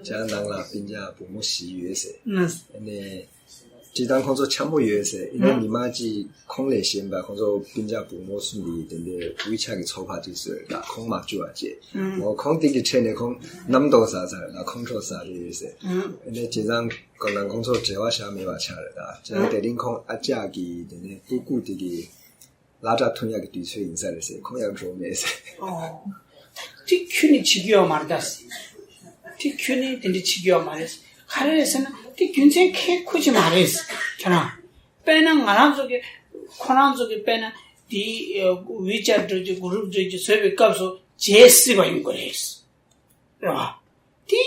ཅང་ནང་ལ་སྤུན་ཀྱག་བུ་མོ་བཞི་ཡོད་ཟེར། ཨ་ནི་སྤྱིར་བཏང་ཁོང་ཚོ་འཆམ་པོ་ཡོད་ཟེར། ཡིན་ན་ཉི་མ་གཅིག་ཁོང་ལས་གཞན་པ་ཁོང་ཚོ་སྤུན་ཀྱག་བུ་མོ་གསུམ་འདི་དེ་འདྲའི་དབུས་ཆ་གི་ཚོགས་པ་གཅིག་བཟོས་ད་ཁོང་མ་བཅུག་པ་བྱས། འོ་ཁོང་དེ་གི་འཕྲད་ནས་ཁོང་རྣམ་རྟོག་ཟ་ཟ་རེད་ད་ཁོང་ཁྲོ་ཟ་རེད་ཟེར། ཨ་ནི་སྤྱིར་བཏང་ཁོང་ནང་ཁོང་ཚོ་འབྲེལ་བ་བཞག་མེད་པ་ཆགས་རེད་ད། སྤྱིར་བཏང་དེ་རིང་ཁོང་ཨ་ཅག་གི་དེ་ནས་སྤུ་གུ་དེ་གི་སླ་བསྲེ་འཐུང་ཡག་གི་དུས་ཚོད་ཡིན་ས་རེད་ཟེར། ཁོང་ཡང་འགྲོ་མེད་ཟེར། ཨོ། དེ་ཁྱོད་ནི་བྱེད་ཀྱི་ཡོད་མ་རེད་ད། དེ་ཁྱོད་ནི་དེ་འདྲ་བྱེད་ཀྱི་ཡོད་མ་རེད། ག་རེ་རེད་ཟེར་ན་དེ་རྒྱུ་མཚན་གང་ཡང་ཁུར་གྱི་མ་རེད། ཁྱེད་རང་། དཔེར་ན་ང་རང་ཚོ་གི་ཁོ་རང་ཚོ་གི་དཔེར་ན་དེ་ཝི་ཅེཊ་འདྲ་བོ་ཅིག་གུ་རུབ་འདྲ་བོ་ཅིག་བཟོས་པའི་སྐབས་སུ་བརྗེད་སྲིད་པ་ཡོང་གི་རེད། རེད་བ། དེ་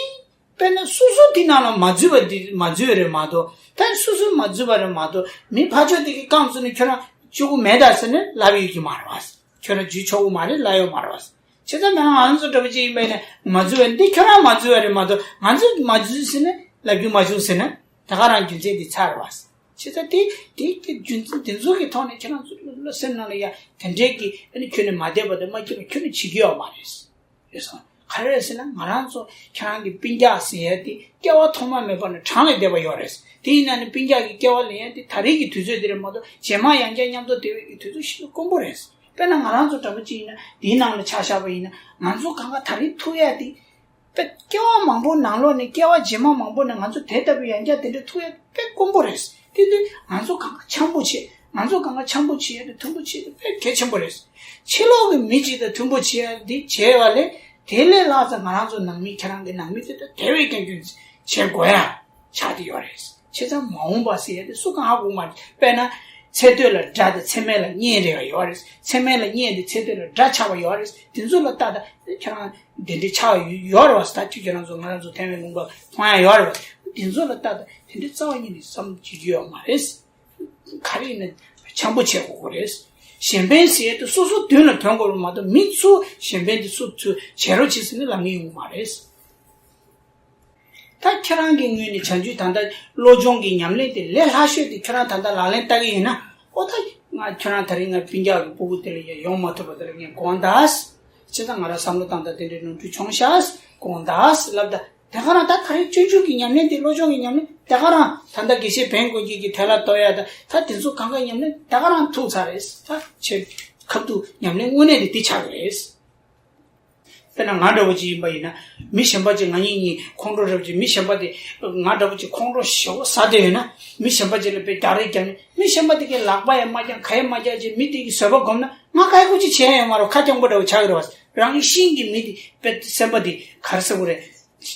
དཔེར་ན་སོ་སོ་དེ་ནང་ལ་མ་འཛུལ་བ་དེ་མ་འཛུལ་བ་རེད་མ་གཏོགས། ད་སོ་སོ་མ་འཛུལ་བ་རེད་མ་གཏོགས། མི་ཕར་ཕྱོགས་དེ་གི་རྐང་བཙུགས་ནས་ཁྱོད་རང་བཅུག་གི་མེད་ད་ཟེར་ནས་ལབ་ཡོད་ཀྱི་མ་རེད་བ། ཁྱོད་རང་འཇུ་ཆོག་གི་མ་རེད་ལབ་ཡོད་མ་རེད་བ། བྱས་ཙང་ང་ཚོ་འདྲ་པོ་ཅིག་ཡིན་པ་ཡིན་ན་མ་འཛུལ་བ་འདི་ཁྱོད་རང་མ་འཛུལ་བ་རེད་མ་གཏོགས་ང་ཚོས་མ་འཛུལ་ཟེར་ནས་ལབ་རྒྱུ་མ་བྱུང་ཟེར་ན་ད་ག་རང་རྒྱུ་མཚན་འདི་ཚར་བ། བྱས་ཙང་དེ་དེ་དེ་རྒྱུ་མཚན་དེ་ཚོ་གི་ཐོག་ནས་ཁྱེད་རང་ཚོ་བློ་སེམས་ནང་ལ་ཡ་དེ་འདྲའི་གི་ཨ་ནི་ཁྱོད་ནས་མ་བསྡད་པ་དང་མ་སྐྱིད་པ་ཁྱོད་ནས་བྱེད་ཀྱི་ཡོད་མ་རེད། རེད་སོང་། ག་རེ་རེད་ཟེར་ན་ང་རང་ཚོ་ཁྱེད་རང་གི་སྤུན་ཀྱག་ཟེར་ཡ་དེ་སྐྱེ་བ་ཐོག་མ་མེད་པ་ནས་གྲངས་ལས་འདས་པ་ཡོད་རེད། དེ་ཡིན་ན་ནི་སྤུན་ཀྱག་གི་སྐྱེ་བ་ལེན་ཡ་དེ་ད་རེས་ཀྱི་དུས་ཚོད་དེ་རེད་མ་གཏོགས་རྗེས་མ་ཡང་བསྐྱར་མཉམ་དུ་བསྡད་པའི་གི་དུས་ཚོད་ཞིག་དཀོན་པོ་རེད། དཔེར་ན་ང་རང་ཚོ་འདྲ་པོ་ཅིག་ཡིན་ན་དེའི་ནང་ལ་ཆ་བཞག་པ་ཡིན་ན་ང་ཚོ་གང་ག་ད་རེས་ཐུག་ཡ་དེ་དཔེ་སྐྱེ་བ་མང་པོ་ནང་ལོགས་ནས་སྐྱེ་བ་རྗེས་མ་མང་པོ་ནས་ང་ཚོ་དེ་ལྟ་བུའི་ཡང་བསྐྱར་དེ་འདྲ་ཐུག་ཡ་དཔེ་དཀོན་པོ་རེད། དེ་དུས་ང་ཚོ་གང་ག་འཆམ་པོ་བྱེད། ང་ཚོ་གང་ག་འཆམ་པོ་བྱེད་ཡ་དེ་མཐུན་པོ་བྱེད་ཡ་དེ་དཔེ་གལ་ཆེན་པོ་རེད། ཕྱི་ལོགས་ཀྱི་མི་གཅིག་དང་མཐུན་པོ་བྱེད་ཡ་དེ་བྱས་པ་ལས་དེ་ལས་ལྷག་ཙམ་ང་རང་ཚོ་ནང་མི་ཁྱེད་རང་གི་ནང་མི་དེ་དང་དེ་བས་ཀྱང་རྒྱུན་བྱེད་དགོས་ཡ་ཆགས་ཀྱི་ཡོད་རེད། བྱས་ཙང་མ་འོངས་པ་ཟེར་ཡ་དེ་སུ་གང་ཧ་གོ་མ་རེད། དཔེར་ན་ཚེ་སྟོད་ལ་དགྲ་དང་ཚེ་སྨད་ལ་གཉེན་རེ་བ་ཡོད་རེད། ཚེ་སྨད་ལ་གཉེན་དེ་ཚེ་སྟོད་ལ་དགྲ་ཆགས་པ་ཡོད་རེད། དེ་ཚོ་ལ་ལྟ་ད་ཁྱེད་རང་དེ་འདྲའི་ཆགས་ཡོད་རེད་བ། ད་ཁྱེད་ཁྱེད་རང་ཚོ་ང་རང་ཚོ་ཐེ་ཝན་ལུང་པ་མཐོང་ཡ་ཡོད་རེད་བ། དེ་ཚོ་ལ་ལྟ་ད་དེ་འདྲའི་རྩ་བ་ཉིད་ནས་བསམ་བྱེད་རྒྱུ་ཡོད་མ་རེད། ག་རེ་ཡིན་ན་འཆམ་པོ་བྱེད་དགོས་ཀྱི་རེད། གཞན་ཕན་ཟེར་ཡས་དེ་སོ་སོ་མདུན་ལ་ཐོན་དགོས་རེད་མ་གཏོགས་མི་ཚོ་གཞན་ཕན་དེ་སུ་ཚོས་བྱེད་རོགས་བྱེད་ཟེར་ནས་ལབ་མཁན་ཡོང་གི་མ་རེད། ད་ཁྱེད་རང་གི་ངོས་ནས་བྱང་ཆུབ་ད་ལྟ་བློ་སྦྱོང་གི་ཉམས་ལེན་དེ་ལས་སླ་ཤོས་དེ་ཁྱེད་རང་ད་ལྟ་ལག་ལེན་བསྟར་གྱི་ཡིན་ན་ཨོ་ད་ང་ཁྱེད་རང་ད་རིང་ང་སྤུན་ཀྱག་གི་སྤུ་གུ་དེ་ལ་ཡ་ཡོང་མ་ཐུབ་པ་དེ་ལ་ངས་དགོངས་དག་བྱས་ཙང་ང་རང་བསམ་བློ་བཏང་ད་དེ་འདྲའི་ནོར་འཁྲུལ་བྱུང་ཤག་དགོངས་དག་ལབ་ད། དེ་ག་རང་ད་ག་རེ་སྤྱོད་འཇུག་གི་ཉམས་ལེན་དེ་བློ་སྦྱོང་གི་ཉམས་ལེན་དེ་ག་རང་ད་ལྟ་དགེ་བཤེས་བན་དཀོན་སྐྱིད་ཀྱི་དེ་ལ་ལྟོས་ཡ་ད་ད་དེ་ཚོ་གང་ག་ཉམས་ལེན་དེ་ག་རང་ཐུག་ཚར་རེད། ད་ཆེ་ཁབ་ཏུ་ཉམས་ལེན་དངོས་གནས་དེ་དེ་ཆགས་ཀྱི་རེད། དཔེར་ན་ང་འདྲ་བོ་ཅིག་ཡིན་པ་ཡིན་ན་མི་གཞན་པ་ཅིག་ང་གཉིས་གཉིས་ཁོང་ཁྲོ་རབ་ཅིག་མི་གཞན་པ་དེ་ང་འདྲ་བོ་ཅིག་ཁོང་ཁྲོ་ཞེ་པོ་ཟ་བསྡད་ཡོད་ན་མི་གཞན་པ་ཅིག་ལ་དཔེ་རྒྱག་རེས་རྒྱག་ནས་མི་གཞན་པ་དེ་གའི་ལག་པ་ཡང་མ་བརྐྱངས་ག་ཡང་མ་བརྐྱངས་ཅིག་མི་དེ་གི་བཟོད་པ་སྒོམ་ན་ང་ག་ཡང་ཁུ་ཅིག་བྱས་ཡོད་མ་རེད། ཁ་སྐྱེངས་པོ་འདྲ་བོ་ཆགས་ཀྱི་རེད་བ། རང་བཞིན་གྱི་མི་དེ་དཔེ་སེམས་པ་དེ་ག་རེ་ཟེར་དགོས་རེད།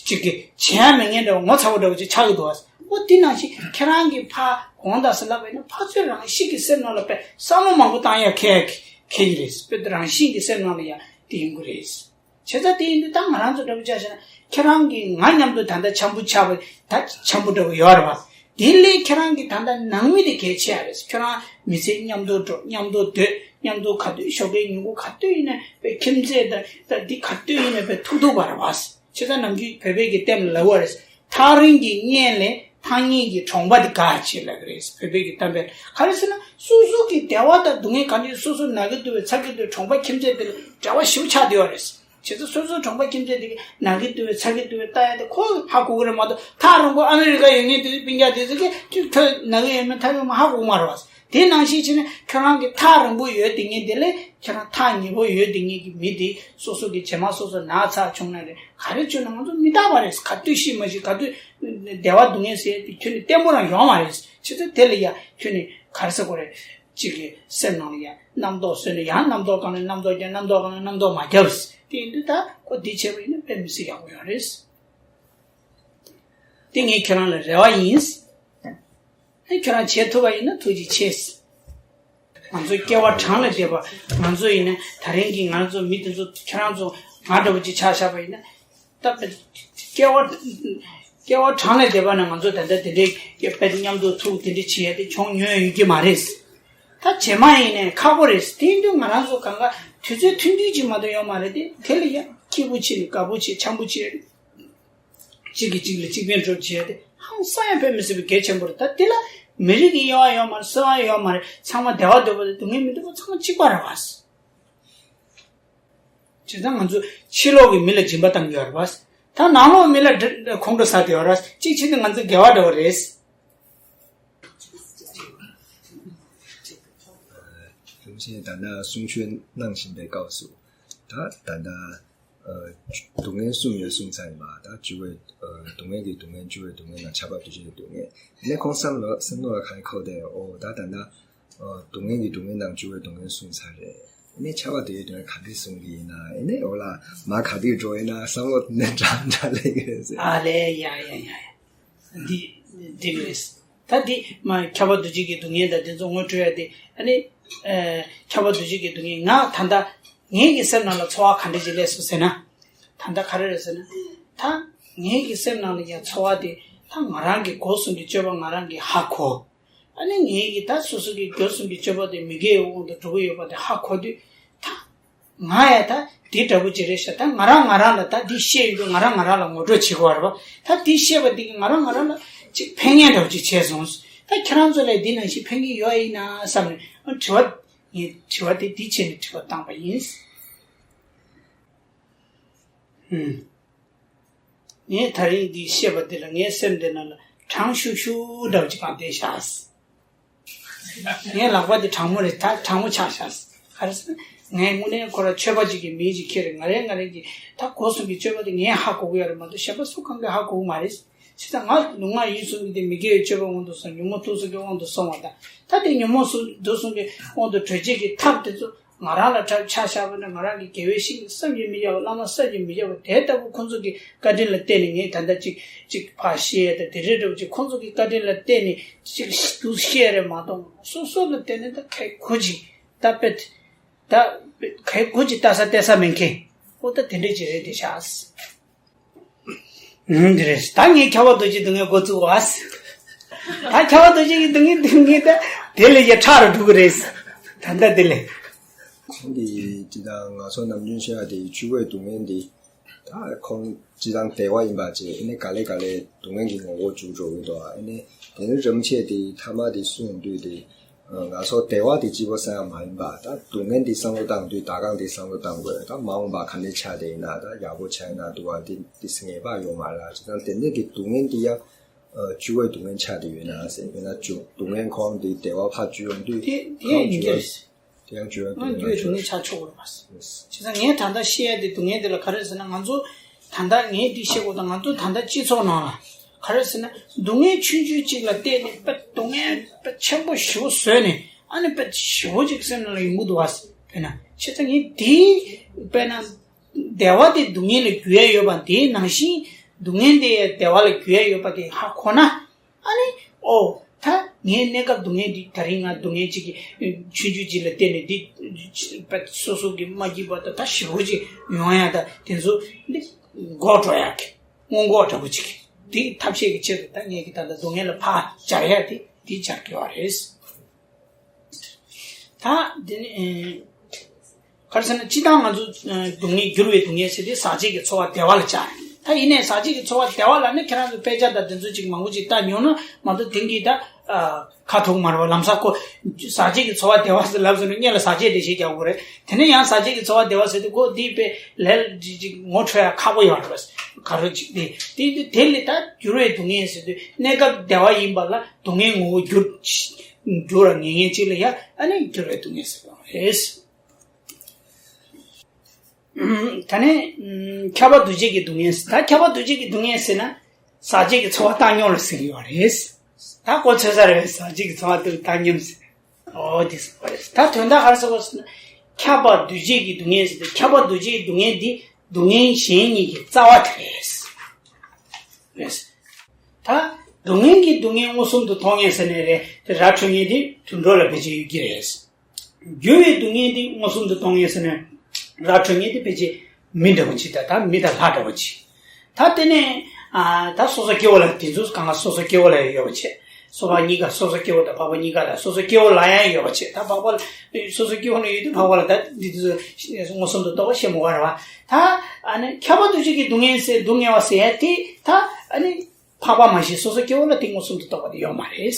ཅིག་གི་བྱེད་ཡ་མེད་མཁན་འདྲ་བོ་ངོ་ཚ་བོ་འདྲ་བོ་ཅིག་ཆགས་ཀྱི་འདུག་བ། འོ་དེ་ནང་བཞིན་ཁྱེད་རང་གིས་ཕར་དགོངས་དག་ཟེར་ལབ་པ་ཡིན་ན་ཕར་ཚུར་རང་བཞིན་གྱི་སེམས་ནང་ལ་དཔེ་བསམ་བློ་མང་པོ་བཏང་ཡ་ཁེལ་ཁེལ་གྱི་རེད། དཔེ་རང་བཞིན་གྱི་སེམས་ནང་ལ་ཡ་དེ་ཡོང་གི་རེད། བྱས་ཙང་དེ་ཡིན་དུས་ད་ང་རང་ཚོ་འདྲ་བོ་ཆ་བཞག་ན་ཁྱེད་རང་གིས་ང་མཉམ་དུ་ད་ལྟ་འཆམ་པོ་ཆགས་པ་ད་འཆམ་པོ་འདྲ་བོ་ཡོད་རེད་བ། དེ་ལས་ཁྱེད་རང་གི་ད་ལྟ་ནང་མི་དེ་གལ་ཆེ་ཡ་རེད། ཁྱོད་རང་མི་ཚེ་མཉམ་དུ་འགྲོ་མཉམ་དུ་སྡོད་མཉམ་དུ་ག་དུས་ཞོགས་ཀའི་ཉིན་གུང་ག་དུས་ཡིན་ན་དཔེ་ཁྱིམ་མཚེས་དང་ད་འདི་ག་དུས་ཡིན་ན་དཔེ་ཐུག་ཐུག་པ་རེད་བ། བྱས་ཙང་ནམ་རྒྱུན་བོད་པའི་གི་ལྟད་མོ་ལབ་པ་རེད། ཐག་རིང་གི་གཉེན་ལས་ཐག་ཉེ་གི་གྲོང་པ་དེ་དགའ་ཞེས་ལབ་ཀྱི་རེད། བོད་པའི་གི་གཏམ་དཔེ་ག་རེ་ཟེར་ན། སོ་སོ་གི་བདེ་བ་དང་སྡུག་བསྔལ་གང་ཅི་སོ་སོ་ན་གི་འདུག་པའི་ཚ་གི་འདུག་གྲོང་པ་ཁྱིམ་མཚེས་དེ་ལ་འབྲེལ་བ་ཞིབ་ཆགས་བསྡད་ཡོད་རེད། བྱས་ཙང་སོ་སོའི་གྲོང་པ་ཁྱིམ་མཚེས་དེ་གི་ན་གི་འདུག་པའི་ཚ་གི་འདུག་པའི་ལྟ་ཡ་དེ་ཁོ་ཧ་གོ་གི་རེད་མ་གཏོགས། ཐག་རིང་པོ་ཨ་མི་རི་ཀ་ཡོད་མཁན་དེ་ཚོ་སྤུན་ཀྱག་དེ་ཚོ་གིས་ཁྱོད་ཁྱོད་ན་གི་ཡོད་མེད་ཐག་ཡོད་མ་ཧ་གོ་གི་མ་རེད་བ། དེ་ནང་བཞིན་བྱས་ནས་ཁྱོད་རང་གི་ཐག་རིང་པོ་ཡོད་དེ་ངེས་དེ་ལས་ཁྱོད་རང་ཐག་ཉེ་པོ་ཡོད་དེ་ངེས་ཀྱི་མི་དེ་སོ་སོ་གི་རྗེས་མ་སོ་སོ་ན་ཚ་བྱུང་ན་རེད། ག་རེ་བྱུང་ན་ང་ཚོ་མི་རྟག་པ་རེད། ག་དུས་ཤི་མ་ཤི། ག་དུས་བདེ་བ་སྡུག་བསྔལ་ཟེར་དེ་ཁྱོད་ནི་བརྟན་པོ་རང་ཡོང་བ་རེད། བྱས་ཙང་དེ་ལ་ཡ་ཁྱོད་ནི་ག་རེ་ཟེར་དགོས་རེད། གཅིག་གི་སེམས་ནང་ལ་ཡ་རྣམ་རྟོག་བཟོས་ནས་ཡང་རྣམ་རྟོག་སྒང་ནས་རྣམ་རྟོག་རྒྱག་རྣམ་རྟོག་སྒང་ནས་རྣམ་རྟོག་མ་རྒྱབ། དེ་ཡིན་དུས་ད་ཁོ་འདི་བྱས་པ་ཡིན་ན་དཔེ་མི་སྲིད་ཡག་པོ་ཡོད་རེད། དེ་ངས་ཁྱེད་རང་ལ་རེ་བ་ཡིན། ཨེ་ཁྱོད་རང་བྱེད་ཐུབ་པ་ཡིན་ན་ཐུགས་རྗེ་ཆེ། ང་ཚོ་སྐྱེ་བ་གྲངས་ལས་འདས་པ། ང་ཚོ་ཡིན་ན་ད་རིང་གི་ང་ཚོ་མི་དེ་ཚོ་ཁྱེད་རང་ཚོ་ང་འདྲ་བོ་ཅིག་ཆགས་བཞག་པ་ཡིན་ན། ད་སྐྱེ་བ་སྐྱེ་བ་གྲངས་ལས་འདས་པ་ན་ང་ཚོ་ད་ལྟ་དེ་འདྲའི་དཔེ་མཉམ་དུ་ཐུག་དེ་འདྲ་བྱེད་ཡ་དེ་བྱུང་མྱོང་ཡོད་ཀྱི་མ་རེད། ད་རྗེས་མ་ཡིན་ནའི་ཁག་པོ་རེད། དེ་ཡིན་དུས་ང་རང་ཚོ་གང་ག་དུས་ཚོད་ཐུང་ཐུང་ཅིག་མ་གཏོགས་ཡོད་མ་རེད་དེ། དེ་ལ་ཡང་སྐྱིད་པོ་བྱེད་ནས་དགའ་པོ་བྱེད་འཆམ་པོ་བྱེད། གཅིག་གིས་གཅིག་ལ་གཅིག་ཕན་སྒྲུབ་བྱེད་ཡ་དེ་ཧང་སང་ཡང་དཔེ་མི་སྲིད་པའི་གལ་ཆེན་པོ་རེད། ད་དེ་ལ་མི་རིགས་ཀྱི་དབྱེ་བ་ཡོད་མ་རེད། བསམ་པ་ཡོད་མ་རེད། ཚང་མ་བདེ་བ་འདོད་པ་དང་སྡུག་བསྔལ་མི་འདོད་པ་ཚང་མ་གཅིག་པ་རེད་བ། བྱས་ཙང་ང་ཚོ་ཕྱི་ལོགས་ཀྱི་མི་ལ་སྦྱིན་པ་བཏང་གི་ཡོད་རེད་བ། ད་ནང་ལོགས་མི་ལ་འདྲི་ཁོང་ཁྲོ་ཟ་བསྡད་ཡོད་རེད་བ། གཅིག་བྱས་ཏེ་ང་ཚོ་དགེ་བ་འདྲ་བོ་རེད། རིན་པོ་ཆེ་ད་ལྟ་གསུང་ཆོས་གནང་བཞིན་པའི་སྐབས་སུ། ད་ད་ལྟ་ཨ་སྡུག་བསྔལ་གསུམ་ཡོད་གསུངས་ཚར་ཡིན་པ། ད་བཅུ་པའི་ཨ་སྡུག་བསྔལ་གྱི་སྡུག་བསྔལ། བཅུ་པའི་སྡུག་བསྔལ་དང་ཁྱབ་པ་འདུ་བྱེད་ཀྱི་སྡུག་བསྔལ། དེ་ནས་ཁོང་བསམ་བློ་བསམ་བློ་ལ་གང་འཁོར་ཏེ། ཨོ་ད་ད་ལྟ་ཨ་སྡུག་བསྔལ་གྱི་སྡུག་བསྔལ་དང་བཅུ་པའི་སྡུག་བསྔལ་གསུངས་ཚར་རེད། དེ་ནས་ཁྱབ་པ་འདུ་བྱེད་སྡུག་བསྔལ་ག་འདྲས་གསུང་གི་ཡིན་ན། ཨེ་ནས་ཨོ་ལ་མ་ག་འདྲས་འགྲོ་ཡིན་ན་བསམ་བློ་དེ་འདྲ་འདྲ་སླེབས་ཀྱི་རེད་ཟེར། ཨ་ལས་ཡ་ཡ་ཡ་ཡ། འདི་འདི་རེད། ད་འདི་མ་ཁྱབ་པ་འདུ་བྱེད་ཀྱི་སྡུག་བསྔལ་དང་དེ་ཚོ་ངོ་སྤྲོད་ཡ་དེ། ཨ་ནི་ཨ་ཁྱབ་པ་འདུ་བྱེད་ཀྱི་སྡུག་བསྔལ། ང་ད་ལྟ་ངེད་ཀྱི་སེམས་ནང་ལ་ཚོར་བ་ག་འདྲ་ཞིག་སླེབས་སོང་ཟེར་ན། ད་ལྟ་ག་རེ་རེད་ཟེར་ན། ད་ངེད་ཀྱི་སེམས་ནང་ལ་ཡ་ཚོར་བ་དེ། ད་ང་རང་གི་སྒོ་གསུམ་གྱི་སྤྱོད་པ་ང་རང་གིས་ཧ་གོ། ཨ་ནི་ངེད་ཀྱི་ད་སོ་སོ་གི་སྒོ་གསུམ་གྱི་སྤྱོད་པ་དེ་མི་དགེ་བའི་དབང་དུ་འགྲོ་གི་ཡོད་པ་དེ་ཧ་གོ་དུས། ད་ང་ཡ་ད་འདི་འདྲ་པོ་ཅིག་རེད་ཤག་ད་ང་རང་ང་རང་ལ་ད་འདི་བཤད་ཡོང་དུས་ང་རང་ང་རང་ལ་ངོ་སྤྲོད་བྱེད་དགོས་པ་རེད་པ། ད་འདི་བཤད་པ་འདི་གིས་ང་རང་ང་རང་ལ་ཅིག་ཕན་ངེས་འདྲ་པོ་ཅིག་བྱས་སོང་། ད་ཁྱེད་རང་ཚོ་ལ་འདི་ནང་བཞིན་ཕན་གྱི་ཡོད་ཡིན་ན་བསམ་ནས། ཨ་དྲི་བ་ངས་དྲི་བ་དེ་འདི་བྱས་ནས་དྲི་བ་བཏང་པ་ཡིན། ཨུམ། ངས་ད་རིང་འདི་བཤད་པ་འདི་ལ་ངའི་སེམས་འདི་ནང་ལ་གྲང་ཤུར་ཤུར་འདྲ་པོ་ཅིག་གང་བསྡད་ཤག་ངའི་ལག་པ་འདི་གྲང་མོ་རེད། ད་གྲང་མོ་ཆགས་ཤག་ག་རེ་ཟེར་ན། ངས་དངོས་གནས་ཁོ་རང་ཆོས་པ་ཅིག་གི་མིང་ཅིག་ཁྱེར་རེད། ང་རེ་ང་རེ་གི་ད་སྒོ་གསུམ་གྱི་སྤྱོད་པ་འདི་ངས་ཧ་གོ་གི་ཡོད་རེད་མ་གཏོགས་གཞན་པ་སུ་གང་གིས་ཧ་གོ་གི་མ་རེད། བྱས་ཙང་ང་ལུས་ངག་ཡིད་གསུམ་གྱི་དེ་མི་དགེ་བའི་སྤྱོད་པའི་དབང་དུ་སོང་། ཉོན་མོངས་དུག་གསུམ་གྱི་དབང་དུ་སོང་བ་དང་། ད་དེ་ཉོན་མོངས་སུ་དུག་གསུམ་གྱི་དབང་དུ་གྲོལ་བྱེད་ཀྱི་ཐབས་དེ་ཚོ་ང་རང་ལ་ཆགས་ཆགས་པ་ན། ང་རང་གི་དགེ་བའི་བཤེས་གཉེན་བསམ་གྱིས་མི་ཁྱབ་པ། བླ་མ་བསམ་གྱིས་མི་ཁྱབ་པ་དེ་ལྟ་བུ་ཁོང་ཚོ་གི་བཀའ་དྲིན་ལ་བརྟེན་ནས་ངས་ད་ལྟ་ཅིག་ཅིག་ཕར་བཤད་ཡ་དང་དེ་རེད་འདྲ་པོ་ཅིག་ཁོང་ཚོ་གི་བཀའ་དྲིན་ལ་བརྟེན་ནས་ཅིག་དུ་བཤད་རེད་མ་གཏོགས། སོ་སོ་ལ་བརྟེན་ནས་ད་གལ་གོ་ཅིག་ད་དཔེ་ད་གལ་གོ་ཅིག་ལྟ་ས་བལྟ་ས་མེད་མཁན། ཨོ་ད་དེ་འདྲས་ཅིག་རེད་དེ་ཤག་ཨུམ། འདི་རེད། ད་ངས་ཁྱབ་པ་འདུ་བྱེད་སྡུག་བསྔལ་འགོ་བཙུགས་པ། ད་ཁྱབ་པ་འདུ་བྱེད་ཀྱི་སྡུག་བསྔལ་འདི་ངས་ད་དེ་ལས་ཡ་ཕྲ་རུ་འགྲོ་གི་རེད། ད་ལྟ་དེ་ལས། ཁོང་གིས་ཇི་ལྟར་ང་ཚོ་ནམ་རྒྱུན་བཤད་ཡ་དེ་བཅུ་པའི་སྡུག་བསྔལ་འདི། ད་ཁོང་སྤྱིར་བཏང་བདེ་བ་ཡིན་པ་བྱས། ཨ་ནི་ག་ལེ་ག་ལེ་སྡུག་བསྔལ་གྱི་ངོ་བོ་འཇུག་འགྲོ་གི་འདུག་ཨ་ནི་དེ་ནི་རིན་པོ་ཆེ་དེ་ཐ་མ་དེ་གསུངས་དུས་དེ། ང་ཚོ་བདེ་བ་དེ་གཅིག་པོ་བསམ་ཡ་མ་ཡིན་པ། ད་སྡུག་བསྔལ་འདི་བསམ་བློ་བཏང་དུས་ད་གང་དེ་བསམ་བློ་བཏང་དགོས། ད་མ་འོངས་པ་ག་འདྲ་ཆགས་བསྡད་ཡིན་ན་ད་ཡག་པོ་ཆགས་ཡིན་ན་འདུག་བ། དེ་དེ་ངེས་པ་ཡོད་མ་རེད། བྱས་ཙང་དེ་འདྲ་གི་སྡུག་བསྔལ་འདི་ཡང་བཅུ་པའི་སྡུག་བསྔལ་ཆགས་བསྡད་ཡོད་ན་ཟེར། ཡོད་ན་བཅུ་སྡུག་བསྔལ་ཁོང་དེ་བདེ་བ་ཕར་བཅུ་ཡོང་དུས་དེ་དེ་ཡང་ཡིན་གྱི་རེད། དེ་ཡང་བཅུ་པའི་སྡུག་ང་བསྔལ་རྒྱུད་ཆགས་སྡུག་བསྔལ་ཆགས་ཆོག་གི་རེད་མ་ཟེར། བྱས་ཙང་ངས་ད་ལྟ་བཤད་ཡ་དེ་སྡུག་བསྔལ་དེ་ལ་ག་རེ་ཟེར་ན། ང་ཚོ་ད་ལྟ་ངས་འདི་བཤད་དགོས་དང་། ང་ཚོ་ད་ལྟ་སྤྱི་ཚོགས་ནང་ལ་ག་རེ་ཟེར་ན། སྡུག་བསྔལ་ཆུང་ཆུང་ཅིག་ལ་བལྟས་ནས་དཔེ་སྡུག་བསྔལ་དཔེ་ཆེན་པོ་ཞེ་པོ་བཟོས་ནས། ཨ་ནི་དཔེ་ཞེ་པོ་ཅིག་སེམས་ནང་ལ་ཡོང་གི་འདུག་བ། དཔེར་ན་བྱས་ཙང་ངས་འདི་དཔེར་ན་བདེ་བ་དེ་སྡུག་བསྔལ་ལ་བསྒྱུར་ཡ་ཡོད་པ། དེའི་ནང་བཞིན་སྡུག་བསྔལ་དེ་བདེ་བ་ལ་བསྒྱུར་ཡ་ཡོད་པ་དེ་ཧ་གོ་ན། ཨ་ནི་ཨོ་ད་ངའི་གནས་སྐབས་སྡུག་བསྔལ་འདི། ད་རིང་ང་སྡུག་བསྔལ་ཅིག་གི་ཆུང་ཆུང་ཅིག་ལ་བརྟེན་ནས་འདི་སོ་སོ་གི་མ་སྐྱིད་པ་ད་ད་ཞེ་པོ་ཅིག་ཡོང་ཡ། ད་དེ་ཚོ་འདི་འགོག་འགྲོ་ཡ་གི་སྔོན་འགོག་འདྲ་པོ་ཅིག་འདི་ཐབས་ཤེས་ཀྱི་ཆེད་དུ་ད་ངས་གི་ད་ལྟ་སྡུག་བསྔལ་ལ་ཕར་སྦྱར་ཡ་དེ་འདི་སྦྱར་གི་ཡོད་རེད། ད་འདི་ནི་ཨེ། ག་རེ་ཟེར་ན། སྤྱིར་བཏང་ང་ཚོ་ཨེ་སྡུག་བསྔལ། འགྱུར་བའི་སྡུག་བསྔལ་ཟེར་དེ་ཟག་བཅས་ཀྱི་ཚོར་བ་བདེ་བ་ལ་སྦྱར། ད་ཡིན་ནའི་ཟག་བཅས་ཀྱི་ཚོར་བ་བདེ་བ་ལབ་ན་ཁྱེད་རང་ཚོ་དཔེ་ཆ་དང་དེ་ཚོ་ཅིག་མང་པོ་ཅིག་ལྟ་མྱོང་ན་མ་གཏོགས་དེང་གི་ད་ཨ་ཁ་ཐུག་མ་རེད་བ། ལམ་སང་ཁོ་ཟག་བཅས་ཀྱི་ཚོར་བ་བདེ་བ་ཟེར་ལབ་སོང་ན་སྔོན་ལ་ཟག་བཅས་དེ་ཞེས་རྒྱག་དགོས་རེད། དེ་ནས་ཡང་ཟག་བཅས་ཀྱི་ཚོར་བ་བདེ་བ་ཟེར་དུས་ཁོ་འདི་དཔེ་ལས་ཅིག་ཅིག་ངོ་འཕྲོད་ཡ་ཁག་པོ་ཡོད་རེད་བ། ག་རེ་ཅིག་དེ་དེ་དེ་ལས་ད་འགྱུར་བའི་སྡུག་བསྔལ་ཟེར་དུས་གནས་སྐབས་བདེ་བ་ཡིན་པ་ལ་སྡུག་བསྔལ་ངོ་བོ་འགྱུར་འགྱུར་བ་ངེས་ངེས་ཅིག་ལ་ཡ་ཨ་ནི་འགྱུར་བའི་སྡུག་བསྔལ་ཟེར་བ་རེད། ད་ནི་ཁྱབ་པ་འདུ་བྱེད་ཀྱི་སྡུག་བསྔལ་ཟེར། ད་ཁྱབ་པ་འདུ་བྱེད་ཀྱི་སྡུག་བསྔལ་ཟེར་ན་ཟག་བཅས་ཀྱི་ཚོར་བ་བཏང་སྙོམས་ལ་ཟེར་གྱི་ཡོད་རེད། ད་གོ་ཚོད་ས་རེད། ཟག་བཅས་ཀྱི་ཚོར་བ་དེ་བཏང་སྙོམས་ཟེར། ཨོ་དེ་ཟེར་བ་རེད། ད་དོན་དག་ག་རེ་ཟེར་དགོས་ཟེར་ན་ཁྱབ་པ་འདུ་བྱེད་ཀྱི་སྡུག་བསྔལ་ཟེར་ཏེ་ཁྱབ་པ་འདུ་བྱེད་ཀྱི་སྡུག་བསྔལ་འདི་སྡུག་བསྔལ་གཞན་གཉིས་ཀྱི་རྩ་བ་དེ་རེད། རེད། ད་སྡུག་བསྔལ་གྱི་སྡུག་བསྔལ་མངོན་སུམ་དུ་མཐོང་མཁན་ཟེར་ནས་རེད་དེ་ར་འཕྲོད་མཁན་དེ་དུད་འགྲོ་ལ་ཕལ་ཆེར་ཡོད་ཀྱི་རེད། འགྱུར་བའི་སྡུག་བསྔལ་དེ་མངོན་སུམ་དུ་མཐོང་ངེས་ཟེར་ན། ར་འཕྲོད་མཁན་དེ་ཕལ་ཆེར་མི་འདྲ་བོ་ཅིག་དང་ད་མི་དང་ལྷ་འདྲ་བོ་ཅིག་ད་དེ་ནས་ཨ་ད་སོ་སོ་སྐྱེ་བོ་ལ་དེ་ཚོ་གང་ག་སོ་སོ་སྐྱེ་བོ་ལ་ཡོད་པ་བྱས། སོ་སོ་གཉིས་ཀ་སོ་སོ་སྐྱེ་བོ་དང་འཕགས་པ་གཉིས་ཀ་ལ་སོ་སོ་སྐྱེ་བོ་ལ་ཡང་ཡོད་པ་བྱས། ད་འཕགས་པ་ལ་སོ་སོ་སྐྱེ་བོ་ལ་ཡོད་དུས་འཕགས་པ་ལ་ད་འདི་དུས་མངོན་སུམ་དུ་རྟོགས་པ་ཤེས་མི་དགོས་རེད་བ། ད་ཨ་ནི་ཁྱབ་པ་འདུ་བྱེད་ཀྱི་སྡུག་བསྔལ་ཟེར་སྡུག་བསྔལ་བ་ཟེར་ཡ་དེ་ད་ཨ་ནི་འཕགས་པ་མ་གཏོགས་སོ་སོ་སྐྱེ་བོ་ལ་དེ་མངོན་སུམ་དུ་རྟོགས་པ་དེ་ཡོད་མ་རེད།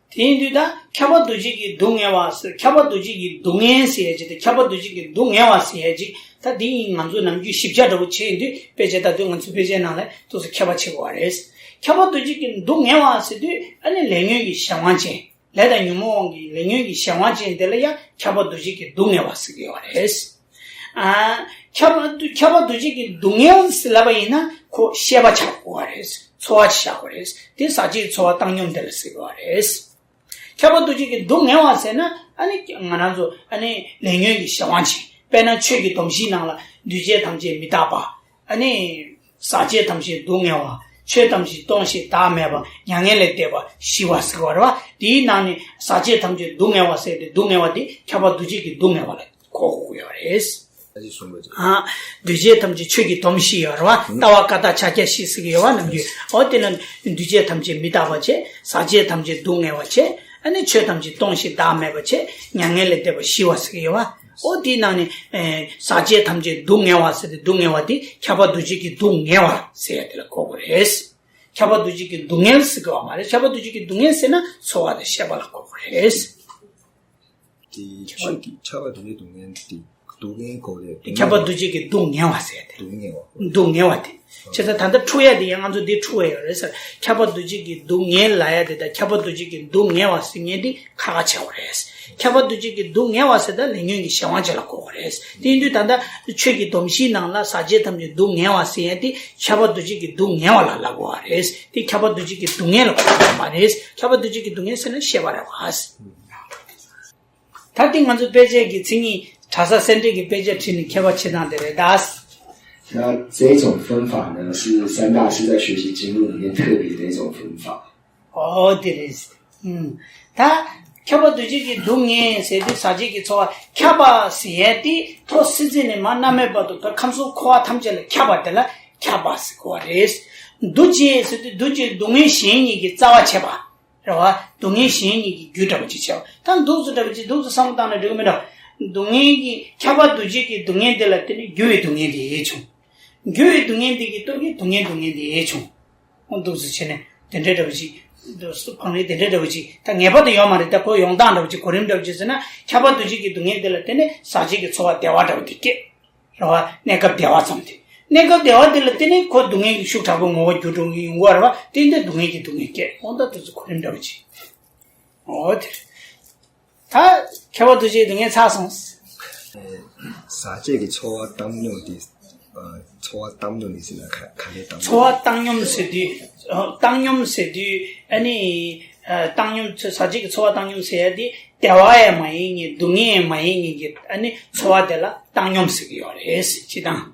དེ་ཡིན་དུས་ད་ཁྱབ་པ་འདུ་བྱེད་ཀྱི་སྡུག་བསྔལ་བ་ཟེར། ཁྱབ་པ་འདུ་བྱེད་ཀྱི་སྡུག་བསྔལ་ཟེར་ཡ་ཅིག་དང་ཁྱབ་པ་འདུ་བྱེད་ཀྱི་སྡུག་བསྔལ་བ་ཟེར་ཡ་ཅིག་ད་འདི་ཡིན་ང་ཚོ་ནམ་རྒྱུན་ཞིབ་ཆ་འདྲ་བོ་བྱེད་ཡིན་དུས་དཔེ་ཆ་ད་དུས་ང་ཚོའི་དཔེ་ཆའི་ནང་ལ་ཏོག་ཙམ་ཁྱད་པར་ཕྱེ་དགོས་པ་རེད། ཁྱབ་པ་འདུ་བྱེད་ཀྱི་སྡུག་བསྔལ་བ་ཟེར་དུས་ཨ་ནི་ལས་ཉོན་གྱི་གཞན་དབང་ཅན། ལས་དང་ཉོན་མོངས་དབང་གིས་ལས་ཉོན་གྱི་གཞན་དབང་ཅན་དེ་ལ་ཡང་ཁྱབ་པ་འདུ་བྱེད་ཀྱི་སྡུག་བསྔལ་བ་ཟེར་གྱི་ཡོད་རེད། ཨ། ཁྱབ་པ་ཁྱབ་པ་འདུ་བྱེད་ཀྱི་སྡུག་བསྔལ་ཟེར་ལབ་པ་ཡིན་ན་ཁོ་ཤེས་པ་ཆགས་དགོས་པ་རེད། ཚོར་བ་ཆགས་དགོས་རེད། དེ་ཟག་བཅས་ཚོར་བ་བཏང་སྙོམས་དེ་ལ་ཟེར་གྱི་ཡོད་རེད། ཁྱབ་པ་འདུ་བྱེད་ཀྱི་སྡུག་བསྔལ་བ་ཟེར་ན་ཨ་ནི་ང་རང་ཚོ་ཨ་ནི་ལས་ཉོན་གྱི་གཞན་དབང་ཅན། དཔེར་ན་ཆོས་ཀྱི་སྡོམ་བཞིའི་ནང་ལ་འདུས་བྱས་ཐམས་ཅད་མི་རྟག་པ། ཨ་ནི་ཟག་བཅས་ཐམས་ཅད་སྡུག་བསྔལ་བ། ཆོས་ཐམས་ཅད་སྟོང་ཞིང་བདག་མེད་པ། མྱ་ངན་ལས་འདས་པ་ཞི་བ་ཟེར་བ་རེད་བ། དེའི་ནང་ནས་ཟག་བཅས་ཐམས་ཅད་སྡུག་བསྔལ་བ་ཟེར་ཏེ་སྡུག་བསྔལ་བ་དེ་ཁྱབ་པ་འདུ་བྱེད་ཀྱི་སྡུག་བསྔལ་བ་ལ་གོ་དགོས་ཡོད་རེད། ཨ་ཅེ་གསུངས་པ་ཅིག་ཨ། འདུས་བྱས་ཐམས་ཅད་ཆོས་ཀྱི་སྡོམ་བཞི་ཡོད་རེད་བ། ལྟ་བ་བཀའ་རྟགས་ཕྱག་རྒྱ་བཞི་ཟེར་གྱི་ཡོད་བ་ནམ་རྒྱུན། འོ་དེ་ན་འདུས་བྱས་ཐམས་ཅད་མི་རྟག་པ་བྱས། ཟག་བཅས་ཐམས་ཅད་སྡུག་བསྔལ་བ་བྱས། ཨ་ནི་ཆོས་ཐམས་ཅད་སྟོང་ཞིང་བདག་མེད་པ་བྱས། མྱ་ངན་ལས་འདས་པ་ཞི་བ་ཟེར་གྱི་ཡོད་བ། ཨོ་དེའི་ནང་ནས་ཨེ་ཟག་བཅས་ཐམས་ཅད་སྡུག་བསྔལ་བ་ཟེར་ཏེ་སྡུག་བསྔལ་བ་དེ་ཁྱབ་པ་འདུ་བྱེད་ཀྱི་སྡུག་བསྔལ་བ་ཟེར་ཡ་དེ་ལ་གོ་དགོས་རེད། ཁྱབ་པ་འདུ་བྱེད་ཀྱི་སྡུག་བསྔལ་ཟེར་གྱི་ཡོད་མ་རེད། ཁྱབ་པ་འདུ་བྱེད་ཀྱི་སྡུག་བསྔལ་ཟེར་ན་ཚོར་བ་དང་ཤེས་པ་ལ་གོ་དགོས་རེད། དེ་ཁྱབ་པ་ཁྱབ་པ་འདུ་བྱེད་སྡུག་བསྔལ་དེ་སྡུག་བསྔལ་གོ་རེད། ཁྱབ་པ་འདུ་བྱེད་ཀྱི་སྡུག་བསྔལ་བ་ཟེར་ཡ་དེ། སྡུག་བསྔལ་བ། སྡུག་བསྔལ་བ་དེ། བྱས་ཙང་ད་ལྟ་འཁྲུལ་ཡ་དེ་ཡང་ང་ཚོ་འདི་འཁྲུལ་བ་ཡོད་རེད་ཟེར། ཁྱབ་པ་འདུ་བྱེད་ཀྱི་སྡུག་བསྔལ་ལབ་ཡ་དེ་དང་ཁྱབ་པ་འདུ་བྱེད་ཀྱི་སྡུག་བསྔལ་བ་ཟེར་མཁན་དེ་ཁ་ཁ་ཆེ་བ་རེད། ཁྱབ་པ་འདུ་བྱེད་ཀྱི་སྡུག་བསྔལ་བ་ཟེར་ད་ལས་ཉོན་གྱི་གཞན་དབང་ཅན་ལ་གོ་དགོས་རེད། དེ་ཡིན་དུས་ད་ལྟ་ཆོས་ཀྱི་སྡོམ་བཞིའི་ནང་ལ་ཟག་བཅས་ཐམས་ཅད་སྡུག་བསྔལ་བ་ཟེར་ཡ་དེ་ཁྱབ་པ་འདུ་བྱེད་ཀྱི་སྡུག་བསྔལ་བ་ལ་ལབ་དགོས་པ་རེད། དེ་ཁྱབ་པ་འདུ་བྱེད་ཀྱི་སྡུག་བསྔལ་ལ་གོ་དགོས་པ་མ་རེད། ཁྱབ་པ་འདུ་བྱེད་ཀྱི་སྡུག་བསྔལ་ཟེར་ན་ཤེས་པ་རེད་བ། ད་དེ་ང་ཚོ་དཔེ་ཆ་གི་མཚན་ཉིད་གྲྭ་ས་སེ་འབྲས་ཀྱི་དཔེ་ཆ་ཁྲིད་ནས་མཁས་པ་བྱེད་སྟངས་དེ་རེད་ད། 那这种分法呢，是三大师在学习经论里面特别的一种分法。 ཨོ་དེ་རེད། ཨུམ། ད་ཁྱབ་པ་འདུ་བྱེད་ཀྱི་སྡུག་བསྔལ་ཟེར་དུས་ཟག་བཅས་ཀྱི་ཚོར་བ་ཁྱབ་པ་ཟེར་ཡས་དེ་ཐོག་སྲིད་རྩེ་ནས་མར་བསྣམས་མེད་བར་དུ་བར་ཁམས་གསུམ་འཁོར་བ་ཐམས་ཅད་ལ་ཁྱབ་པ་དེ་ལ་ཁྱབ་པ་ཟེར་གོ་བ་རེད། འདུ་བྱེད་ཟེར་དུས་འདུ་བྱེད་སྡུག་བསྔལ་གཞན་གཉིས་ཀྱི་རྩ་བ་བྱེད་པ། རེད་བ། སྡུག་བསྔལ་གཞན་གཉིས་ཀྱི་རྒྱུ་འདྲ་བོ་ཅིག་བྱས་པ། ད་འདུག་སེ་འདྲ་བོ་ཅིག་འདུག་སེ་བསམ་བློ་བཏང་ན་འགྲིག་གི་མིན་འགྲོ། སྡུག་བསྔལ་གྱི་ཁྱབ་པ་འདུ་བྱེད་ཀྱི་སྡུག་བསྔལ་དེ་ལ་བརྟེན་ནས་འགྱུར་བའི་སྡུག་བསྔལ་དེ་ཡས་བྱུང་། འགྱུར་བའི་སྡུག་བསྔལ་དེ་གི་སྟོབས་ཀྱིས་སྡུག་བསྔལ་སྡུག་བསྔལ་དེ་ཡས་བྱུང་། འོ་འདུག་སེ་བྱས་ནས་དེ་འདྲ་འདྲ་བོ་ཅིག་འདུག་སེ་བང་རིམ་དེ་འདྲ་འདྲ་བོ་ཅིག་ད་ངེས་པར་དུ་ཡོད་མ་རེད། ད་ཁོ་ཡོང་སྟངས་འདྲ་བོ་ཅིག་གོ་རིམ་འདྲ་བོ་ཅིག་ཟེར་ན་ཁྱབ་པ་འདུ་བྱེད་ཀྱི་སྡུག་བསྔལ་དེ་ལ་བརྟེན་ནས་ཟག་བཅས་ཀྱི་ཚོར་བ་བདེ་བ་འདྲ་བོ་དེ་སྐྱེས། རེད་བ། གནས་སྐབས་བདེ་བ་ཙམ་དེ། གནས་སྐབས་བདེ་བ་དེ་ལ་བརྟེན་ནས་ཁོ་སྡུག་བསྔལ་གྱི་ཤུགས་དྲག་པོའི་ངོ་བོ་འགྱུར་འགྲོ་གི་ཡོང་གི་རེད་བ། དེ་འདྲ་སྡུག་བསྔལ་གྱི་སྡུག་བསྔལ་སྐྱེས། འོ་ད་དེ་ཚོ་གོ་རིམ་འདྲ་བོ་ཅིག་འོ་དེ་རེད། ད་ཁྱབ་པ་འདུ་བྱེད་སྡུག་བསྔལ་ཚར་སོང་། ཟག་བཅས་ཀྱི་ཚོར་བ་བཏང་སྙོམས་དེ། ཚོར་བ་བཏང་སྙོམས་ནི་ཟེར་ན་ག་ག་ལས་བཏང་སྙོམས། ཚོར་བ་བཏང་སྙོམས་ཟེར་དུས། བཏང་སྙོམས་ཟེར་དུས་ཨ་ནི། བཏང་སྙོམས་ཟག་བཅས་ཀྱི་ཚོར་བ་བཏང་སྙོམས་ཟེར་ཡ་དེ། བདེ་བ་ཡང་མ་ཡིན་མཁན་སྡུག་བསྔལ་ཡང་མ་ཡིན་མཁན་གྱི་ཨ་ནི་ཚོར་བ་དེ་ལ་བཏང་སྙོམས་ཟེར་གྱི་ཡོད་རེད་ཟེར་སྤྱིར་བཏང་།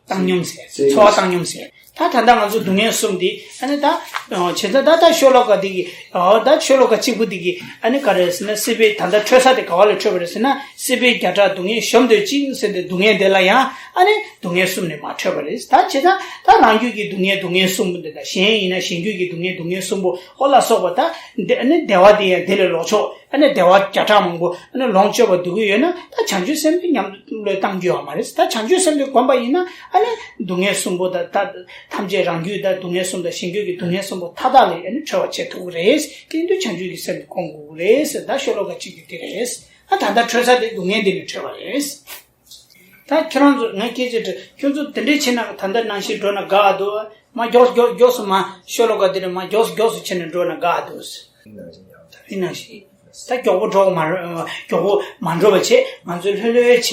བཏང་སྙོམས་ཟེར། ཚོར་བ་བཏང་སྙོམས་ཟེར། ད་ད་ལྟ་ང་ཚོ་སྡུག་བསྔལ་གསུམ་འདི་ཨ་ནི་ད། བྱས་ཙང་ད་ད་ཤོ་ལོ་ཀ་འདི་གི། ཨོ་ད་ཤོ་ལོ་ཀ་གཅིག་པུ་འདི་གི་ཨ་ནི་ག་རེ་ཟེར་ན་སྲིད་པའི་ད་ལྟ་འཕྲོད་ས་དེ་ག་བ་ལ་འཕྲོད་པ་རེད་ཟེར་ན་སྲིད་པའི་བརྒྱ་ཕྲག་སྡུག་བསྔལ་གཞོམ་འདོད་ཅིང་ཟེར་ཏེ་སྡུག་བསྔལ་དེ་ལ་ཡང་ཨ་ནི་སྡུག་བསྔལ་གསུམ་ནས་མར་འཕྲོད་པ་རེད། ད་བྱས་ཙང་ད་རང་རྒྱུད་ཀྱི་སྡུག་བསྔལ་སྡུག་བསྔལ་གསུམ་པོ་འདི་དང་གཞན་ཡིན་ན་གཞན་རྒྱུད་ཀྱི་སྡུག་བསྔལ་སྡུག་བསྔལ་གསུམ་པོ་ཨོ་ལ་སོགས་པ་ད་འདི་ཨ་ནི་བདེ་བ་དེ་ཡང་དེ་ལས་ལོག་ཕྱོགས། ཨ་ནི་བདེ་བ་བརྒྱ་ཕྲག་མང་པོ་ཨ་ནི་ལོངས་སྤྱོད་པར་འདོད་ཀྱི་ཡོད་ན། ད་བྱང་ཆུབ་སེམས་དེ་ཉམས་བློས་བཏང་རྒྱུ་ཡོད་མ་རེད། ད་བྱང་ཆུབ་སེམས་དེ་བསྒོམས་པ་ཡིན་ན་ཨ་ནི་སྡུག་བསྔལ་གསུམ་པོ་དང་། ད་ཐམས་ཅད་རང་རྒྱུད་དང་སྡུག་བསྔལ་གསུམ་དང་གཞན་རྒྱུད་ཀྱི་སྡུག་བསྔལ་གསུམ་པོ་མཐའ་དག་ལས་ཨ་ནི་གྲོལ་བར་བྱེད་ཐུབ་ཀྱི་རེད། དེ་ཡིན་དུས་བྱང་ཆུབ་ཀྱི་སེམས་དེ་བསྒོམ་དགོས་ཀྱི་རེད་ཟེར། ད་ཤོ་ལོ་ཀ་གཅིག་གིས་དེ་རེད། ཨ་ད་ལྟ་གྲོལ་ས་དེ་སྡུག་བསྔལ་འདི་ནས་གྲོལ་བ་རེད། ད་ཁྱེད་རང་ཚོ་ང་སྐད་ཆ་དྲི། ཁྱོད་ཚོ་དེ་འདྲས་བྱས་ན་ད་ལྟ་ནང་བཞིན་འགྲོ་ན་དགའ་འདུག་མ་མགྱོགས་མགྱོགས་མགྱོགས་སུ་མ་ཤོ་ལོ་ཀ་འདི་ནས་མ་མགྱོགས་མགྱོགས་སུ་བྱས་ནས་འགྲོ་ན་དགའ་འདུག་དེ་ནང་བཞིན་ད་མགྱོགས་པོ་འགྲོ་མ་མགྱོགས་པོ་མ་འགྲོ་བ་བྱས། ང་ཚོས་ལྷོད་ལྷོད་བྱས་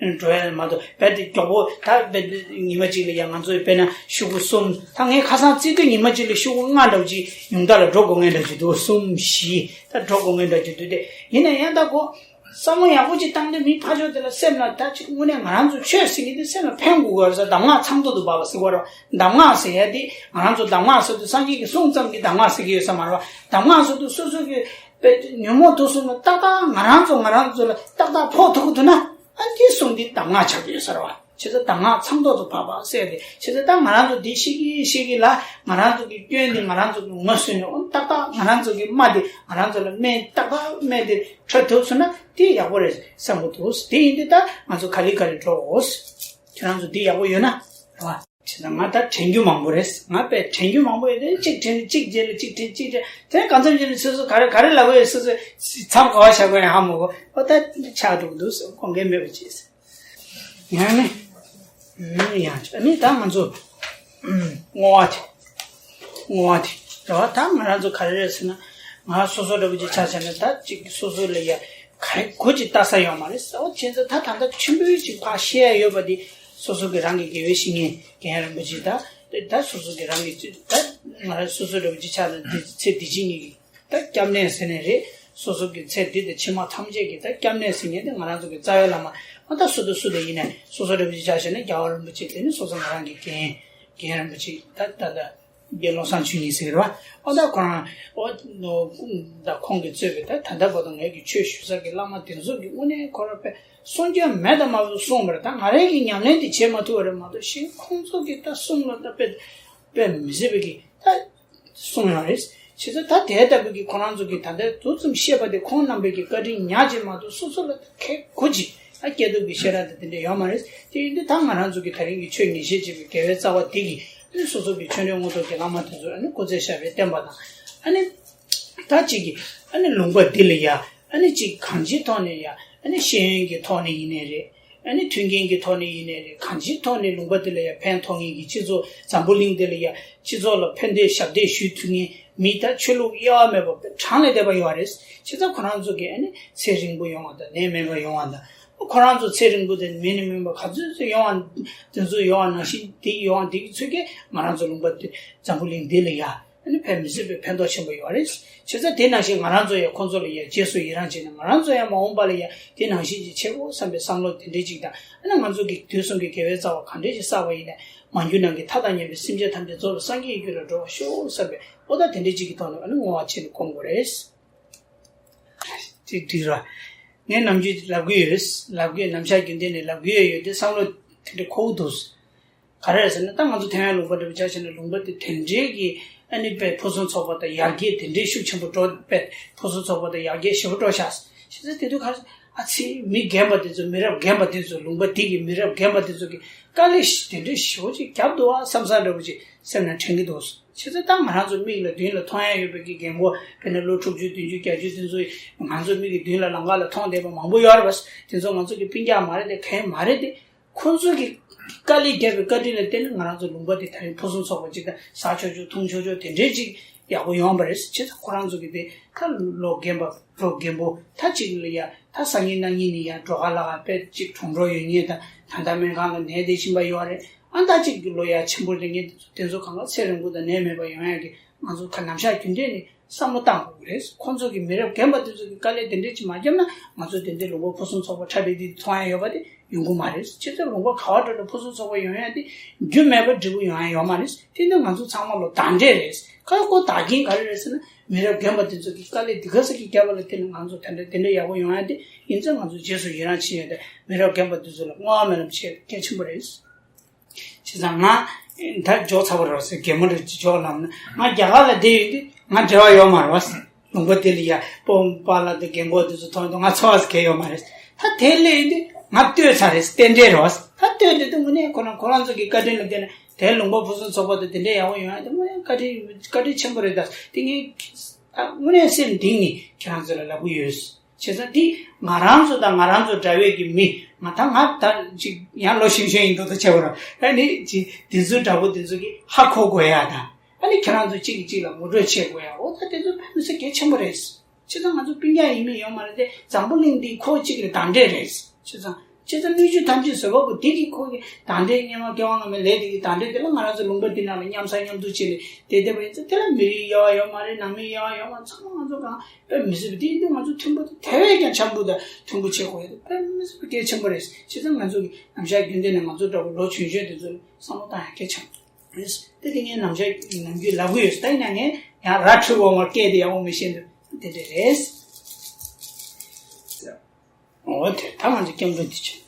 ནས་འགྲོ་ཡ་མ་གཏོགས། རྦད་དེ་མགྱོགས་པོ་ད་རྦད་དེ་ཉི་མ་གཅིག་ལ་ཡ་ང་ཚོས་དཔེར་ན་ཤོག་གུ་གསུམ། ད་ངས་ཁ་སང་བརྩི་དུས་ཉི་མ་གཅིག་ལ་ཤོག་གུ་ལྔ་འདྲ་བོ་ཅིག་ཉུང་མཐའ་ལ་འགྲོ་དགོས་ངེས་འདྲ་ཅིག་འདུག་གསུམ་བཞི་ད་འགྲོ་དགོས་ངེས་འདྲ་ཅིག་འདུག་དེ་ཡིན་ན་ཡང་ད་གོ་བསམ་བློ་ཡག་པོ་ཅིག་བཏང་དུས་མི་ཕར་ཕྱོགས་དེ་ལ་སེམས་ལ་ད་ཅིག་དངོས་གནས་ང་རང་ཚོ་ཆོས་ཟེར་མཁན་དེ་སེམས་ལ་ཕན་དགོས་ཀྱི་ཡོད་རེད་ཟེར། གདམས་ངག་ཚང་ཐོག་ཏུ་བབས་པ་ཟེར་གྱི་ཡོད་རེད། གདམས་ངག་ཟེར་ཡ་དེ་ང་རང་ཚོ་གདམས་ངག་ཟེར་དུས་སངས་རྒྱས་ཀྱི་གསུང་ཙམ་གྱི་གདམས་ངག་ཟེར་གྱི་ཡོད་ས་མ་རེད་པ། གདམས་ངག་ཟེར་དུས་སོ་སོ་གི་དཔེ་ཉོན་མོངས་དུག་གསུམ་ལ་ཏག་ཏག་ང་རང་ཚོ་ང་རང་ཚོ་ལ་ཏག་ཏག་ཕོག་ཐུབ་ཀྱི་འདུག་ན། ཨ་དེ་གསུང་དེ་གདམས་ངག་ཆགས་ཀྱི་ཡོད་ས་རེད་པ། བྱས་ཙང་གདམས་ངག་ཚང་ཐོག་ཏུ་བབས་པ་ཟེར་ཏེ། བྱས་ཙང་ད་ང་རང་ཚོ་འདི་ཤེས་ཀྱི་ཤེས་ཀྱི་ལ། ང་རང་ཚོ་གི་སྐྱོན་འདི་ང་རང་ཚོ་གི་ངོས་བཟུང་ནས། འོ་ཏག་ཏག་ང་རང་ཚོ་གི་རྨ་འདི་ང་རང་ཚོ་ལ་སྨན་ཏག་ཏག་སྨན་འདི་འཕྲོད་ཐུབ་སོང་ན་དེ་ཡག་པོ་རེད་བསམ་གྱི་འདུག་དེ་ཡིན་དུས་ད་ང་ཚོ་ག་ལེ་ག་ལེ་འགྲོ་འོ། ཁྱེད་རང་ཚོ་འདི་ཡག་པོ་ཡོད་ན་རེད་པ། བྱས་ཙང་ང་ད་དྲན་རྒྱུ་མང་པོ་རེད། ང་དཔེ་དྲན་རྒྱུ་མང་པོ་ཡོད་དེ། གཅིག་དྲན་གཅིག་རྗེས་ལ་གཅིག་དྲན་གཅིག་དྲན། དེ་གང་འཚམ་རྗེས་ལ་སོ་སོ་ག་རེ་ག་རེ་ལབ་ཀྱི་ཡོད་སོ་སོ་མཚམས་ག་པར་བཞག་དགོས་ཡང་ཧ་མ་གོ། འོ་ད་ཆགས་འགྲོ་གི་འདུག་ཟེར། དགོངས་འགལ་མེད་པ་བྱས། ཡང་ནི། ཡང་ཨ་ནི་ད་ང་ཚོ་བསྔོ་བ་དེ། བསྔོ་བ་དེ་རེད་པ། ད་ང་རང་ཚོ་ག་རེ་རེད་ཟེར་ན། ང་སོ་སོ་འདྲ་པོ་ཅིག་ཆ་བཞག་ན་ད་ཅིག་སོ་སོ་ལ་ཡ་ག་རེ་གོ་ཅིག་ལྟ་ས་ཡོད་མ་རེད་ཟེར་བ་བྱས་ཙང་། ད་ད་ལྟ་ཆེན་པོའི་ཅིག་ཕར་བཤད་ཡ་ཡོད་པ་དེ། སོ་སོ་གི་རང་གི་དགེ་བའི་བཤེས་གཉེན་རྒན་རིན་པོ་ཆེ་དང་། ད་སོ་སོ་གི་རང་གི་ད་ང་རང་སོ་སོ་འདྲ་པོ་ཅིག་ཆ་ན་འདི་ཚེ་འདི་ཕྱི་གཉིས་ཀྱི་ད་སྐྱབས་གནས་ཟེར་ནའི་རེད། སོ་སོ་གི་ཚེ་འདི་དང་ཕྱི་མ་ཐམས་ཅད་ཀྱི་ད་སྐྱབས་གནས་ཟེར་མཁན་དེ་ང་རང་ཚོ་གི་རྩ་བའི་བླ་མ། ཨ་ད་སུ་དང་སུ་དང་ཡིན་ནའི་སོ་སོ་འདྲ་པོ་ཅིག་ཆ་བཞག་ན་རྒྱལ་བ་རིན་པོ་ཆེ། དེ་ནི་སོ་སོ་ང་རང་གི་རྒན་རྒན་རིན་པོ་ཆེ། ད་ད་ད་རྒན་བློ་བཟང་ཆོས་ཉིད་ཟེར་གྱི་རེད་པ། ཨ་ད་ཁོ་རང་ཨོ་ད་ཁོང་གིས་གཙོས་པའི་ད་ད་ལྟ་བར་དུ་ངེད་ཀྱི་ཆོས་ཞུ་ས་གི་བླ་མ་དེ་ཚོ་གི་དངོས་གནས་ཁོ་རང་དཔེ་གསུང་རྒྱུ་མེད་དང་མ་གཏོགས་གསུངས་པ་རེད། ད་ང་རང་གིས་ཉམས་ལེན་དེ་བྱེད་མ་ཐུབ་པ་རེད་མ་གཏོགས། གཞན་ཁོང་ཚོ་གིས་ད་གསུང་ལ་ད་དཔེ་དཔེ་མི་སྲིད་པའི་གི་ད་གསུང་ཡོད་རེད། བྱས་ཙང་ད་དེ་ལྟ་བུ་གི་ཁོ་རང་ཚོ་གི་ད་ལྟའི་དུས་ཙམ་བཤད་པ་དེ་ཁོང་རྣམ་པའི་གི་བཀའ་དྲིན་ཉག་གཅིག་མ་གཏོགས་སོ་སོ་ལ་ཁེ་གོ་ཅིག་ཨ་སྐྱེ་སྟོབས་ཀྱི་ཤེས་རབ་དེ་དེ་འདྲ་ཡོད་མ་རེད། དེ་ཡིན་དུས་ད་ང་རང་ཚོ་གི་ད་རིང་གི་ཆོས་ཉན་བཤད་བྱེད་པའི་དགེ་བའི་རྩ་བ་དེ་གི་ཨ་ནི་སོ་སོ་གི་ཆོས་འབྲེལ་དངོས་ཐོག་གི་བླ་མ་དེ་ཚོ་ཨ་ནི་སྐུ་ཚེ་ཞབས་པད་བརྟན་པ་དང་། ཨ་ནི་ད་ཅིག་གི་ཨ་ནི་ལུང་པ་འདི་ལ་ཡ་ཨ་ནི་ཅིག་གང་ཅིའི་ཐོག་ནས་ཡ་ཨ་ནི་ཤེས་ཡོན་གྱི་ཐོག་ནས་ཡིན་ནའི་རེད། ཨ་ནི་མཐུན་རྐྱེན་གྱི་ཐོག་ནས་ཡིན་ནའི་རེད། གང་ཅིའི་ཐོག་ནས་ལུང་པ་འདི་ལ་ཡ་ཕན་ཐོགས་མཁན་གྱི་སྤྱི་ཚོགས་འཛམ་བུ་གླིང་འདི་ལ་ཡ་སྤྱི་ཚོགས་ལ་ཕན་བདེ་ཞབས་འདེགས་ཞུ་ཐུབ་མཁན་མི་ད་ཆོས་ལུགས་དབྱེ་བ་མེད་པ་དཔེ་གྲངས་ལས་འདས་པ་ཡོད་རེད། བྱས་ཙང་ཁོ་རང་ཚོ་གི་ཨ་ནི་ཚེ་རིང་པོ་ཡོང་བ་དང་ནད་མེད་པ་ཡོང་བ་དང་། ཁོ་རང་ཚོ་ཚེ་རིང་པོ་དེ་མེད་ནི་མིན་པ་ག་ཚོད་ཚོད་ཡོང་བ་དེ་ཚོ་ཡོང་བ་ནང་བཞིན་དེ་ཡོང་བ་དེ་གི་ཚོད་ཀྱིས་ང་རང་ཚོ་ལུང་པ་འདི་འཛམ་བུ་གླིང་འདི་ལ་ཡ། ཨ་ནི་ཕན་མི་སྲིད་པའི་ཕན་ཐོགས་ཆེན་པོ་ཡོད་རེད། བྱས་ཙང་དེ་ནང་བཞིན་ང་རང་ཚོ་ཡང་ཁོང་ཚོ་ལ་ཡང་རྗེས་སུ་ཡི་རང་བྱས་ནས་ང་རང་ཚོ་ཡང་མ་འོངས་པ་ལ་ཡང་དེ་ནང་བཞིན་གྱི་བྱེད་དགོས་བསམ་པའི་བསམ་བློ་དེ་འདྲའི་ཅིག་དང་། ཨ་ནི་ང་ཚོ་གི་དུས་གསུམ་གྱི་དགེ་བའི་རྩ་བ་གང་འདྲ་ཞིག་བསགས་པ་ཡིན་ནའི་མ་གྱུར་ནམ་མཁའི་མཐའ་དང་མཉམ་པའི་སེམས་ཅན་ཐམས་ཅད་རྫོགས་པའི་སངས་རྒྱས་ཀྱི་རྒྱུད་ལ་འགྲོ་བར་ཤོག་བསམ་པའི་འོ་ད་དེ་འདྲའི་ཅིག་གི་ཐོག་ནས་ཨ་ནི་བསྔོ་བ་བྱས་ནས་སྒོམ་དགོས་རེད། ཅིག་འགྲིག་ར། ངས་ནམ་རྒྱུན་ལབ་གི་ཡོད་རེད། ལབ་གི་ཡོད། ནམ་ཞག་རྒྱུན་ལྡན་ནས་ལབ་གི་ཡོད། ཡོད་དེ་བསམ་བློ་དེ་འདྲ་འཁོར་གི་འདུག་ག་རེ་རེད་ཟེར་ན། ད་ང་ཚོ་ཐེ་ཝན་ལུང་པ་འདྲ་པོ་ཆ་བཞག་ན་ལུང་པ་དེ་དེ་འདྲའི་གི་ཨ་ནི་དཔེ་ཕུན་སུམ་ཚོགས་པ་དང་ཡར་རྒྱས་དེ་འདྲའི་ཤུགས་ཆེན་པོ་འགྲོ། དཔེ་ཕུན་སུམ་ཚོགས་པ་དང་ཡར་རྒྱས་ཞེ་པོ་འགྲོ་ཤག་ཟེར་ཟེར་དེ་དུས་ག་རེ་ཟེར། ཨ་ཙི་མི་རྒན་པ་དེ་ཚོ་མི་རབས་རྒན་པ་དེ་ཚོ་ལུང་པ་དེ་གི་མི་རབས་རྒན་པ་དེ་ཚོ་གི་དཀའ་ལས་དེ་འདྲའི་ཞེ་པོ་ཅིག་བརྒྱབ་འདུག་ཨ་བསམ་བསམ་འདྲ་པོ་ཅིག་སེམས་ནང་དྲན་གི་འདུག་བྱས་ཙང་ད་ང་རང་ཚོ་མིག་ལ་མདུན་ལ་མཐོང་ཡ་ཡོད་པའི་གི་རྒན་གོག་དཔེར་ན་ལོ་དྲུག་ཅུ་བདུན་ཅུ་བརྒྱད་ཅུ་དེ་ཚོ་ང་ཚོ་མིག་གི་མདུན་ལ་ལམ་ཁ་ལ་མཐོང་བསྡད་པ་མང་པོ་ཡོད་རེད་པ། དེ་ཚོ་ང་ཚོ་གི་སྤུན་ཀྱག་མ་རེད་དེ། གང་ཡང་མ་རེད་དེ། ཁོང་ཚོ་གི་དཀའ་ལས་བརྒྱབ་པའི་བཀའ་དྲིན་ལ་བརྟེན་ནས་ང་རང་ཚོ་ལུང་པ་དེ་ད་རིང་ཕུན་སུམ་ཚོགས་པ་ཅིག་དང་ཟ་ཆོག་ཆོག་འཐུང་ཆོག་ཆོག་དེ་འདྲའི་ཅིག་ཡག་པོ་ཡོང་བ་རེད། བྱས་ཙང་ཁོ་རང་ཚོ་གི་དེ་ད་ལོ་རྒན་པ་ལོ་རྒན་པོ་ད་ཅིག་ལ་ཡ་ད་སང་ཉིན་གནངས་ཉིན་ནས་ཡ་འགྲོ་ཁ་ལ་ཁ་དཔེ་ཅིག་གྲོང་འགྲོ་ཡོད་མཁན་དང་། ད་ལྟ་སྨན་ཁང་ལ་ནད་དེ་ཕྱིན་པ་ཡོད་རེད། ཨ་ད་ཅིག་གི་ལོ་ཡ་ཆེན་པོ་རེད་མཁན་དེ་ཚོ་གང་ག་ཚེ་རིང་པོ་དང་ནད་མེད་པ་ཡོང་ཡ་གི་ང་ཚོ་ཁ་ནམ་ཞག་རྒྱུན་ལྡན་ནས་བསམ་བློ་བཏང་དགོས་ཀྱི་རེད། ཁོང་ཚོ་གི་མི་རབས་རྒན་པ་དེ་ཚོ་གི་དཀའ་ལས་དེ་འདྲས་ཅིག་མ་བརྒྱབ་ན་ང་ཚོ་དེ་འདྲའི་ལུང་པ་ཕུན་སུམ་ཚོགས་པ་ཁྲ་ཁྲ་དེ་མཐོང་ཡ་ཡོད་པ་དེ་ཡོང་གི་མ་རེད། ཅི་ལྟར་ལུང་པ་ག་བ་འགྲོ་ན་ཕུན་སུམ་ཚོགས་པ་ཡོང་ཡ་དེ་རྒྱུ་མེད་པ་འབྲས་བུ་ཡོང་ཡ་ཡོད་མ་རེད། དེ་ནི་ང་ཚོ་ཚང་མ་ལོ་བདག་འབྲས་རེད། ཁ་ཁོ་བདག་རྐྱེན་ག་རེ་རེད་ཟེར་ན། མི་རབས་རྒན་པ་དེ་ཚོ་གི་དཀའ་ལས་འདི་ག་ས་གི་བརྒྱབ་པ་ལ་བརྟེན་ནས་ང་ཚོ་དེ་འདྲ་དེ་འདྲ་ཡག་པོ་ཡོང་ཡ་དེ་ཡིན་ཙང་ང་ཚོ་རྗེས་སུ་ཡི་རང་བྱེད་ཡ་དེ་མི་རབས་རྒན་པ་དེ་ཚོ་ལ་བསྔོ་བ་སྨོན་ལམ་བྱེད་གལ་ཆེན་པོ་རེད། བྱས་ཙང་ང་ད་འཇོག་ཚར་བ་རེད་ཟེར། གད་མོ་རེ་ཅིག་འཇོག་ལབ་ན། ང་རྒྱ་གར་ལ་བསྡད་ཡོད་དུས་ང་འབྲེལ་བ་ཡོད་མ་རེད་པ། ལུང་པ་དེ་ལ་ཡ་སྤོམ་པ་ལ་དེ་རྒན་གོག་དེ་ཚོ་མཐོང་དུས་ང་ཚོ་བ་ཟེར་གལ་ཡོད་མ་རེད། ད་དེ་སླེབས་དུས་ང་ལྟོས་ཚར་རེད། རྟེན་འབྲེལ་རེད་བ། ད་ལྟོས་དེ་དུས་དངོས་གནས་ཁོ་རང་ཁོ་རང་ཚོ་གི་བཀའ་དྲིན་ལ་བརྟེན་ནས་དེ་ལུང་པ་ཕུན་སུམ་ཚོགས་པ་དང་དེ་འདྲས་ཡག་པོ་ཡོང་ཡ་དེ་དངོས་གནས་བཀའ་དྲིན་བཀའ་དྲིན་ཆེན་པོ་རེད། ད་དེ་ངས་དངོས་གནས་སེམས་གཏིང་ནས་ཁྱེད་རང་ཚོ་ལ་ལབ་གི་ཡོད། བྱས་ཙང་འདི་ང་རང་ཚོ་དང་ང་རང་ཚོ་འདྲ་བའི་གི་མི་ང་ད་ང་ད་ཅིག་ཡང་ལོ་ཞིམ་ཞིམ་ཡིན་མདོག་ད་ཆེ་བ་ར་ཨ་ནི་ཅིག་དེ་ཚོའི་འདྲ་པོ་དེ་ཚོ་གི་ཧ་གོ་དགོས་ཡ་དང་། ཨ་ནི་ཁྱེད་རང་ཚོ་གཅིག་གིས་གཅིག་ལ་ངོ་སྤྲོད་བྱེད་དགོས་ཡ། འོ་ད་དེ་ཚོ་དཔེ་མི་སྲིད་གལ་ཆེན་པོ་རེད། བྱས་ཙང་ང་ཚོ་སྤུན་ཀྱག་ཡིན་མིན་ཡོད་མ་རེད་དེ་འཛམ་བུ་གླིང་འདི་ཁོ་གཅིག་ལ་བདག་འབྲས་རེད། བྱས་ཙང་བྱས་ཙང་སྣོད་བཅུད་ཐམས་ཅད་བཟོད་པ་པོ་དེ་གི་ཁོ་གི་བདག་འབྲས་སྔོན་མ་སྐྱེ་བ་སྔ་མའི་ལས་དེ་གི་བདག་འབྲས་དེ་ལ་ང་རང་ཚོ་ལུང་པ་འདི་ནང་ལ་མཉམ་ཟ་མཉམ་འཐུང་བྱས་ནས་བསྡད་བསྡད་པ་ཡིན་ཙང་དེ་ལ་མི་རིགས་དབྱེ་བ་ཡོད་མ་རེད། ནང་མི་དབྱེ་བ་ཡོད་མ་རེད། ཚང་མ་ང་ཚོ་གང་དཔེ་མི་སྲིད་པ་དེ་ཡིན་དུས་ང་ཚོ་མཐུན་པོ་དེ་དེ་བས་ཀྱང་འཆམ་པོ་དང་མཐུན་པོ་བྱེད་དགོས་ཡ་དེ་དཔེ་མི་སྲིད་པ་གལ་ཆེན་པོ་རེད། བྱས་ཙང་ང་ཚོ་གི་ནམ་ཞག་རྒྱུན་ལྡན་ནས་ང་ཚོ་འདྲ་བོ་ལོ་ཆུང་ཆུང་དེ་ཚོ་བསམ་བློ་བཏང་ཡ་གལ་ཆེན་པོ་རེད། དེ་དེ་ངས་ནམ་ཞག་ནམ་རྒྱུན་ལབ་གི་ཡོད། ད་ཡིན་ན་ངས་ཡང་ར་འཕྲོད་འོང་བར་སྐད་དེ་ཡག་པོ་མི་ཤེས་འདུག་དེ་འདྲ་རེད། འོ་དེ་ད་ང་ཚོ་སྐྱབས་འགྲོ་འདི་བྱས།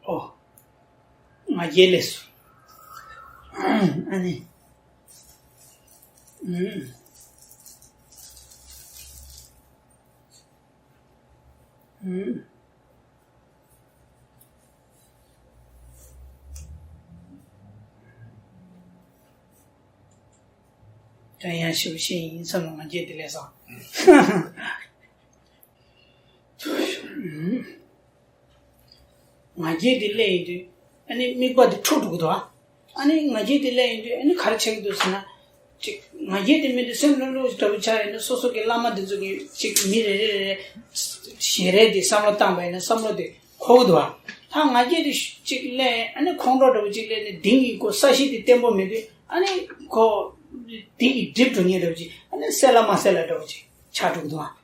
ཨོ། ང་རྒྱལ་ལས་སོ། ཨ་ནི། ཨུམ། ཨུམ། དོན་ཡང་ཞིབ་ཤེས་ཡིན་བསམ་ལ་ང་རྒྱལ་དེ་ལས་སོང་། ང་རྒྱལ་དེ་སླེབས་ཡོང་དུས་ཨ་ནི་དམིགས་པ་དེ་འཁྲུག་འགྲོ་གི་འདུག་ཨ་ནི་ང་རྒྱལ་དེ་སླེབས་ཡོང་དུས་ཨ་ནི་ག་རེ་བྱེད་ཀྱི་འདུག་ཟེར་ན། ཅིག་ང་རྒྱལ་དེ་མི་འདུག་སེམས་ལྷོད་ལྷོད་འདྲ་པོ་ཆགས་ཡོད་ན་སོ་སོ་གི་བླ་མ་དེ་ཚོ་གི་ཅིག་མི་རེ་རེ་རེ་རེ་ཞལ་རས་དེ་བསམ་བློ་བཏང་པ་ཡིན་ན་བསམ་བློ་དེ་འཁོར་གི་འདུག་ཨ་ད་ང་རྒྱལ་དེ་ཅིག་སླེབས་ཨ་ནི་ཁོང་ཁྲོ་འདྲ་པོ་ཅིག་སླེབས་ནས་གདིང་གི་ཁོ་ས་གཞི་དེ་བརྟན་པོ་མེད་དུས་ཨ་ནི་ཁོ་གདིང་གི་སྒྲིབ་འགྲོ་ཉེན་འདྲ་པོ་ཅིག་ཨ་ནི་གསལ་ལ་མ་གསལ་ལ་འདྲ་པོ་ཅིག་ཆགས་འགྲོ་གི་འདུག་ཨ།